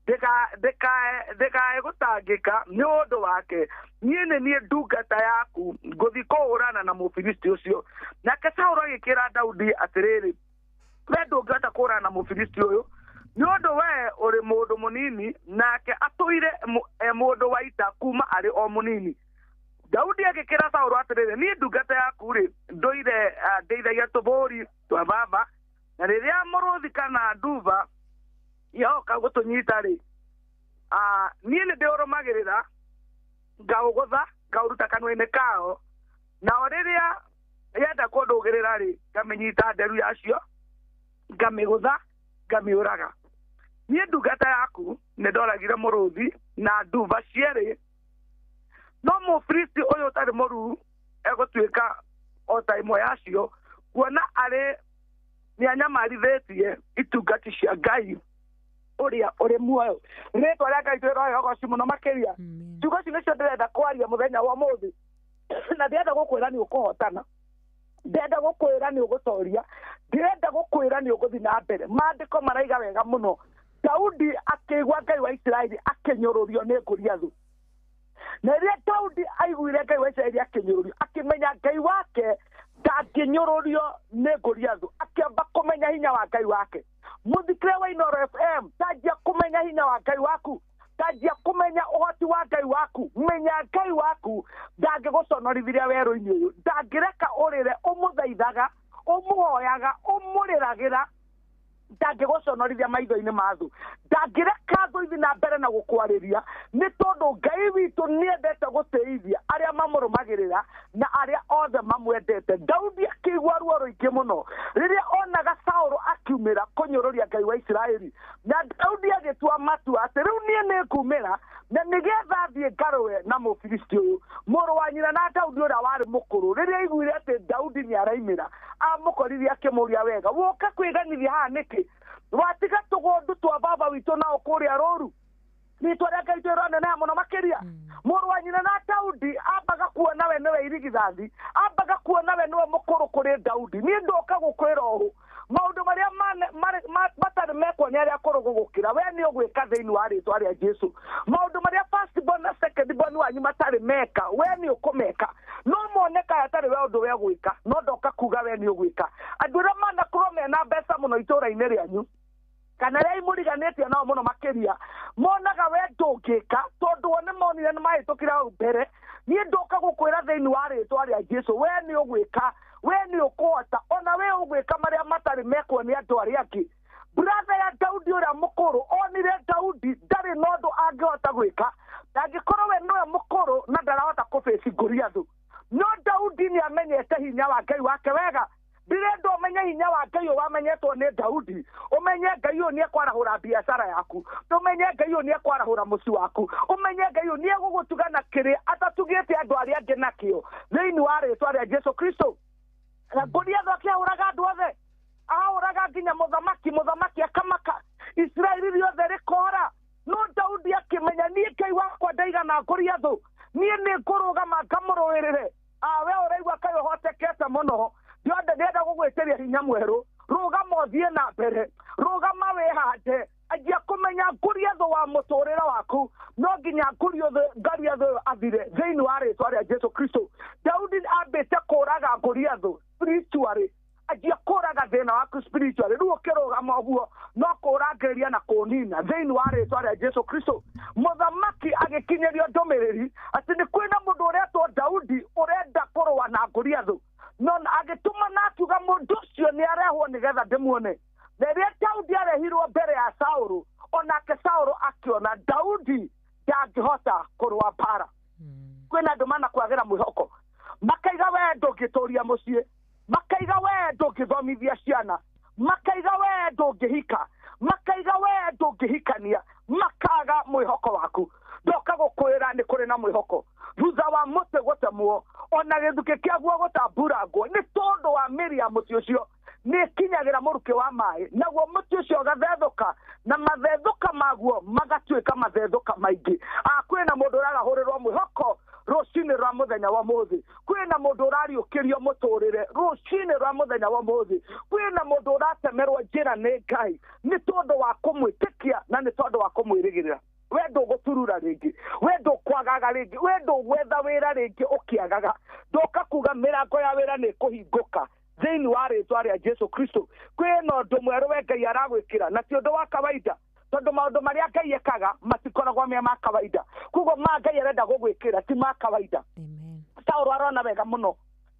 ndĩkae gũtangĩka nĩ ũndũ wake, niĩ nĩ niĩ ndungata yaku, ngũthiĩ kũhũrana na Mũfilisti ũcio. Nake Saũlũ agĩkĩra Daudi atĩrĩrĩ: we ndũngĩhota kũhũrana na Mũfilisti ũyũ, nĩ ũndũ we ũrĩ mũndũ mũnini, nake atũire mũndũ wa ita kuma arĩ o mũnini. Daudi agĩkĩra Saũlũ atĩrĩrĩ: niĩ ndungata yaku rĩ, ndũire ndeithagia tũbũri twa baba, na rĩrĩa mũrũthi kana nduba yoka gũtũnyita rĩ, niĩ nĩ ndĩũrũmagĩrĩra, ngaũgũtha, ngaũruta kanua-inĩ kao, nao rĩrĩa yenda kũndũgĩrĩra rĩ, ngamĩnyita nderu yacio, ngamĩgũtha, ngamĩũraga. Niĩ ndungata yaku nĩ ndoragire mũrũthi na nduba cierĩ, no Mũfilisti ũyũ ũtarĩ mũruu egũtuĩka o ta ĩmwe yacio, kuona arĩ nĩanyamarithĩtie itungati cia Ngai ũrĩa ũrĩ muoyo. Rĩtwa rĩa Ngai twĩrohe ũgoci mũno makĩria. Ciugo ici nĩcio ndĩrenda kwaria mũthenya wa ũmũthĩ, na ndĩrenda gũkwĩra nĩ ũkũhotana, ndĩrenda gũkwĩra nĩ ũgũtoria, ndĩrenda gũkwĩra nĩ ũgũthiĩ na mbere. Maandĩko maraiga wega mũno, Daudi akĩigua Ngai wa Isiraeli akĩnyũrũrio nĩ Goliathu. Na rĩrĩa Daudi aiguire Ngai wa Isiraeli akĩnyũrũrio, akĩmenya Ngai wake ndangĩnyũrũrio nĩ Goliathu, akĩamba kũmenya hinya wa Ngai wake. Mũthikĩrĩria wa Inooro FM, tanjia kũmenya hinya wa Ngai waku, tanjia kũmenya ũhoti wa Ngai waku. Menya Ngai waku ndangĩgũconorithiria werũ-inĩ ũyũ, ndangĩreka ũrĩre ũmũthaithaga, ũmũhoyaga, ũmũrĩragĩra, ndangĩgũconorithia maitho-inĩ ma thũ, ndangĩreka thũ ithiĩ na mbere na gũkwarĩria, nĩ tondũ Ngai witũ nĩendete gũtĩithia arĩa mamũrũmagĩrĩra na arĩa othe mamwendete. Daudi akĩigua ruo rũingĩ mũno rĩrĩa onaga Saũlũ akiumĩra kũnyũrũria Ngai wa Isiraeli, na Daudi agĩtua matua atĩ rĩu niĩ nĩngumĩra na nĩgetha thiĩ ngarũe na Mũfilisti ũyũ. Mũrũ wa nyina na Daudi ũrĩa warĩ mũkũrũ, rĩrĩa aiguire atĩ Daudi nĩaraimĩra, amũkoririe akĩmũũria wega, woka kwĩganithia haha nĩkĩ? Watiga tũgondu twa baba witũ nao kũrĩa rũru? Rĩtwa rĩa Ngai twĩroneneha mũno makĩria. Mũrũ wa nyina na Daudi ambaga kuona we nĩwe irigithathi, ambaga kuona we nĩwe mũkũrũ kũrĩ Daudi. Niĩ ndoka gũkwĩra ũũ, Maũndũ marĩa matarĩ mekwo nĩ arĩa akũrũ gũgũkĩra, we nĩ ũgwĩka thĩinĩ wa rĩtwa rĩa Jesu. Maũndũ marĩa first born na second born wanyu matarĩ meka, we nĩ ũkũmeka. No moneka hatarĩ we ũndũ we gwĩka, no ndoka kuga we nĩ ũgwĩka. Andũ arĩa manakorwo mena mbeca mũno itũũra-inĩ rĩanyu kana rĩa imũriganĩtie nao mũno makĩria, monaga we ndũngĩka tondũ o nĩ monire nĩ mahĩtũkire hau mbere. Niĩ ndoka gũkwĩra thĩinĩ wa rĩtwa rĩa Jesu, we nĩ ũgwĩka, we nĩ ũkũhota, ona we ũgwĩka marĩa matarĩ mekwo nĩ andũ arĩa angĩ. Brother ya Daudi ũrĩa mũkũrũ onire Daudi ndarĩ na ũndũ angĩhota gwĩka, angĩkorwo we nĩwe mũkũrũ na ndarahota kũbĩci Goliathu. No Daudi nĩ amenyete hinya wa Ngai wake wega. Ndirenda ũmenye hinya wa Ngai ũyũ wamenyetwo nĩ Daudi, ũmenye Ngai ũyũ nĩ ekwarahũra biacara yaku, ũmenye Ngai ũyũ nĩ ekwarahũra mũciĩ waku, ũmenye Ngai ũyũ nĩ egũgũtuga na kĩrĩa atatugĩte andũ arĩa angĩ nakĩo thĩinĩ wa rĩtwa rĩa Jesu Kristo. Na Goliathu akĩahũraga andũ othe, ahũraga nginya mũthamaki, mũthamaki akamaka, Isiraeli rĩothe rĩkora. No Daudi akĩmenya niĩ Ngai wakwa ndaigana Goliathu, niĩ nĩ ngũrũgama ngamũrũĩrĩre. We ũraigua kaĩ ũhotekete mũno, ndienda ndĩrenda gũgwĩtĩria hinya mwerũ. Rũgama ũthiĩ na mbere, rũgama wĩhande, anjia kũmenya Goliathu wa mũtũrĩre waku. No nginya Goliathu ũyũ athire thĩinĩ wa rĩtwa rĩa Jesu Kristo. Daudi ambĩte kũraga Goliathu spiritually, anjia kũraga thĩna waku spiritually. Rĩu ũkĩrũgama ũguo no kũrangĩrĩria na kũnina thĩinĩ wa rĩtwa rĩa Jesu Kristo. Mũthamaki agĩkinyĩrio ndũmĩrĩri atĩ nĩ kwĩna mũndũ ũretwo Daudi ũrenda kũrũa na Goliathu. No agĩtũma na akiuga mũndũ ũcio nĩ arehwo nĩgetha ndĩmuone. Rĩrĩa Daudi arehirwo mbere ya Saũlũ, onake Saũlũ akĩona Daudi ndangĩhota kũrũa mbara. Kwĩna andũ manakwagĩra mwĩhoko, makaiga we ndũngĩtũria mũciĩ, makaiga we ndũngĩthomithia ciana, makaiga we ndũngĩhika, makaiga we ndũngĩhikania, makaga mwĩhoko waku. Ndoka gũkwĩra nĩ kũrĩ na mwĩhoko. Thutha wa mũtĩ gũtemwo, ona gĩthukĩ kĩaguo gũtamburangwo, nĩ tondũ wa mĩri ya mũtĩ ũcio nĩ ĩkinyagĩra mũrukĩ wa maĩ, naguo mũtĩ ũcio ũgathethũka, na mathethũka maguo magatuĩka mathethũka maingĩ. Kwĩna mũndũ ũrarahũrĩrwo mwĩhoko rũcinĩ rwa mũthenya wa ũmũthĩ, kwĩna mũndũ ũrariũkĩrio mũtũrĩre rũcinĩ rwa mũthenya wa ũmũthĩ, kwĩna mũndũ ũratemerwo njĩra nĩ Ngai nĩ tondũ wa kũmwĩtĩkia na nĩ tondũ wa kũmwĩrĩgĩrĩra. We ndũgũturura rĩngĩ, we ndũkwagaga rĩngĩ, we ndũgwetha wĩra rĩngĩ ũkĩagaga. Ndoka kuga mĩrango ya wĩra nĩ ĩkũhingũka thĩinĩ wa rĩtwa rĩa Jesu Kristo. Kwĩna ũndũ mwerũ we Ngai aragwĩkĩra, na ti ũndũ wa kawaida, tondũ maũndũ marĩa Ngai ekaga matikoragwo me ma kawaida. Koguo ma Ngai arenda gũgwĩkĩra ti ma kawaida. Saũlũ arona wega mũno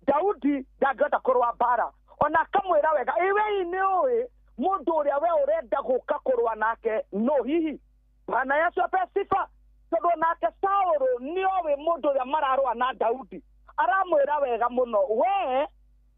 Daudi ndangĩhota kũrũa mbara, ona akamwĩra wega, ĩ we nĩ ũĩ mũndũ ũrĩa we ũrenda gũka kũrũa nake no hihi. Bwana Yesu apewe sifa, tondũ nake Saũlũ nĩoĩ mũndũ ũrĩa mararũa na Daudi. Aramwĩra wega mũno, we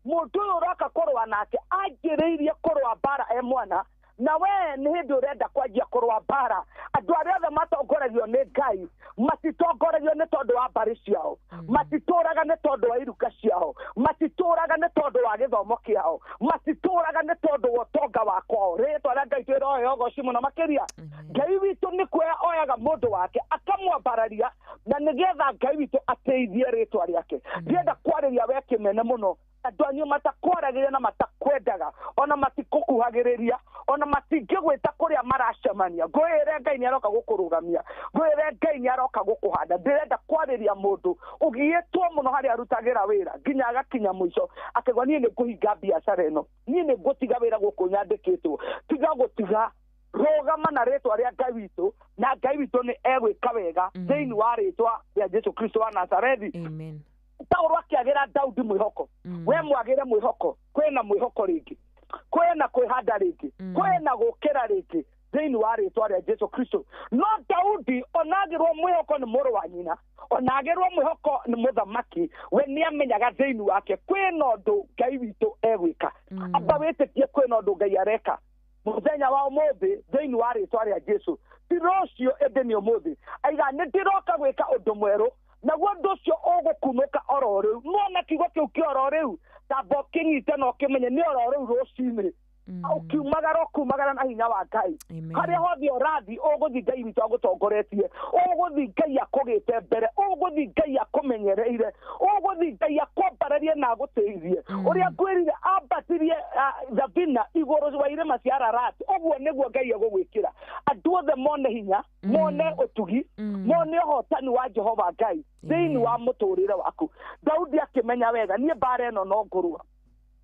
mũndũ ũyũ ũroka kũrũa nake anjĩrĩirie kũrũa mbara e mwana, na we nĩ hĩndĩ ũrenda kwanjia kũrũa mbara. Andũ arĩa othe matongoragio nĩ Ngai matitongoragio nĩ tondũ wa mbarĩ ciao, matitũraga nĩ tondũ wa iruka ciao, matitũraga nĩ tondũ wa gĩthomo kĩao, matitũraga nĩ tondũ wa ũtonga wa kwao. Rĩtwa rĩa Ngai twĩrohe ũgoci mũno makĩria. Ngai witũ nĩ kuoya oyaga mũndũ wake akamwambararia, na nĩgetha Ngai witũ ateithie rĩtwa rĩake. Ndĩrenda kwarĩria we kĩmene mũno andũ anyu matakwaragĩria na matakwendaga, ona matikũkuhagĩrĩria, ona matingĩgwĩta kũrĩa maracemania. Ngwĩre Ngai nĩ aroka gũkũrũgamia, ngwĩre Ngai nĩ aroka gũkũhanda. Ndĩrenda kwarĩria mũndũ ũgiĩtwo mũno harĩa arutagĩra wĩra nginya agakinya mũico akauga niĩ nĩ ngũhinga biacara ĩno, niĩ nĩ ngũtiga wĩra gũkũ nyandĩkĩtwo. Tiga gũtiga, rũgama na rĩtwa rĩa Ngai witũ, na Ngai witũ nĩ egwĩka wega thĩinĩ wa rĩtwa rĩa Jesu Kristo wa Nazarethi. Amen. Saũlũ akĩagĩra Daudi mwĩhoko. We mwagĩre mwĩhoko, kwĩna mwĩhoko rĩngĩ, kwĩna kwĩhanda rĩngĩ, kwĩna gũkĩra rĩngĩ thĩinĩ wa rĩtwa rĩa Jesu Kristo. No Daudi onagĩrwo mwĩhoko nĩ mũrũ wa nyina, onagĩrwo mwĩhoko nĩ mũthamaki, we nĩamenyaga thĩinĩ wake kwĩna ũndũ Ngai witũ egwĩka. Amba wĩtĩkie kwĩna ũndũ Ngai areka mũthenya wa ũmũthĩ thĩinĩ wa rĩtwa rĩa Jesu. Ti rũciũ ĩndĩ nĩ ũmũthĩ. Aiga nĩ ndĩroka gwĩka ũndũ mwerũ, naguo ũndũ ũcio ũgũkunũka oro rĩu. Nĩwona kiugo kĩu kĩa oro rĩu, tamba ũkĩnyite na ũkĩmenye nĩ oro rĩu rũcinĩ. Ũkiumagara ũkumagara na hinya wa Ngai. Harĩa hothe ũrathiĩ ũgũthiĩ Ngai witũ agũtongoretie, ũgũthiĩ Ngai akũgĩte mbere, ũgũthiĩ Ngai akũmenyereire, ũgũthiĩ Ngai akwambararie na agũteithie. Ũrĩa ngwĩrire ambatirie thabina igũrũ wa irĩma cia Ararat. Ũguo nĩguo Ngai egũgwĩkĩra andũ othe mone hinya, mone ũtugi, mone ũhotani wa Jehova Ngai thĩinĩ wa mũtũrĩre waku. Daudi akĩmenya wega niĩ mbara ĩno no ngũrũa.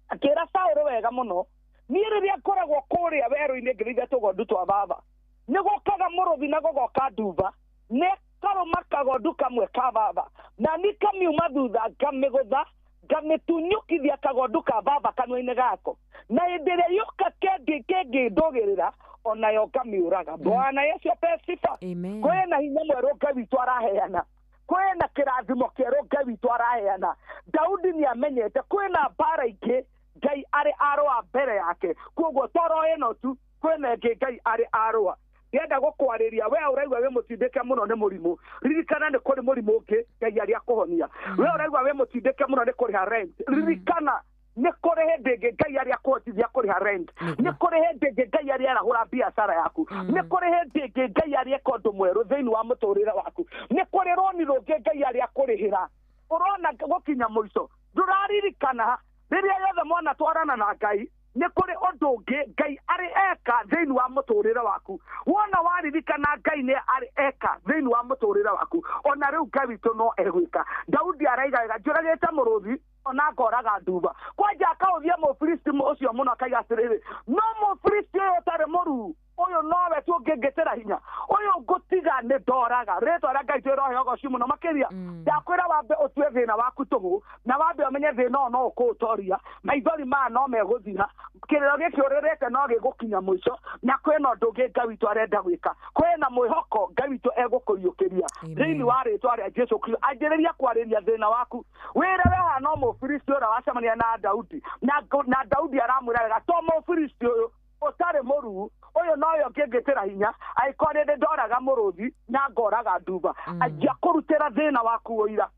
Akĩra Saũlũ wega mũno, niĩ rĩrĩa ngoragwo kũrĩa werũ-inĩ ngĩrĩithia tũgondu twa baba, nĩ gũkaga mũrũthi na gũgoka nduba, nĩ karũma kagondu kamwe ka baba, na niĩ kamiuma thutha ngamĩgũtha ngamĩtunyũkithia kagondu ka baba kanua-inĩ gako, na hĩndĩ ĩrĩa yũka kĩngĩndũgĩrĩra onayo ngamiũraga. Bwana Yesu apewe sifa. Kwĩna hinya mwerũ Ngai witũ araheana, kwĩna kĩrathimo kĩerũ Ngai witũ araheana. Daudi nĩ amenyete kwĩna mbara ingĩ Ngai arĩ arũa mbere yake, koguo toro ĩno tu kwĩna ĩngĩ Ngai arĩ arũa. Ndĩrenda gũkwarĩria we ũraigua wĩ mũtindĩke mũno nĩ mũrimũ, ririkana nĩ kũrĩ mũrimũ ũngĩ Ngai arĩ akũhonia. We ũraigua wĩ mũtindĩke mũno nĩ kũrĩha rent, ririkana nĩ kũrĩ hĩndĩ ĩngĩ Ngai arĩ akũhotithia kũrĩha rent, nĩ kũrĩ hĩndĩ ĩngĩ Ngai arĩ arahũra biacara yaku, nĩ kũrĩ hĩndĩ ĩngĩ Ngai arĩ eka ũndũ mwerũ thĩinĩ wa mũtũrĩre waku, nĩ kũrĩ roni rũngĩ Ngai arĩ akũrĩhĩra. Ũrona gũkinya mũico ndũraririkana rĩrĩa yothe mwana twarana na Ngai nĩ kũrĩ ũndũ ũngĩ Ngai arĩ eka thĩinĩ wa mũtũrĩre waku. Wona waririkana Ngai nĩ arĩ eka thĩinĩ wa mũtũrĩre waku, ona rĩu Ngai witũ no egwĩka. Daudi araiga wega, njũragĩte mũrũthi ona ngoraga nduba. Kwanja akahũthia Mũfilisti ũcio mũno akaiga atĩrĩrĩ, no Mũfilisti ũyũ ũtarĩ mũruu ũyũ nowe tu ũngĩngĩtĩra hinya, ũyũ ngũtiga nĩ ndoraga. Rĩtwa rĩa Ngai twĩrohe ũgoci mũno makĩria. Ndakwĩra wambe ũtue thĩna waku tũhũ, na wambe ũmenye thĩna ũyũ no ũkũũtoria, maithori maya no megũthira, kĩrĩro gĩkĩ ũrĩrĩte no gĩgũkinya mũico, na kwĩna ũndũ ũngĩ Ngai witũ arenda gwĩka, kwĩna mwĩhoko Ngai witũ egũkũriũkĩria thĩinĩ wa rĩtwa rĩa Jesũ Kristo. Anjĩrĩria kwarĩria thĩna waku, wĩre we haha no Mũfilisti ũrĩa wacemania na Daudi, na Daudi aramwĩra wega, to Mũfilisti ũyũ ũtarĩ mũruu ũyũ nowe ũngĩngĩtĩra hinya, angĩkorwo nĩ ndoraga mũrũthi na ngoraga nduba. Anjia kũrutĩra thĩna waku ũira,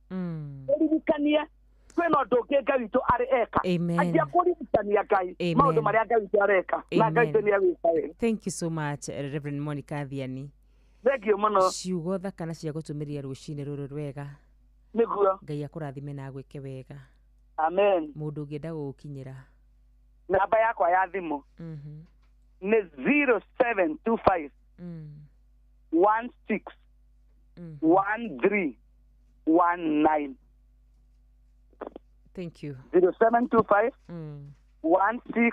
ũririkanie kwĩna ũndũ ũngĩ Ngai witũ arĩ eka. Anjia kũririkania Ngai maũndũ marĩa Ngai witũ areka, na Ngai witũ nĩ egwĩka wega. Thank you so much Reverend Monica Thiani. Thank you mũno. Ciugo thaka na cia gũtũmĩria rũcinĩ rũrũ rwega. Nĩguo. Ngai akũrathime na agwĩke wega. Amen. Mũndũ ũngĩenda gũgũkinyĩra, namba yakwa ya thimũ nĩ 0725 16 13 19. Thank you. 0725 16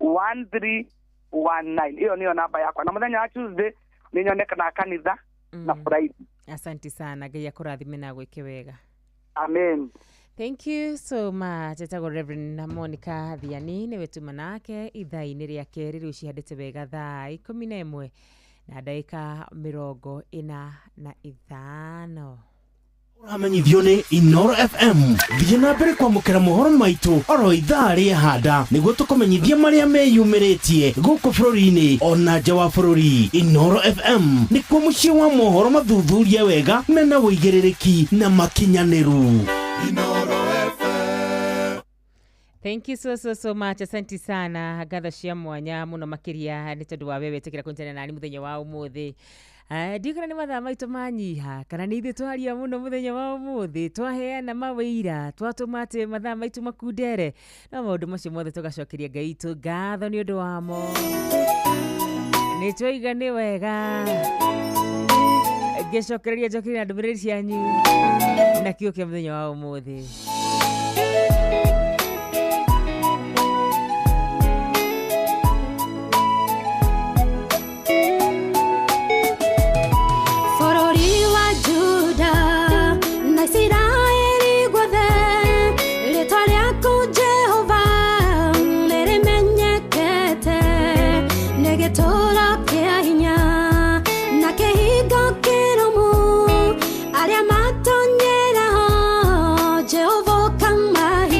13 19. Iyo niyo namba yakwa, na mũthenya wa Tuesday nĩ nyonekanaga kanitha na Friday. Asante sana, Ngai akũrathime na agwĩke wega. Amen. Thank you so much. Etagwo Reverend Monica Thiani, nĩwe tuma nake ithaa-inĩ rĩa kerĩ rĩu cihandĩte wega thaa 11 na ndagĩka 45. Ũramenyithio nĩ Inoro FM. Thiĩ na mbere kwamũkĩra mohoro maitũ oro ithaa rĩa handa nĩguo tũkũmenyithia marĩa meyumĩrĩtie gũkũ bũrũri-inĩ ona nja wa bũrũri. Inoro FM nĩkuo mũciĩ wa mohoro mathuthuria wega mena ũigĩrĩrĩki na makinyanĩru. Thank you so so so much. Asante sana ngatho cia mwanya mũno makĩria nĩ tondũ wa wewe wĩtĩkĩra kũnyitanĩra nani mũthenya wa ũmũthĩ. Ndiũĩ kana nĩ mathaa maitũ manyiha kana nĩ ithuĩ twaria mũno mũthenya wa ũmũthĩ, twaheana mawĩira, twatũma atĩ mathaa maitũ makundere, no maũndũ macio mothe tũgacokeria Ngai witũ ngatho nĩ ũndũ wamo. Nĩ twaiga nĩ wega ngĩcokereria njokeria na ndũmĩrĩri cianyu na kĩo kĩa mũthenya wa ũmũthĩ. Bũrũri wa Juda na Isiraeli guothe, rĩtwa rĩaku Jehova nĩrĩmenyekete, nĩ gĩtũũro kĩa hinya na kĩhingo kĩrũmu, arĩa matonyeraho Jehova ũkamahe.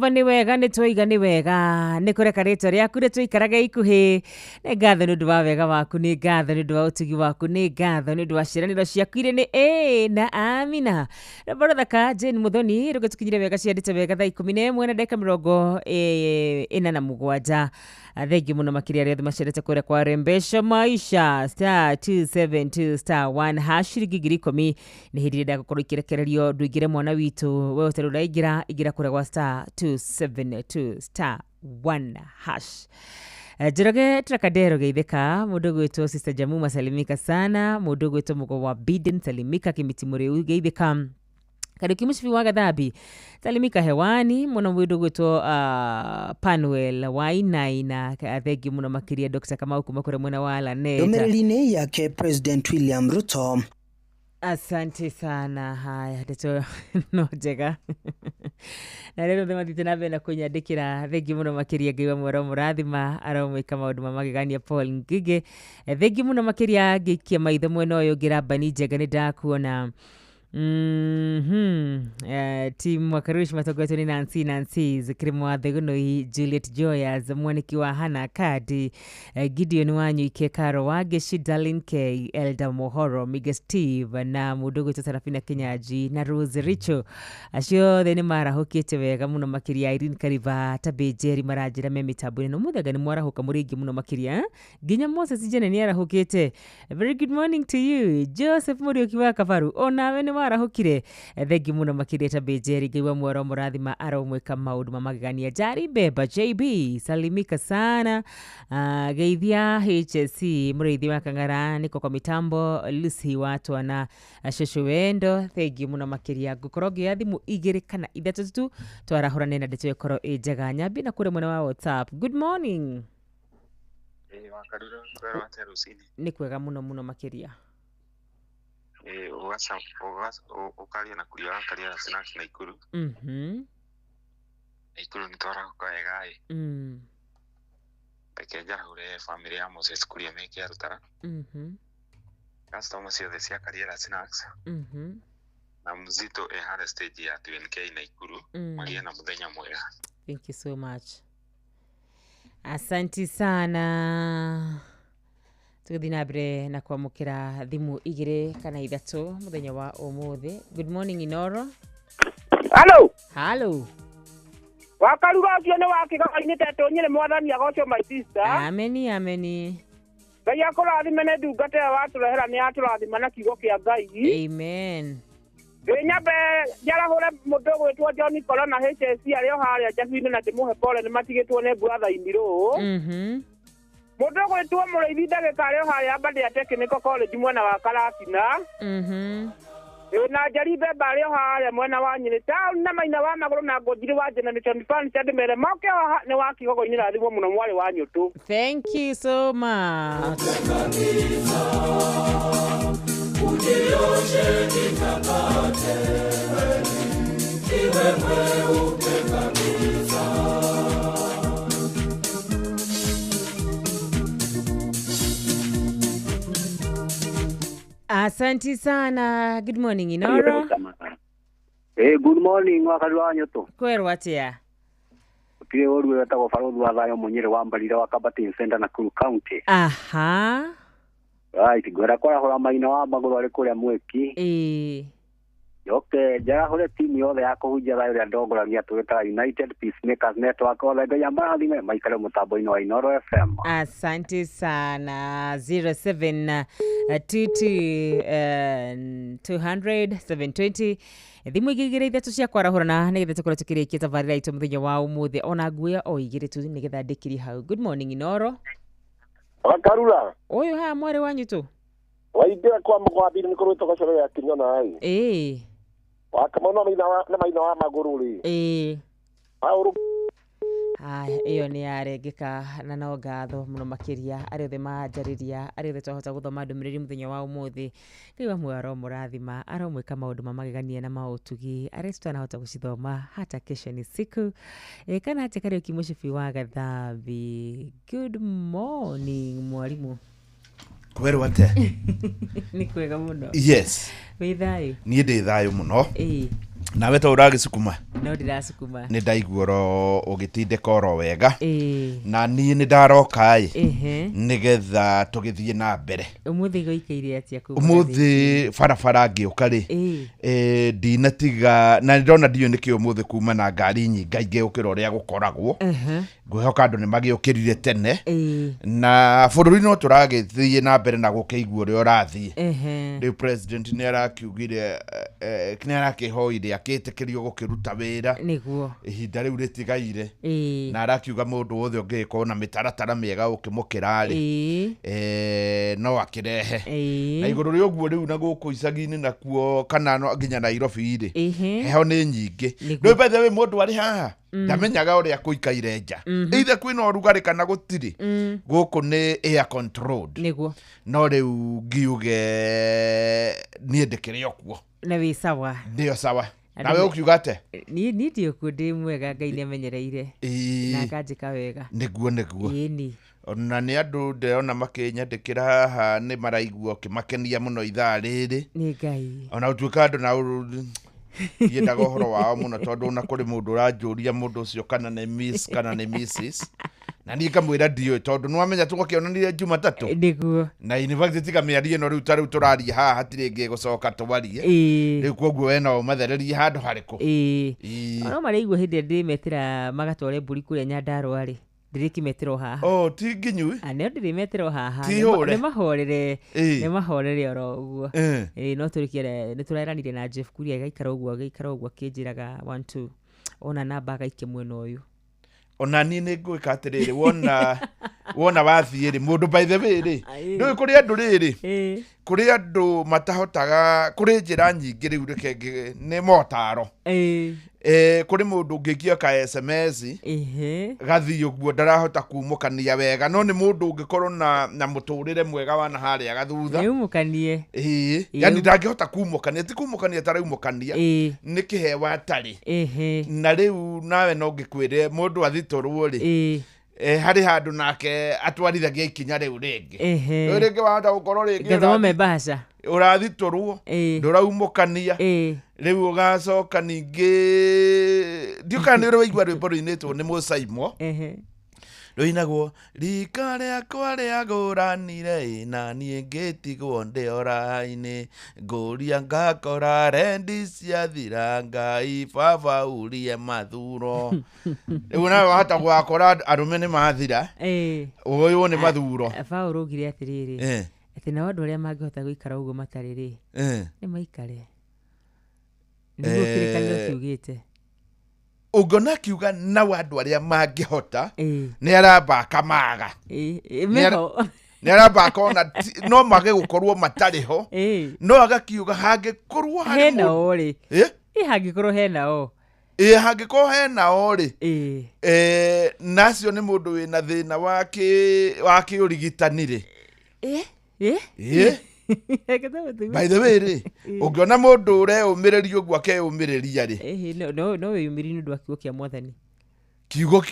Jehova nĩ wega nĩ twaiga nĩ wega nĩ kũreka rĩtwa rĩaku rĩtũikarage ikuhĩ. Nĩ ngatho nĩ ũndũ wa wega waku, nĩ ngatho nĩ ũndũ wa ũtugi waku, nĩ ngatho nĩ ũndũ wa ciĩranĩro ciaku irĩ nĩ ĩĩ na amina. Rwĩmbo rũthaka Jane Muthoni rũgĩtũkinyire wega ciandĩte wega thaa 11 na ndagĩka 47. Thengiũ mũno makĩria arĩa othe macerete kũrĩa kwa Rembesha Maisha star 272 star 1 hash ciringi 10,000 nĩ hĩndĩ ĩrĩa ndagũkorwo ikĩrekererio ndũingĩre mwana witũ we ũtarĩ ũraingĩra ingĩra kũrĩa gwa star 272 star 1 hash. Njoroge Trakadero geithĩka mũndũ ũgwĩtwo Sister Jamuma salimika sana mũndũ ũgwĩtwo Mũgo wa Biden salimika Kĩmiti Mũrĩu geithĩka Kariuki Mũcibi wa Gathambi salimika hewani mũno mũndũ ũgwĩtwo Panuel Wainaina thengiũ mũno makĩria Dr. Kamau kuma kũrĩa mwena wa Laneta. Ndũmĩrĩri-inĩ yake President William Ruto. Asante sana. Haya, ndeto no njega na rĩrĩa othe mathiĩte na mbere na kũnyandĩkĩra thengiũ mũno makĩria Ngai wa mwero mũrathima aromwĩka maũndũ ma magegania Paul Ngige thengiũ mũno makĩria ngĩikia maitho mwena ũyũ ũngĩ Rabani Njega nĩ ndakuona. Timu Wakarushi matongoretio nĩ Nancy Nancy Zikiri Wathegunoi Juliet Joyas mwaniki wa Hana Kadi Gideon Wanyuike Karo Wageshi Darlene K Elda Mohoro Miga Steve na mũndũ ũgwĩtwo Sarafina Kinyaji na Rose Richo acio othe nĩ marahũkĩte wega mũno makĩria Irene Kariba Tabĩ Njeri maranjĩra me mĩtambo-inĩ no mũthanga nĩ mwarahũka mũrĩ aingĩ mũno makĩria nginya Moses Jene nĩ arahũkĩte. Very good morning to you Joseph Mũriũki wa Kabaru onawe nĩ warahũkire thengiũ mũno makĩria Tabĩ Njeri Ngai wa mwero mũrathima aromwĩka maũndũ ma magegania Jari Beba JB salimika sana geithia HSC mũrĩithi wa Kang'ara nĩko kwa mitambo Lucy watwa na Shosho Wendo thengiũ mũno makĩria ngũkorwo ngĩoya thimũ 2 kana 3 tu twarahũrane na ndeto ĩkorwo ĩ njega nyambie na kũrĩa mwena wa WhatsApp. Good morning. Nĩ kwega mũno mũno makĩria. Ũkaria na kuria wakaria na snacks Naikuru. Naikuru nĩ twarahuka wega ĩ. Reke njarahũre family ya Moses Kuria meke arutara. Customer ciothe cia Kariera Snacks. Na mzito e harĩa stage ya 2NK Naikuru. Magĩe na mũthenya mwega. Thank you so much. Asanti sana. Tũgĩthiĩ na mbere na kwamũkĩra thimũ 2 kana 3 mũthenya wa ũmũthĩ. Good morning Inoro. Hello. Hello. Wakarura ũcio nĩ wakĩgaka-inĩ tetũ nyĩrĩ mwathani agocwo my sister. Ameni ameni. Ngai akũrathime nĩ ndungata ĩyo watũrehera nĩ atũrathima na kiugo kĩa Ngai. Amen. Nyambe njarahũre mũndũ ũgwĩtwo John Corona HSC arĩ o harĩa Njabu-inĩ na ndĩmũhe pole nĩ matigĩtwo nĩ brother Imirũ. Mũndũ ũgwĩtwo mũrĩithi ndagĩka arĩ o harĩa Mbandĩa Technical College mwena wa Karatina. Na Njeri Bemba arĩ o harĩa mwena wa Nyĩrĩ town na Maina wa Magũrũ na Ngũnjiri wa Generation Furniture ndĩmere moke nĩ wa Kigogo-inĩ rathimwo mũno mwarĩ wa Nyũtũ. Thank you so much. Asante sana. Good morning Inoro. Hey, good morning wakarua Nyũtũ. Kwerwo atia? Gũtirĩ ũru wetagwo Barũthi wa Thayũ Mũnyĩrĩ wa Mbarire wa Kabatin Center Nakuru County. Aha. Right, ngwenda kwarahũra Maina wa Magũrũ arĩ kũrĩa Mweki. Ĩĩ. Njoke njarahũre timu yothe ya kũhunjia thayũ ĩrĩa ndongoragia tũgĩtaga United Peacemakers Network othe Ngai amarathime maikare mũtambo-inĩ wa Inoro FM. Asante sana. 07 22 200 720 thimũ 2 3 cia kwarahũrana nĩgetha tũkorwo tũkĩrĩkia tabarĩra itũ mũthenya wa ũmũthĩ ona nguoya o 2 tu nĩgetha ndĩkĩrie hau. Good morning Inoro. Wakarura. Ũyũ haha mwarĩ wa Nyũtũ. Waingĩra kwa mũgwambiri nĩ kũrwĩtwo gacoro ya Kĩnyona ĩ. Ĩĩ. Wakamau na Maina wa Magũrũ rĩ. Ĩĩ. Paũrũ. Haya, ĩyo nĩ yarengeka na no ngatho mũno makĩria arĩa othe manjarĩria arĩa othe twahota gũthoma ndũmĩrĩri mũthenya wa ũmũthĩ. Ngai wa muoyo aromũrathima aromwĩka maũndũ ma magegania na maũtugi arĩa tũtanahota gũcithoma hata kesho ni siku. Kana atĩ Kariũki Mũcibi wa Gathambi. Good morning mwarimu. Kwerwo atia? Nĩ kwega mũno. Yes. Wĩ thayũ? Niĩ ndĩ thayũ mũno. Ĩĩ. Nawe to ũragĩcukuma? No ndĩracukuma. Nĩ ndaigua oro ũgĩtindĩka oro wega. Ĩĩ. Na niĩ nĩ ndaroka ĩ Ehe. nĩgetha tũgĩthiĩ na mbere. Ũmũthĩ gũikaire atĩa kũu? Ũmũthĩ barabara ngĩũka rĩ, Ĩĩ. ndinatiga na ndĩrona ndiũĩ nĩkĩ ũmũthĩ kuma na ngari nyingaingĩ gũkĩra ũrĩa gũkoragwo. Ngwĩhoka andũ nĩ magĩũkĩrire tene. Ĩĩ. Na bũrũri no tũragĩthiĩ na mbere na gũkĩigua ũrĩa ũrathiĩ. Ehe. Rĩu president nĩ arakiugire, nĩ arakĩhoire akĩtĩkĩrio gũkĩruta wĩra Nĩguo. Ihinda rĩu rĩtigaire. Ĩĩ. Na arakiuga mũndũ wothe ũngĩgĩkorwo na mĩtaratara mĩega ũkĩmũkĩra rĩ, Ĩĩ. no akĩrehe. Ĩĩ. Na igũrũ rĩa ũguo rĩu na gũkũ icagi-inĩ nakuo kana no nginya Nairobi rĩ, Ĩhĩ. heho nĩ nyingĩ. Nĩguo. Rĩu by the way mũndũ arĩ haha ndamenyaga ũrĩa kũikaire nja, either kwĩna ũrugarĩ kana gũtirĩ. Gũkũ nĩ air controlled. Nĩguo. No rĩu ngiuge niĩ ndĩkĩrĩ o kuo. Na wĩ sawa? Ndĩo sawa. Andũ Nawe ũkiuga atĩa? Niĩ ndĩ kuo, ndĩ mwega, Ngai nĩ amenyereire na akanjĩka wega. Nĩguo. Ĩni. Ona nĩ andũ ndĩrona makĩnyandĩkĩra haha nĩ maraigua ũkĩmakenia mũno ithaa rĩrĩ. Nĩ Ngai. Ona gũtuĩka andũ na ndiendaga ũhoro wao mũno, tondũ ona kũrĩ mũndũ ũranjũria mũndũ ũcio kana nĩ miss kana nĩ misses, na niĩ ngamwĩra ndiũĩ, tondũ nĩwamenya tũgakĩonanire Jumatatũ. Nĩguo. Na in fact tiga mĩario ĩno rĩu ta rĩu tũraria haha hatirĩ ĩngĩ ĩgũcoka twarie. Ĩĩ. Rĩu koguo we no ũmathererie handũ harĩkũ? Ĩĩ. Ĩĩ. Ono maraigua hĩndĩ ĩrĩa ndĩmetĩra magatware mbũri kũrĩa Nyandarũa rĩ, ndĩrĩkĩmetĩra o haha. Oh, ti nginyu? Nĩo ndĩrĩmetĩra o haha. Ti hũre? Nĩ mahorere. Ĩĩ. Nĩ mahorere oro ũguo. Ĩĩ. Ĩĩ, no tũrĩkĩre nĩ tũreranire na Jeff Kuria agaikara ũguo agaikara ũguo akĩnjĩraga 1 2 ona namba agaikia mwena ũyũ. Ona niĩ nĩ ngwĩka atĩrĩrĩ, wona wathiĩ rĩ, mũndũ by the way rĩ, ndũĩ kũrĩ andũ rĩrĩ, kũrĩ andũ matahotaga, kũrĩ njĩra nyingĩ rĩu, reke nĩ motaro. Kũrĩ mũndũ ũngĩikia ka SMS gathiĩ ũguo ndarahota kumũkania wega, no nĩ mũndũ ũngĩkorwo na mũtũrĩre mwega wana harĩa gathutha. Nĩumũkanie. Ĩĩ, yani ndangĩhota kumũkania, ti kumũkania taraumũkania, nĩ kĩheo atarĩ. Na rĩu nawe no ngĩkwĩre mũndũ athitũrwo rĩ, harĩ handũ nake atwarithagia ikinya rĩu rĩngĩ. Rĩu rĩngĩ wahota gũkorwo rĩngĩ Ngathoma mbeca. Ũrathitũrwo, ndũraumũkania, rĩu ũgacoka ningĩ ndiũ kana nĩ ũrĩ waigua rwĩmbo rũinĩtwo nĩ Mũcaimwo rũinagwo rika rĩakwa rĩagũranire ĩ, na niĩ ngĩtigwo ndĩ ora-inĩ, ngũria ngakora rendi ciathira, Ngai baba urie mathuro. Rĩu nawe wahota gũgakora arũme nĩ mathira, ũyũ nĩ mathuro. Paũlũ augire atĩrĩrĩ, atĩ nao andũ arĩa mangĩhota gũikara ũguo matarĩ rĩ, nĩ maikare. Nĩguo kĩrĩkanĩro kiugĩte. Ũngĩona akiuga nao andũ arĩa mangĩhota, nĩ aramba akamaga. Meho. Nĩ aramba akona no mage gũkorwo matarĩ ho, no agakiuga hangĩkorwo harĩ Hena mũndũ- o rĩ. Ĩ hangĩkorwo hena o. Ĩ hangĩkorwo hena o rĩ, na acio nĩ mũndũ wĩna thĩna wa kĩũrigitani rĩ. Ĩ? By the way rĩ, ũngĩona mũndũ ũreyũmĩrĩria ũguo akeyũmĩrĩria rĩ, Ĩhĩ, no wĩyũmĩrie nĩ ũndũ wa kiugo kĩa mwathani. Kiugo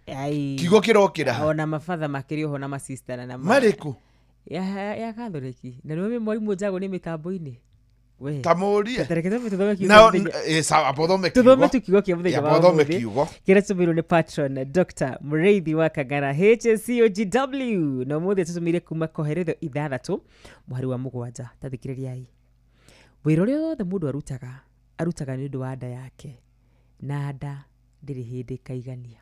Ai. Kiugo kĩrokĩra ha? Ona mabatha makĩrĩ oho na masista na ma- Marĩkũ? Ya Katholiki. Na nĩwe mwarimũ Njagũ nĩ mĩtambo-inĩ. We. Ta mũrie. Ta reke twambe tũthome kiugo Nao kĩa mũthenya. sawa, amba ũthome kiugo. Tũthome tu kiugo kĩa mũthenya Amba wa ũthome ũmũthĩ. kiugo. Kĩrĩa tũtũmĩirwo nĩ patron Dr. Mũrĩithi wa Kang'ara HCOGW, na ũmũthĩ tũtũmĩire kuma Koheretho 6 mũhari wa 7. Ta thikĩrĩriai. Wĩra ũrĩa wothe mũndũ arutaga, arutaga nĩ ũndũ wa nda yake, na nda ndĩrĩ hĩndĩ ĩkaigania.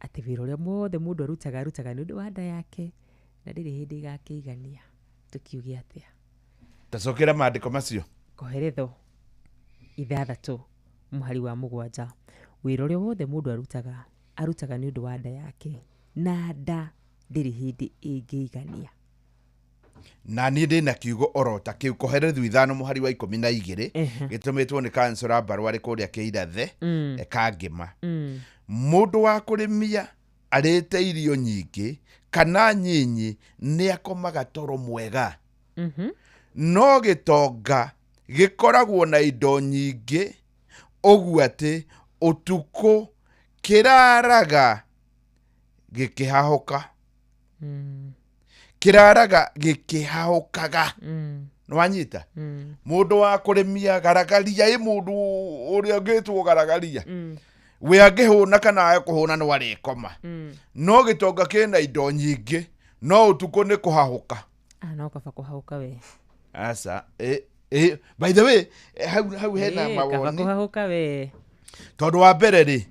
Atĩ wĩra ũrĩa wothe mũndũ arutaga, arutaga nĩ ũndũ wa nda yake, na ndĩrĩ hĩndĩ ĩgakĩigania. Tũkiuge atĩa? Tacokera maandĩko macio. Koheretho 6 mũhari wa 7. Wĩra ũrĩa wothe mũndũ arutaga, arutaga nĩ ũndũ wa nda yake, na nda ndĩrĩ hĩndĩ ĩngĩigania. Na niĩ ndĩna kiugo oro ta kĩu, Koherethu 5 mũhari wa 12, gĩtũmĩtwo nĩ kansora Mbarwarĩ kũrĩa Kĩirathe, Kangĩma. Mũndũ wa kũrĩmia arĩte irio nyingĩ kana nyinyi nĩ akomaga toro mwega, no gĩtonga gĩkoragwo na indo nyingĩ ũguo atĩ ũtukũ kĩraraga gĩkĩhahũka. Kĩraraga gĩkĩhahũkaga. Nĩwanyita? Mũndũ wa kũrĩmia garagaria, ĩ mũndũ ũrĩa ũngĩtwo garagaria, we angĩhũna kana age kũhũna no arĩkoma. No gĩtonga kĩna indo nyingĩ, no ũtukũ nĩ kũhahũka. Ah, no kaba kũhahũka we. Aca, by the way, hau hena Kaba mawoni. Kũhahũka we. Tondũ wa mbere rĩ,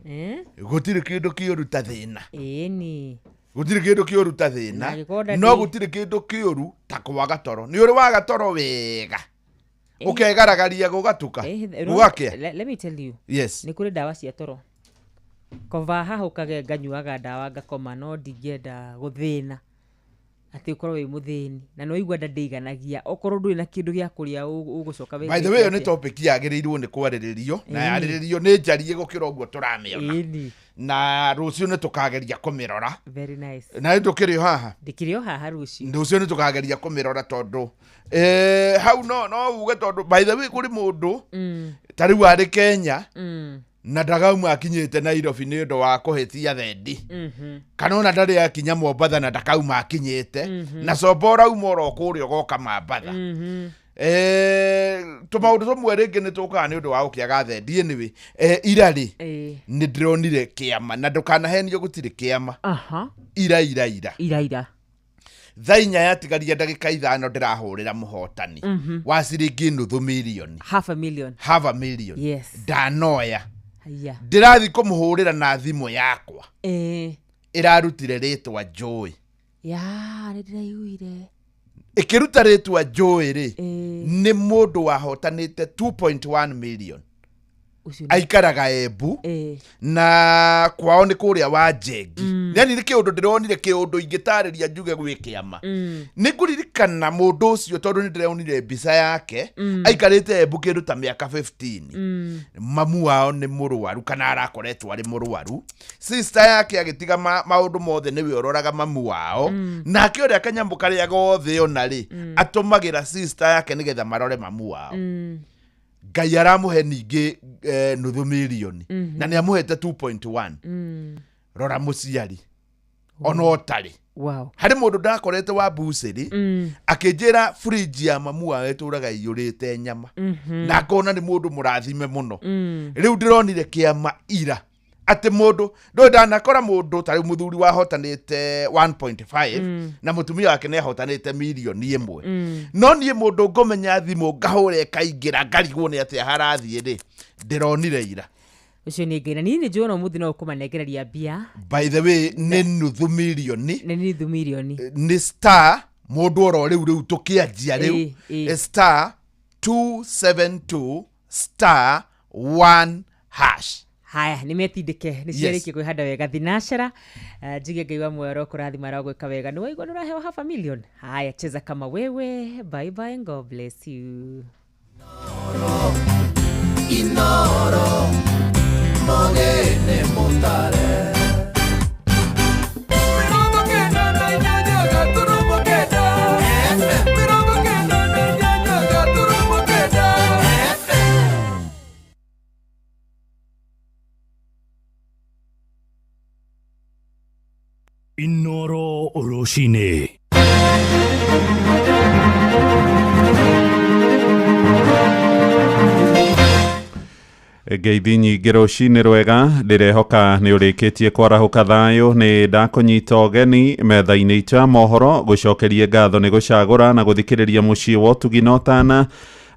gũtirĩ kĩndũ kĩũru ta thĩna. Ĩni. Gũtirĩ kĩndũ kĩũru ta thĩna, Na angĩkorwo nda no gũtirĩ kĩndũ kĩũru ta kwaga toro. Nĩ ũrĩ waga toro wega, ũkegaragaria gũgatuka, gũgakĩa. Let me tell you. Yes. Nĩ kũrĩ ndawa cia toro. Koba hahũkage nganyuaga ndawa ngakoma, no ndingĩenda gũthĩna atĩ ũkorwo wĩ mũthĩni na nĩ waigua nda ndĩiganagia, okorwo ndũrĩ na kĩndũ gĩa kũrĩa, ũgũcoka By the way, ĩyo nĩ topic yagĩrĩirwo nĩ kwarĩrĩrio na yarĩrĩrio nĩ njarie gũkĩra ũguo tũramĩona, na rũciũ nĩ tũkageria kũmĩrora. Very nice. Na nĩ tũkĩrĩ o haha. Ndĩkĩrĩ o haha rũciũ. Rũciũ nĩ tũkageria kũmĩrora tondũ hau no uge, tondũ by the way kũrĩ mũndũ ta rĩu arĩ Kenya na ndakauma akinyĩte Nairobi nĩ ũndũ wa kũhĩtia thendi, kana ona ndarĩ akinya Mombatha na ndakauma akinyĩte, na comba ũrauma oro kũrĩa ũgoka Mambatha. Tũmaũndũ tũmwe rĩngĩ nĩ tũkaga nĩ ũndũ wa gũkĩaga thendi. Anyway, ira rĩ, nĩ ndĩronire kĩama, na ndũkanahenio, gũtirĩ kĩama. Ira ira ira. Ira ira. Thaa 4 yatigaria ndagĩka 5 ndĩrahũrĩra mũhotani wa ciringi nuthu mirioni. Half a million. Half a million. Yes. Ndanoya. Haya. Ndĩrathiĩ kũmũhũrĩra na thimũ yakwa, ĩrarutire rĩtwa Joy. Ya, nĩ ndĩraiguire. Ĩkĩruta rĩtwa Joy rĩ, nĩ mũndũ wahotanĩte 2.1 million. Ũcio Aikaraga Embu na kwao nĩ kũrĩa wa Njengi. Yani nĩ kĩũndũ ndĩronire, kĩũndũ ingĩtarĩria njuge gwĩ kĩama. Nĩ ngũririkana mũndũ ũcio tondũ nĩ ndĩronire mbica yake. Aikarĩte Embu kĩndũ ta mĩaka 15. Mamu wao nĩ mũrwaru kana arakoretwo arĩ mũrwaru, sister yake agĩtiga maũndũ mothe nĩwe ũroraga mamu wao. Nake ũrĩa kanyamũ karĩa gothe ona rĩ, atũmagĩra sister yake nĩgetha marore mamu wao. Ngai aramũhe ningĩ nuthu mirioni, na nĩ amũhete 2.1. Rora mũciari ona ũtarĩ. Harĩ mũndũ ndakorete wa bucĩrĩ, akĩnjĩra fridge ya mamu wao ĩtũraga iyũrĩte nyama, na ngona nĩ mũndũ mũrathime mũno. Rĩu ndĩronire kĩama ira atĩ mũndũ ndũĩ ndanakora mũndũ ta rĩu mũthuri wahotanĩte 1.5, na mũtumia wake nĩ ahotanĩte mirioni 1. No niĩ mũndũ ngũmenya thimũ ngahũra ĩkaingĩra ngarigwo nĩ atĩa harathiĩ rĩ, ndĩronire ira. Ũcio nĩ Ngai, na niĩ nĩ njũĩ ona ũmũthĩ no ũkũmanengereria mbia. By the way, nĩ nuthu mirioni. Nĩ nuthu mirioni. Nĩ star mũndũ oro rĩu tũkĩanjia rĩu. Star 272 star 1 hash. Haya, nĩ metindĩke nĩ ciarĩkia kwĩhanda wega thinacera. Njuge Ngai wa muoyo kũrathima arogwĩka wega. Nĩ waigua nĩ ũraheo half a million. Haya, cheza kama wewe. Bye bye and God bless you. Inoro Mogene Mutare. Inoro Rũcinĩ. Ngeithi nyingĩ, rũcinĩ rwega. Ndĩrehoka nĩ ũrĩkĩtie kwarahũka thayũ. Nĩ ndakũnyita ũgeni metha-inĩ itũ ya mohoro, gũcokerie ngatho nĩ gũcagũra na gũthikĩrĩria mũciĩ wa ũtugi na ũtana.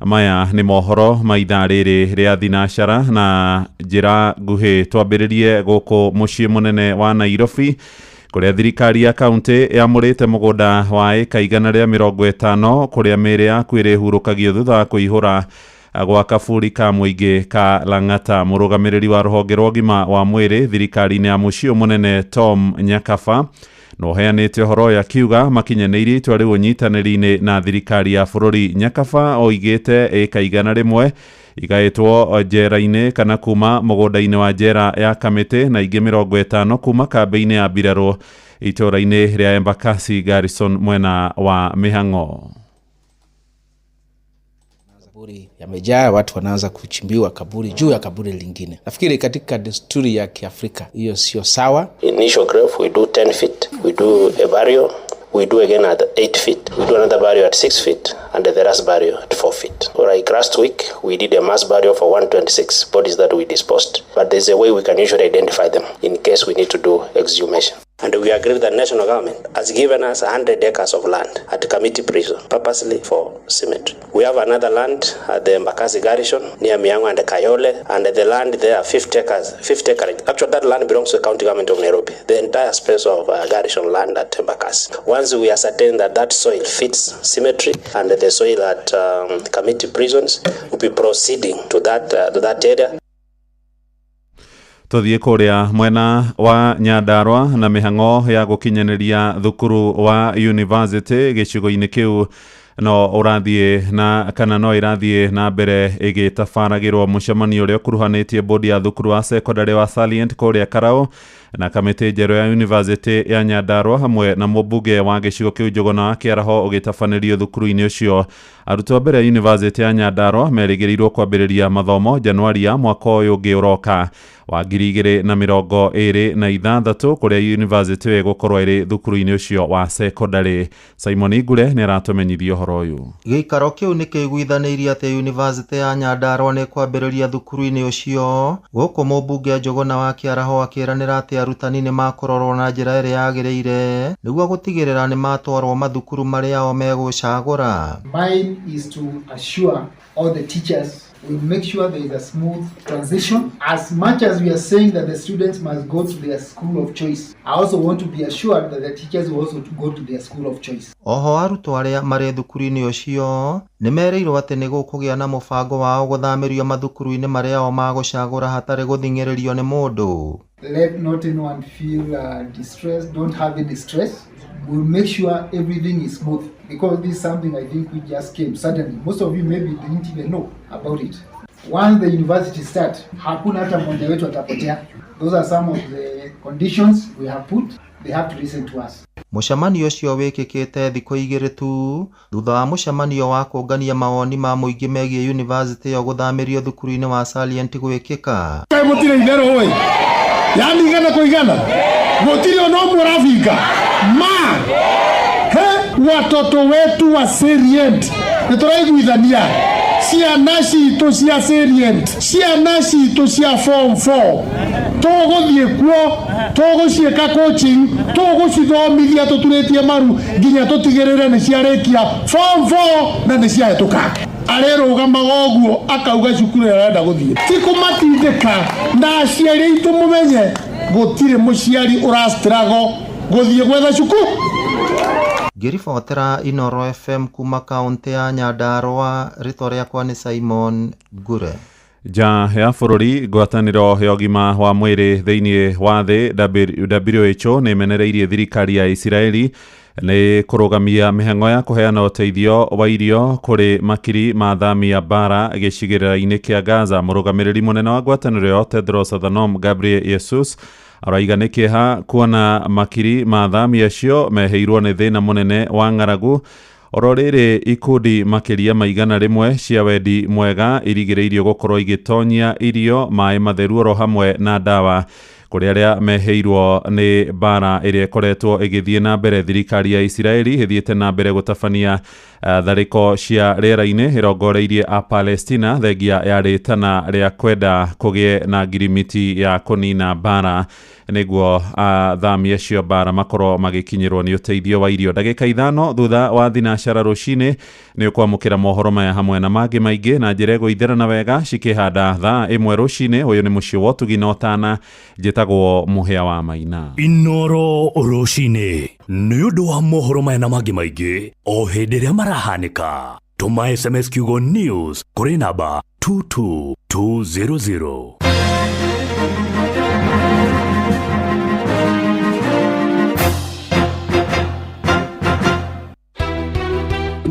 Maya nĩ mohoro ma ithaa rĩrĩ rĩa thinacara na njĩra nguhĩ. Twambĩrĩrie gũkũ mũciĩ mũnene wa Nairobi, kũrĩa thirikari ya kaunti yamũrĩte mũgũnda wa ĩka 150 kũrĩa mĩĩrĩ yaku ĩrĩhurũkagio thutha wa kũihũra gwa kaburi ka mũingĩ ka Lang'ata. Mũrũgamĩrĩri wa rũhonge rwa ũgima wa mwĩrĩ thirikari-inĩ ya mũciĩ mũnene Tom Nyakaba na ũheanĩte ũhoro ũyũ akiuga makinyanĩirie itua rĩu ũnyitanĩri-inĩ na thirikari ya bũrũri. Nyakaba oigĩte ĩka 100 igaĩtwo njera-inĩ kana kuma mũgũnda-inĩ wa njera ya Kamĩtĩ na ingĩ 50 kuma kambĩ-inĩ ya mbirarũ itũũra-inĩ rĩa Embakasi Garrison mwena wa Mĩhang'o. Kaburi yamejaa, watu wanaanza kuchimbiwa kaburi juu ya kaburi lingine. Nafikiri katika desturi ya Kiafrika hiyo sio sawa. Initial grave we do 10 feet, we do a burial, We do again at 8 feet. We do another burial at 6 feet and the last burial at 4 feet. Like last week, we did a mass burial for 126 bodies that we disposed. But there's a way we can usually identify them in case we need to do exhumation. And we agree that the national government has given us 100 acres of land at Kamiti Prison, purposely for cemetery. We have another land at the Embakasi Garrison near Miango and Kayole, and the land there, 50 acres, 50 acreage. Actually, that land belongs to the county government of Nairobi, the entire space of garrison land at Embakasi. Once we ascertain that that soil fits cemetery and the soil at Kamiti Prisons, we'll be proceeding to that area. Tuthiĩ kũrĩa mwena wa Nyandarua na mĩhang'o ya gũkinyanĩria thukuru wa university gĩcigo-inĩ kĩu no ũrathiĩ na kana no ĩrathiĩ na mbere ĩgĩtabaragĩrwo mũcemanio ũrĩa ũkuruhanĩtie bodi ya thukuru wa secondary wa Salient kũrĩa Karau na kamĩtĩ njerũ ya university ya Nyandarua hamwe na mũmbunge wa gĩcigo kĩu Njũgũna wa Kĩaraho ũgĩtabanĩrio thukuru-inĩ ũcio. Arutwo a mbere ya university ya Nyandarua merĩgĩrĩirwo kwambĩrĩria mathomo Januari ya mwaka ũyũ ũngĩ ũroka wa 2026 kũrĩa university ĩyo ĩgũkorwo ĩrĩ thukuru-inĩ ũcio wa secondary. Simon Igure nĩ aratũmenyithia ũhoro ũyũ. Gĩikaro kĩu nĩ kĩiguithanĩirie atĩ university ya Nyandarua nĩ kwambĩrĩria thukuru-inĩ ũcio gũkũ mũmbunge Njũgũna wa Kĩaraho akĩranĩra atĩ arutani nĩ makũrorwo na njĩra ĩrĩa yagĩrĩire nĩguo gũtigĩrĩra nĩ matwarwo mathukuru marĩa o megũcagũra. Mine is to assure all the teachers we make sure there is a smooth transition. As much as we are saying that the students must go to their school of choice, I also want to be assured that the teachers will also go to their school of choice. Oho arutwo arĩa marĩ thukuru-inĩ ũcio nĩ merĩirwo atĩ nĩ gũkũgĩa na mũbango wao gũthamĩrio mathukuru-inĩ marĩa o magũcagũra hatarĩ gũthing'ĩrĩrio nĩ mũndũ. Let not anyone feel distressed, don't have any stress. We'll make sure everything is smooth because this is something I think we just came suddenly. Most of you maybe didn't even know about it. Once the university starts, hakuna hata mmoja wetu atapotea. Those are some of the conditions we have put. They have to listen to us. Mũcemanio ũcio wĩkĩkĩte thikũ igĩrĩ tu thutha wa mũcemanio wa kũngania mawoni ma mũingĩ megiĩ university ĩyo gũthamĩrio thukuru-inĩ wa Salient gwĩkĩka. Kaĩ mũtirĩ itherũ ĩ, yani igana kwa igana gũtirĩ ona ũmwe ũrabinga ma he watoto wetu wa Salient nĩ tũraiguithania ciana citũ cia Salient, ciana citũ cia form 4 tũgũthiĩ kuo, tũgũciĩka coaching, tũgũcithomithia tũturĩtie maru nginya tũtigĩrĩre nĩ ciarĩkia form 4 na nĩ ciahĩtũka. Arerũgamaga ũguo akauga cukuru ĩrĩa arenda gũthiĩ, ti kũmatindĩka. Na aciari aitũ mũmenye gũtirĩ mũciari ũrastrago gũthiĩ gwetha cukuru. Ngĩribotera Inoro FM kuma kaunti ya Nyandarua, rĩtwa rĩakwa nĩ Simon Ngure. Nja ya bũrũri, ngwatanĩro ya ũgima wa mwĩrĩ thĩinĩ wa thĩ WHO nĩ ĩmenereirie thirikari ya Isiraeli nĩ kũrũgamia mĩhang'o ya kũheana ũteithio wa irio kũrĩ makiri ma thami ya mbara gĩcigĩrĩra-inĩ kĩa Gaza. Mũrũgamĩrĩri mũnene wa ngwatanĩro ĩyo Tedros Adhanom Ghebreyesus araiga nĩ kĩeha kuona makiri ma thami acio meheirwo nĩ thĩna mũnene wa ng'aragu. Oro rĩrĩ ikundi makĩria ma 100 cia wendi mwega irigĩrĩirio gũkorwo igĩtonya irio, maĩ matheru oro hamwe na ndawa kũrĩ arĩa meheirwo nĩ mbara ĩrĩa ĩkoretwo ĩgĩthiĩ na mbere. Thirikari ya Isiraeli ĩthiĩte na mbere gũtabania tharĩko cia rĩera-inĩ ĩrongoreirie a Palestina thengia ya rĩtana rĩa kwenda kũgĩe na ngirimiti ya kũnina mbara nĩguo athami acio mbara makorwo magĩkinyĩrwo nĩ ũteithio wa irio. Ndagĩka 5 thutha wa thinacara rũcinĩ nĩ ũkwamũkĩra mohoro maya hamwe na mangĩ maingĩ na njĩra ĩgũitherana wega cikĩhanda thaa 1 rũcinĩ. Ũyũ nĩ mũciĩ wa ũtugi na ũtana, njĩtagwo Mũhĩa wa Maina. Inoro rũcinĩ nĩ ũndũ wa mohoro maya na mangĩ maingĩ o hĩndĩ ĩrĩa marahanĩka. Tũma SMS kiugo news kũrĩ namba 22200.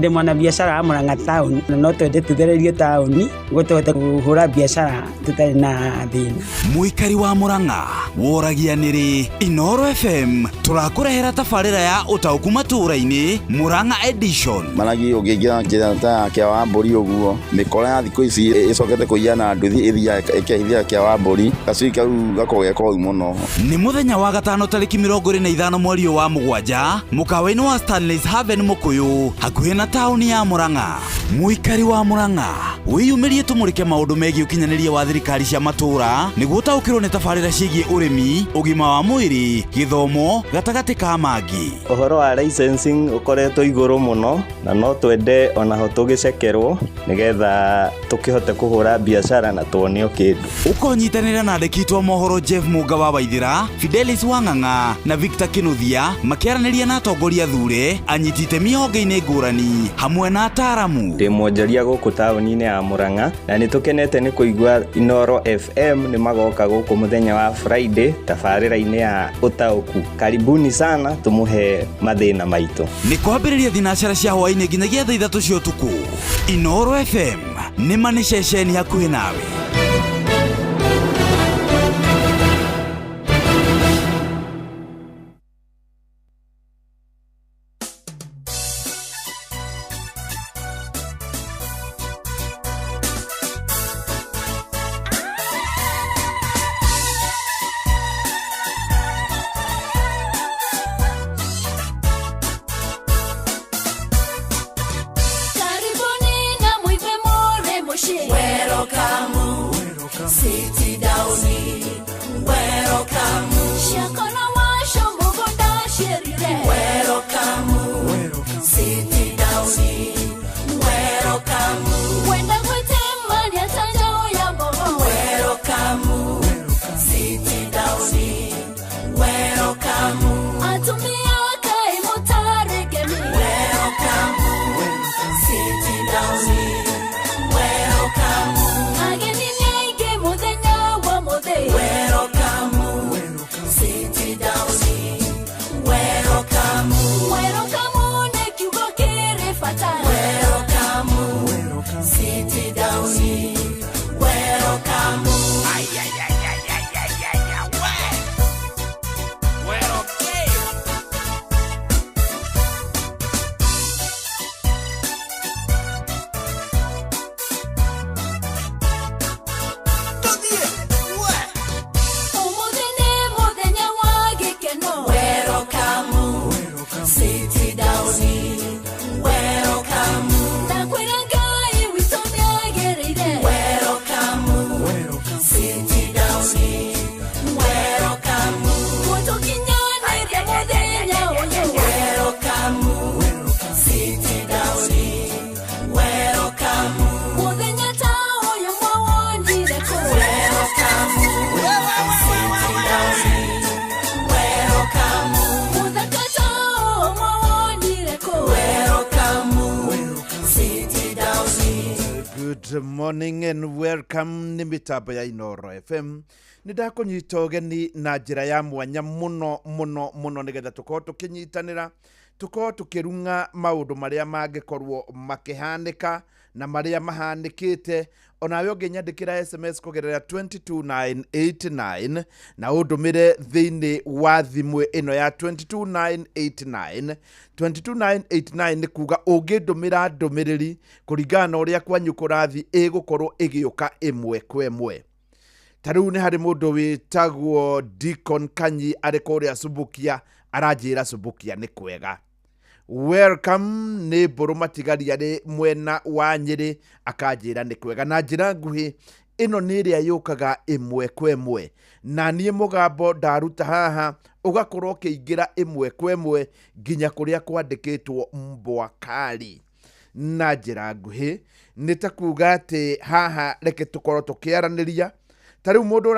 Ndĩ mwanabiacara wa Murang'a town na no twende tũthererio taũni nĩguo tũhote kũhũra biacara tũtarĩ na thĩna. Mũikari wa Murang'a woragia nĩrĩ Inooro FM tũrakũrehera tabarĩra ya ũtaũku matũũra-inĩ Murang'a edition. Maragi ũngĩingĩra njĩra ta ya kĩa wa mbũri ũguo mĩkora ya thikũ ici ĩcokete kũiya na nduthi ĩthiaga ĩkehithia kĩa wa mbũri gacui kau gakoragwo ge koru mũno. Nĩ mũthenya wa gatano tarĩki 25 mweri ũyũ wa mũgwanja mũkawa-inĩ wa Stanley's Haven Mũkũyũ hakuhĩ na taũni ya Murang'a. Mũikari wa Murang'a wĩyumĩrie tũmũrĩke maũndũ megiĩ ũkinyanĩria wa thirikari cia matũũra nĩguo ũtaũkĩrwo nĩ tabarĩra ciĩgiĩ ũrĩmi, ũgima wa mwĩrĩ, gĩthomo gatagatĩ ka mangĩ. Ũhoro wa licensing ũkoretwo igũrũ mũno na no twende onaho tũgĩcekerwo nĩgetha tũkĩhote kũhũra biacara na tuonio kĩndũ. Ũkonyitanĩra na andĩki aitũ a mohoro Jeff Mũnga wa Waithĩra, Fidelis Wang'ang'a na Victor Kĩnuthia makĩaranĩria na atongoria athure, anyiti itemi honge-inĩ ngũrani hamwe na ataaramu. Ndĩ mwonjoria gũkũ taũni-inĩ ya Murang'a na nĩ tũkenete nĩ kũigua Inooro FM nĩ magoka gũkũ mũthenya wa Friday tabarĩra-inĩ ya ũtaũku. Karibuni sana tũmũhe mathĩna maitũ. Nĩ kwambĩrĩria thinacara cia hwaĩ-inĩ nginyagia thaa 3 cia ũtukũ. Inooro FM nĩ ma nĩ ceceni hakuhĩ nawe. Karibuni na muive more muciĩ. Welcome, City Downy. Welcome, Ciakona waco mũgũnda ciĩrire. Welcome, City Downy. Welcome, Wenda gwĩtemania ta njaũ ya mbogo. Welcome, City Downy. Welcome, Atumia kaĩ mũtarĩ ngemi. Welcome, City Downy. Welcome, Ageni nĩ aingĩ mũthenya wa mũthĩ. Welcome, City Downy. Welcome, Welcome nĩ kiugo kĩrĩ bata. Welcome, City Downy. Welcome. Ay, ay, ay, ay, ay, ay, ay, ay, we. Welcome. Ũmũthĩ nĩ mũthenya wa gĩkeno. Welcome, City Downy. Welcome, Ndakwĩra Ngai witũ nĩagĩrĩire. Welcome, City Downy. Welcome, Gũtũkinyanĩria mũthenya ũyũ. Welcome, City Downy. Welcome, Mũthenya ta ũyũ mwawonire kũ. Welcome, City Downy. Welcome, Mũthaka ta ũyũ mwawonire kũ. Welcome, City Downy. Good morning and welcome nĩ mĩtambo ya Inooro FM. Nĩ ndakũnyita ũgeni na njĩra ya mwanya mũno mũno mũno nĩgetha tũkorwo tũkĩnyitanĩra, tũkorwo tũkĩrung'a maũndũ marĩa mangĩkorwo makĩhanĩka na marĩa mahanĩkĩte. Onawe ũngĩnyandĩkĩra SMS kũgerera 22989 na ũndũmĩre thĩinĩ wa thimũ ĩno ya 22989. 22989 nĩ kuga ũngĩndũmĩra ndũmĩrĩri kũringana na ũrĩa kwanyu kũrathiĩ ĩgũkorwo ĩgĩũka ĩmwe kwa ĩmwe. Ta rĩu nĩ harĩ mũndũ wĩtagwo Deacon Kanyi arĩ kũrĩa Subukia aranjĩra Subukia nĩ kwega. Welcome nĩ Mbũrũ Matigari arĩ mwena wa Nyĩrĩ akanjĩra nĩ kwega. Na njĩra nguhĩ ĩno nĩ ĩrĩa yũkaga ĩmwe kwa ĩmwe, na niĩ mũgambo ndaruta haha ũgakorwo ũkĩingĩra ĩmwe kwa ĩmwe nginya kũrĩa kwandĩkĩtwo mbwa kali. Na njĩra nguhĩ nĩ ta kuga atĩ haha reke tũkorwo tũkĩaranĩria. Ta rĩu mũndũ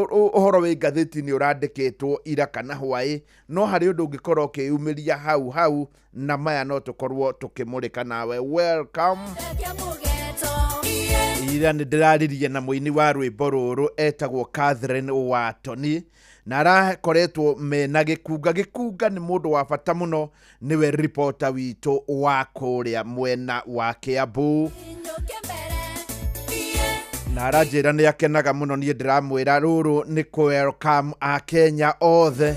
ũhoro wĩ ngathĩti-inĩ ũrandĩkĩtwo ira kana hwaĩ, no harĩ ũndũ ũngĩkorwo ũkĩyumĩria hau hau, na maya no tũkorwo tũkĩmũrĩka nawe. Welcome. Ira nĩ ndĩraririe na mũini wa rwĩmbo rũrũ etagwo Catherine Watoni, Na arakoretwo mena Gĩkunga. Gĩkunga nĩ mũndũ wa bata mũno, nĩwe ripota witũ wa kũrĩa mwena wa Kiambu, na aranjĩra nĩ akenaga mũno. Niĩ ndĩramwĩra rũrũ nĩ kũ welcome a Kenya othe.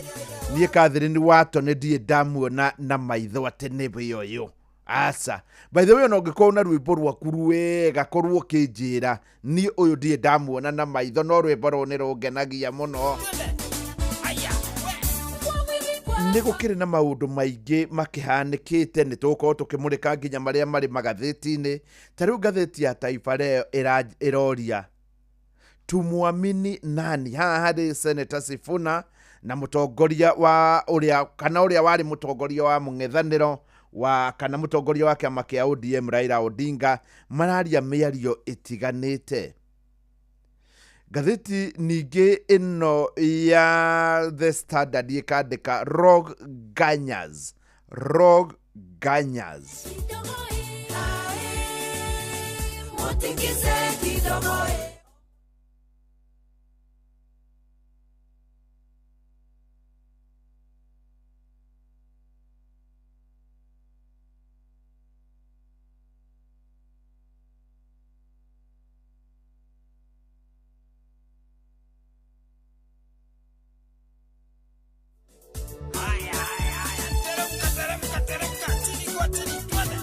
Niĩ Catherine Wato nĩ ndirĩ ndamuona na maitho atĩ nĩwe ũyũ. Aca, by the way, ona ũngĩkorwo na rwĩmbo rwaku rwega, korwo ũkĩnjĩra. Niĩ ũyũ ndirĩ ndamuona na maitho, no rwĩmbo rũrũ nĩ rũngenagia mũno. Nĩ gũkĩrĩ na maũndũ maingĩ makĩhanĩkĩte, nĩ tũgũkorwo tũkĩmũrĩka nginya marĩa marĩ magathĩti-inĩ. Ta rĩu ngathĩti ya Taifa Leo ĩroria tumwamini nani? Haha harĩ Senator Sifuna na mũtongoria wa ũrĩa kana ũrĩa warĩ mũtongoria wa mũng'ethanĩro wa kana mũtongoria wa kĩama kĩa ODM Raila Odinga, mararia mĩario ĩtiganĩte. Ngathĩti ningĩ ĩno ya The Standard ĩkandĩka Rogue Ganyas, Rogue Ganyas. Mutingize kidogo. Teremka, chini kwa chini, twende.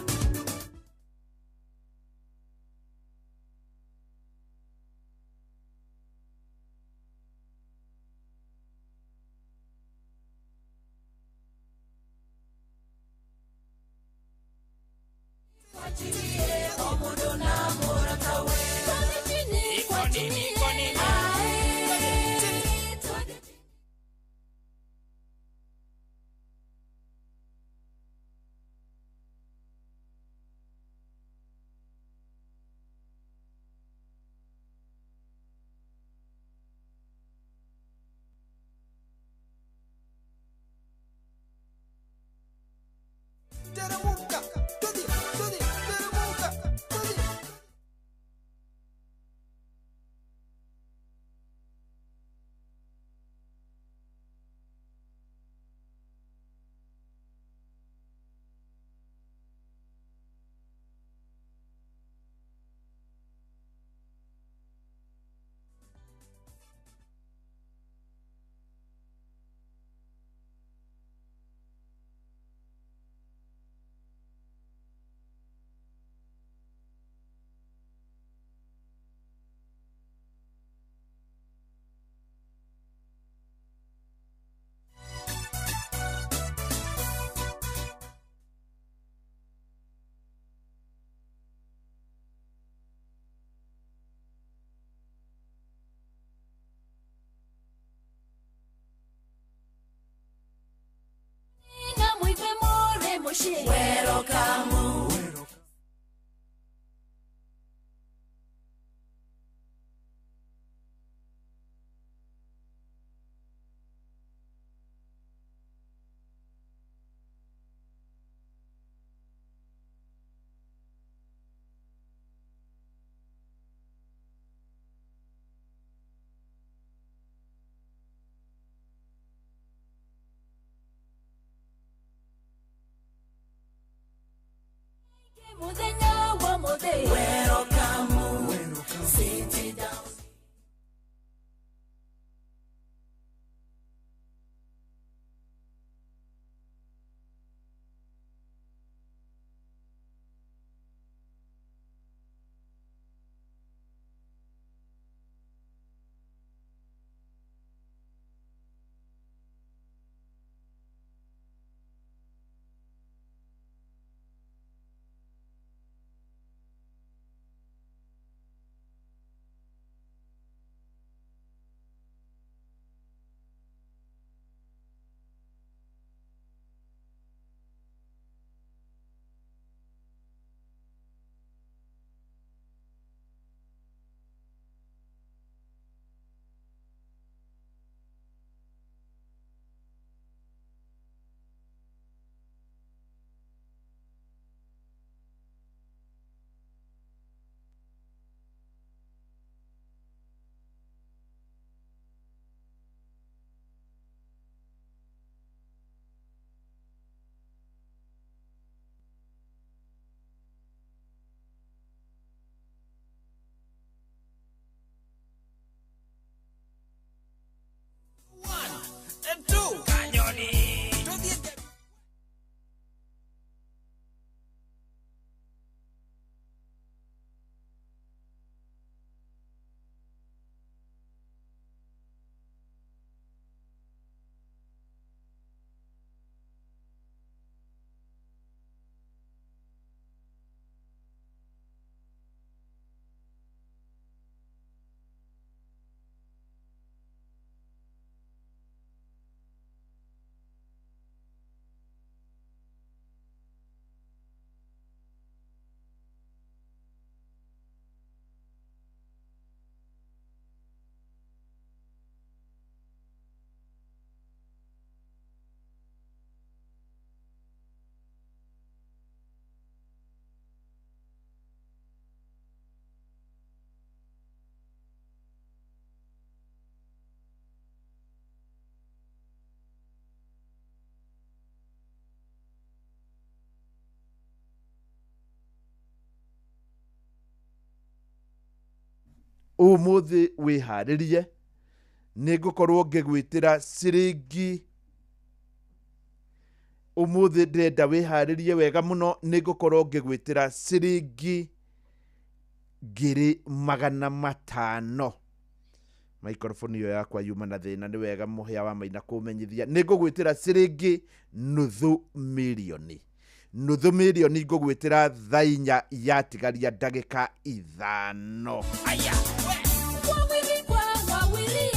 Teremuka, tudi, tudi, teremuka, tudi. Welcome. Muthenya wa mũthĩ. Welcome. Sit down. Ũmũthĩ wĩharĩrie, nĩ ngũkorwo ngĩgwĩtĩra ciringi. Ũmũthĩ ndĩrenda wĩharĩrie wega mũno, nĩ ngũkorwo ngĩgwĩtĩra ciringi 500,000. Microphone ĩyo yakwa yuma na thĩna, nĩ wega mũhĩa wa maina kũmenyithia. Nĩ ngũgwĩtĩra ciringi 500,000, 500,000 ngũgwĩtĩra thaa 4 yatigaria ndagĩka 5. Wawili kwa wawili,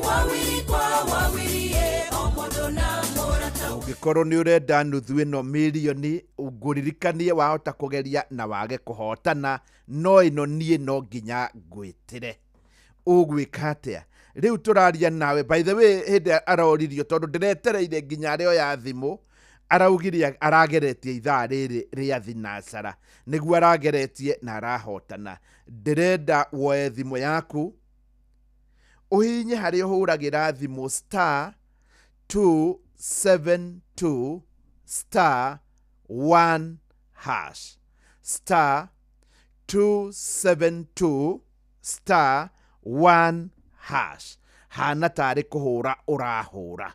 wawili kwa wawili, omondo na mũrata. Ũngĩkorwo nĩ ũrenda nuthu ĩno mirioni, ngũririkanie wahota kũgeria na wage kũhotana, no ĩno niĩ no nginya ngwĩtĩre. Ũgwĩka atĩa rĩu tũraria nawe? By the way, hĩndĩ aroririo, tondũ ndĩretereire nginya arĩa oya thimũ, araugire arageretie ithaa rĩrĩ rĩa thinacara nĩguo arageretie na arahotana. Ndĩrenda woe thimũ yaku, ũhihinye harĩa ũhũragĩra thimũ star 272 star 1 hash, star 272 star 1 hash. Hana tarĩ kũhũra ũrahũra,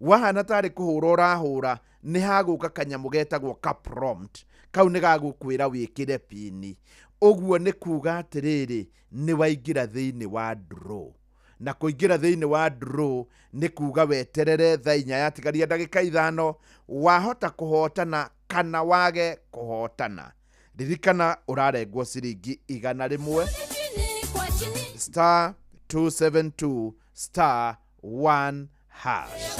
wahana tarĩ kũhũra ũrahũra, nĩ hagũka kanyamũ getagwo ka prompt. Kau nĩ gagũkwĩra wĩkĩre pini. Ũguo nĩ kuga atĩrĩrĩ, nĩ waingĩra thĩinĩ wa draw, na kũingĩra thĩinĩ wa draw nĩ kuga weterere thaa 4 yatigaria ndagĩka 5, wahota kũhotana kana wage kũhotana. Ririkana ũrarengwo ciringi 100. Star 272 star 1 hash.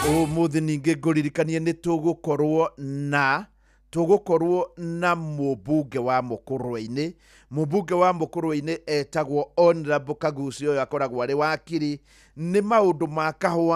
Ũmũthĩ ningĩ ngũririkanie nĩ tũgũkorwo na mũmbunge wa Mũkũrwe-inĩ. Mũmbunge wa Mũkũrwe-inĩ etagwo Honorable Kagucio, ũyũ akoragwo arĩ wakiri. Nĩ maũndũ ma kahũa.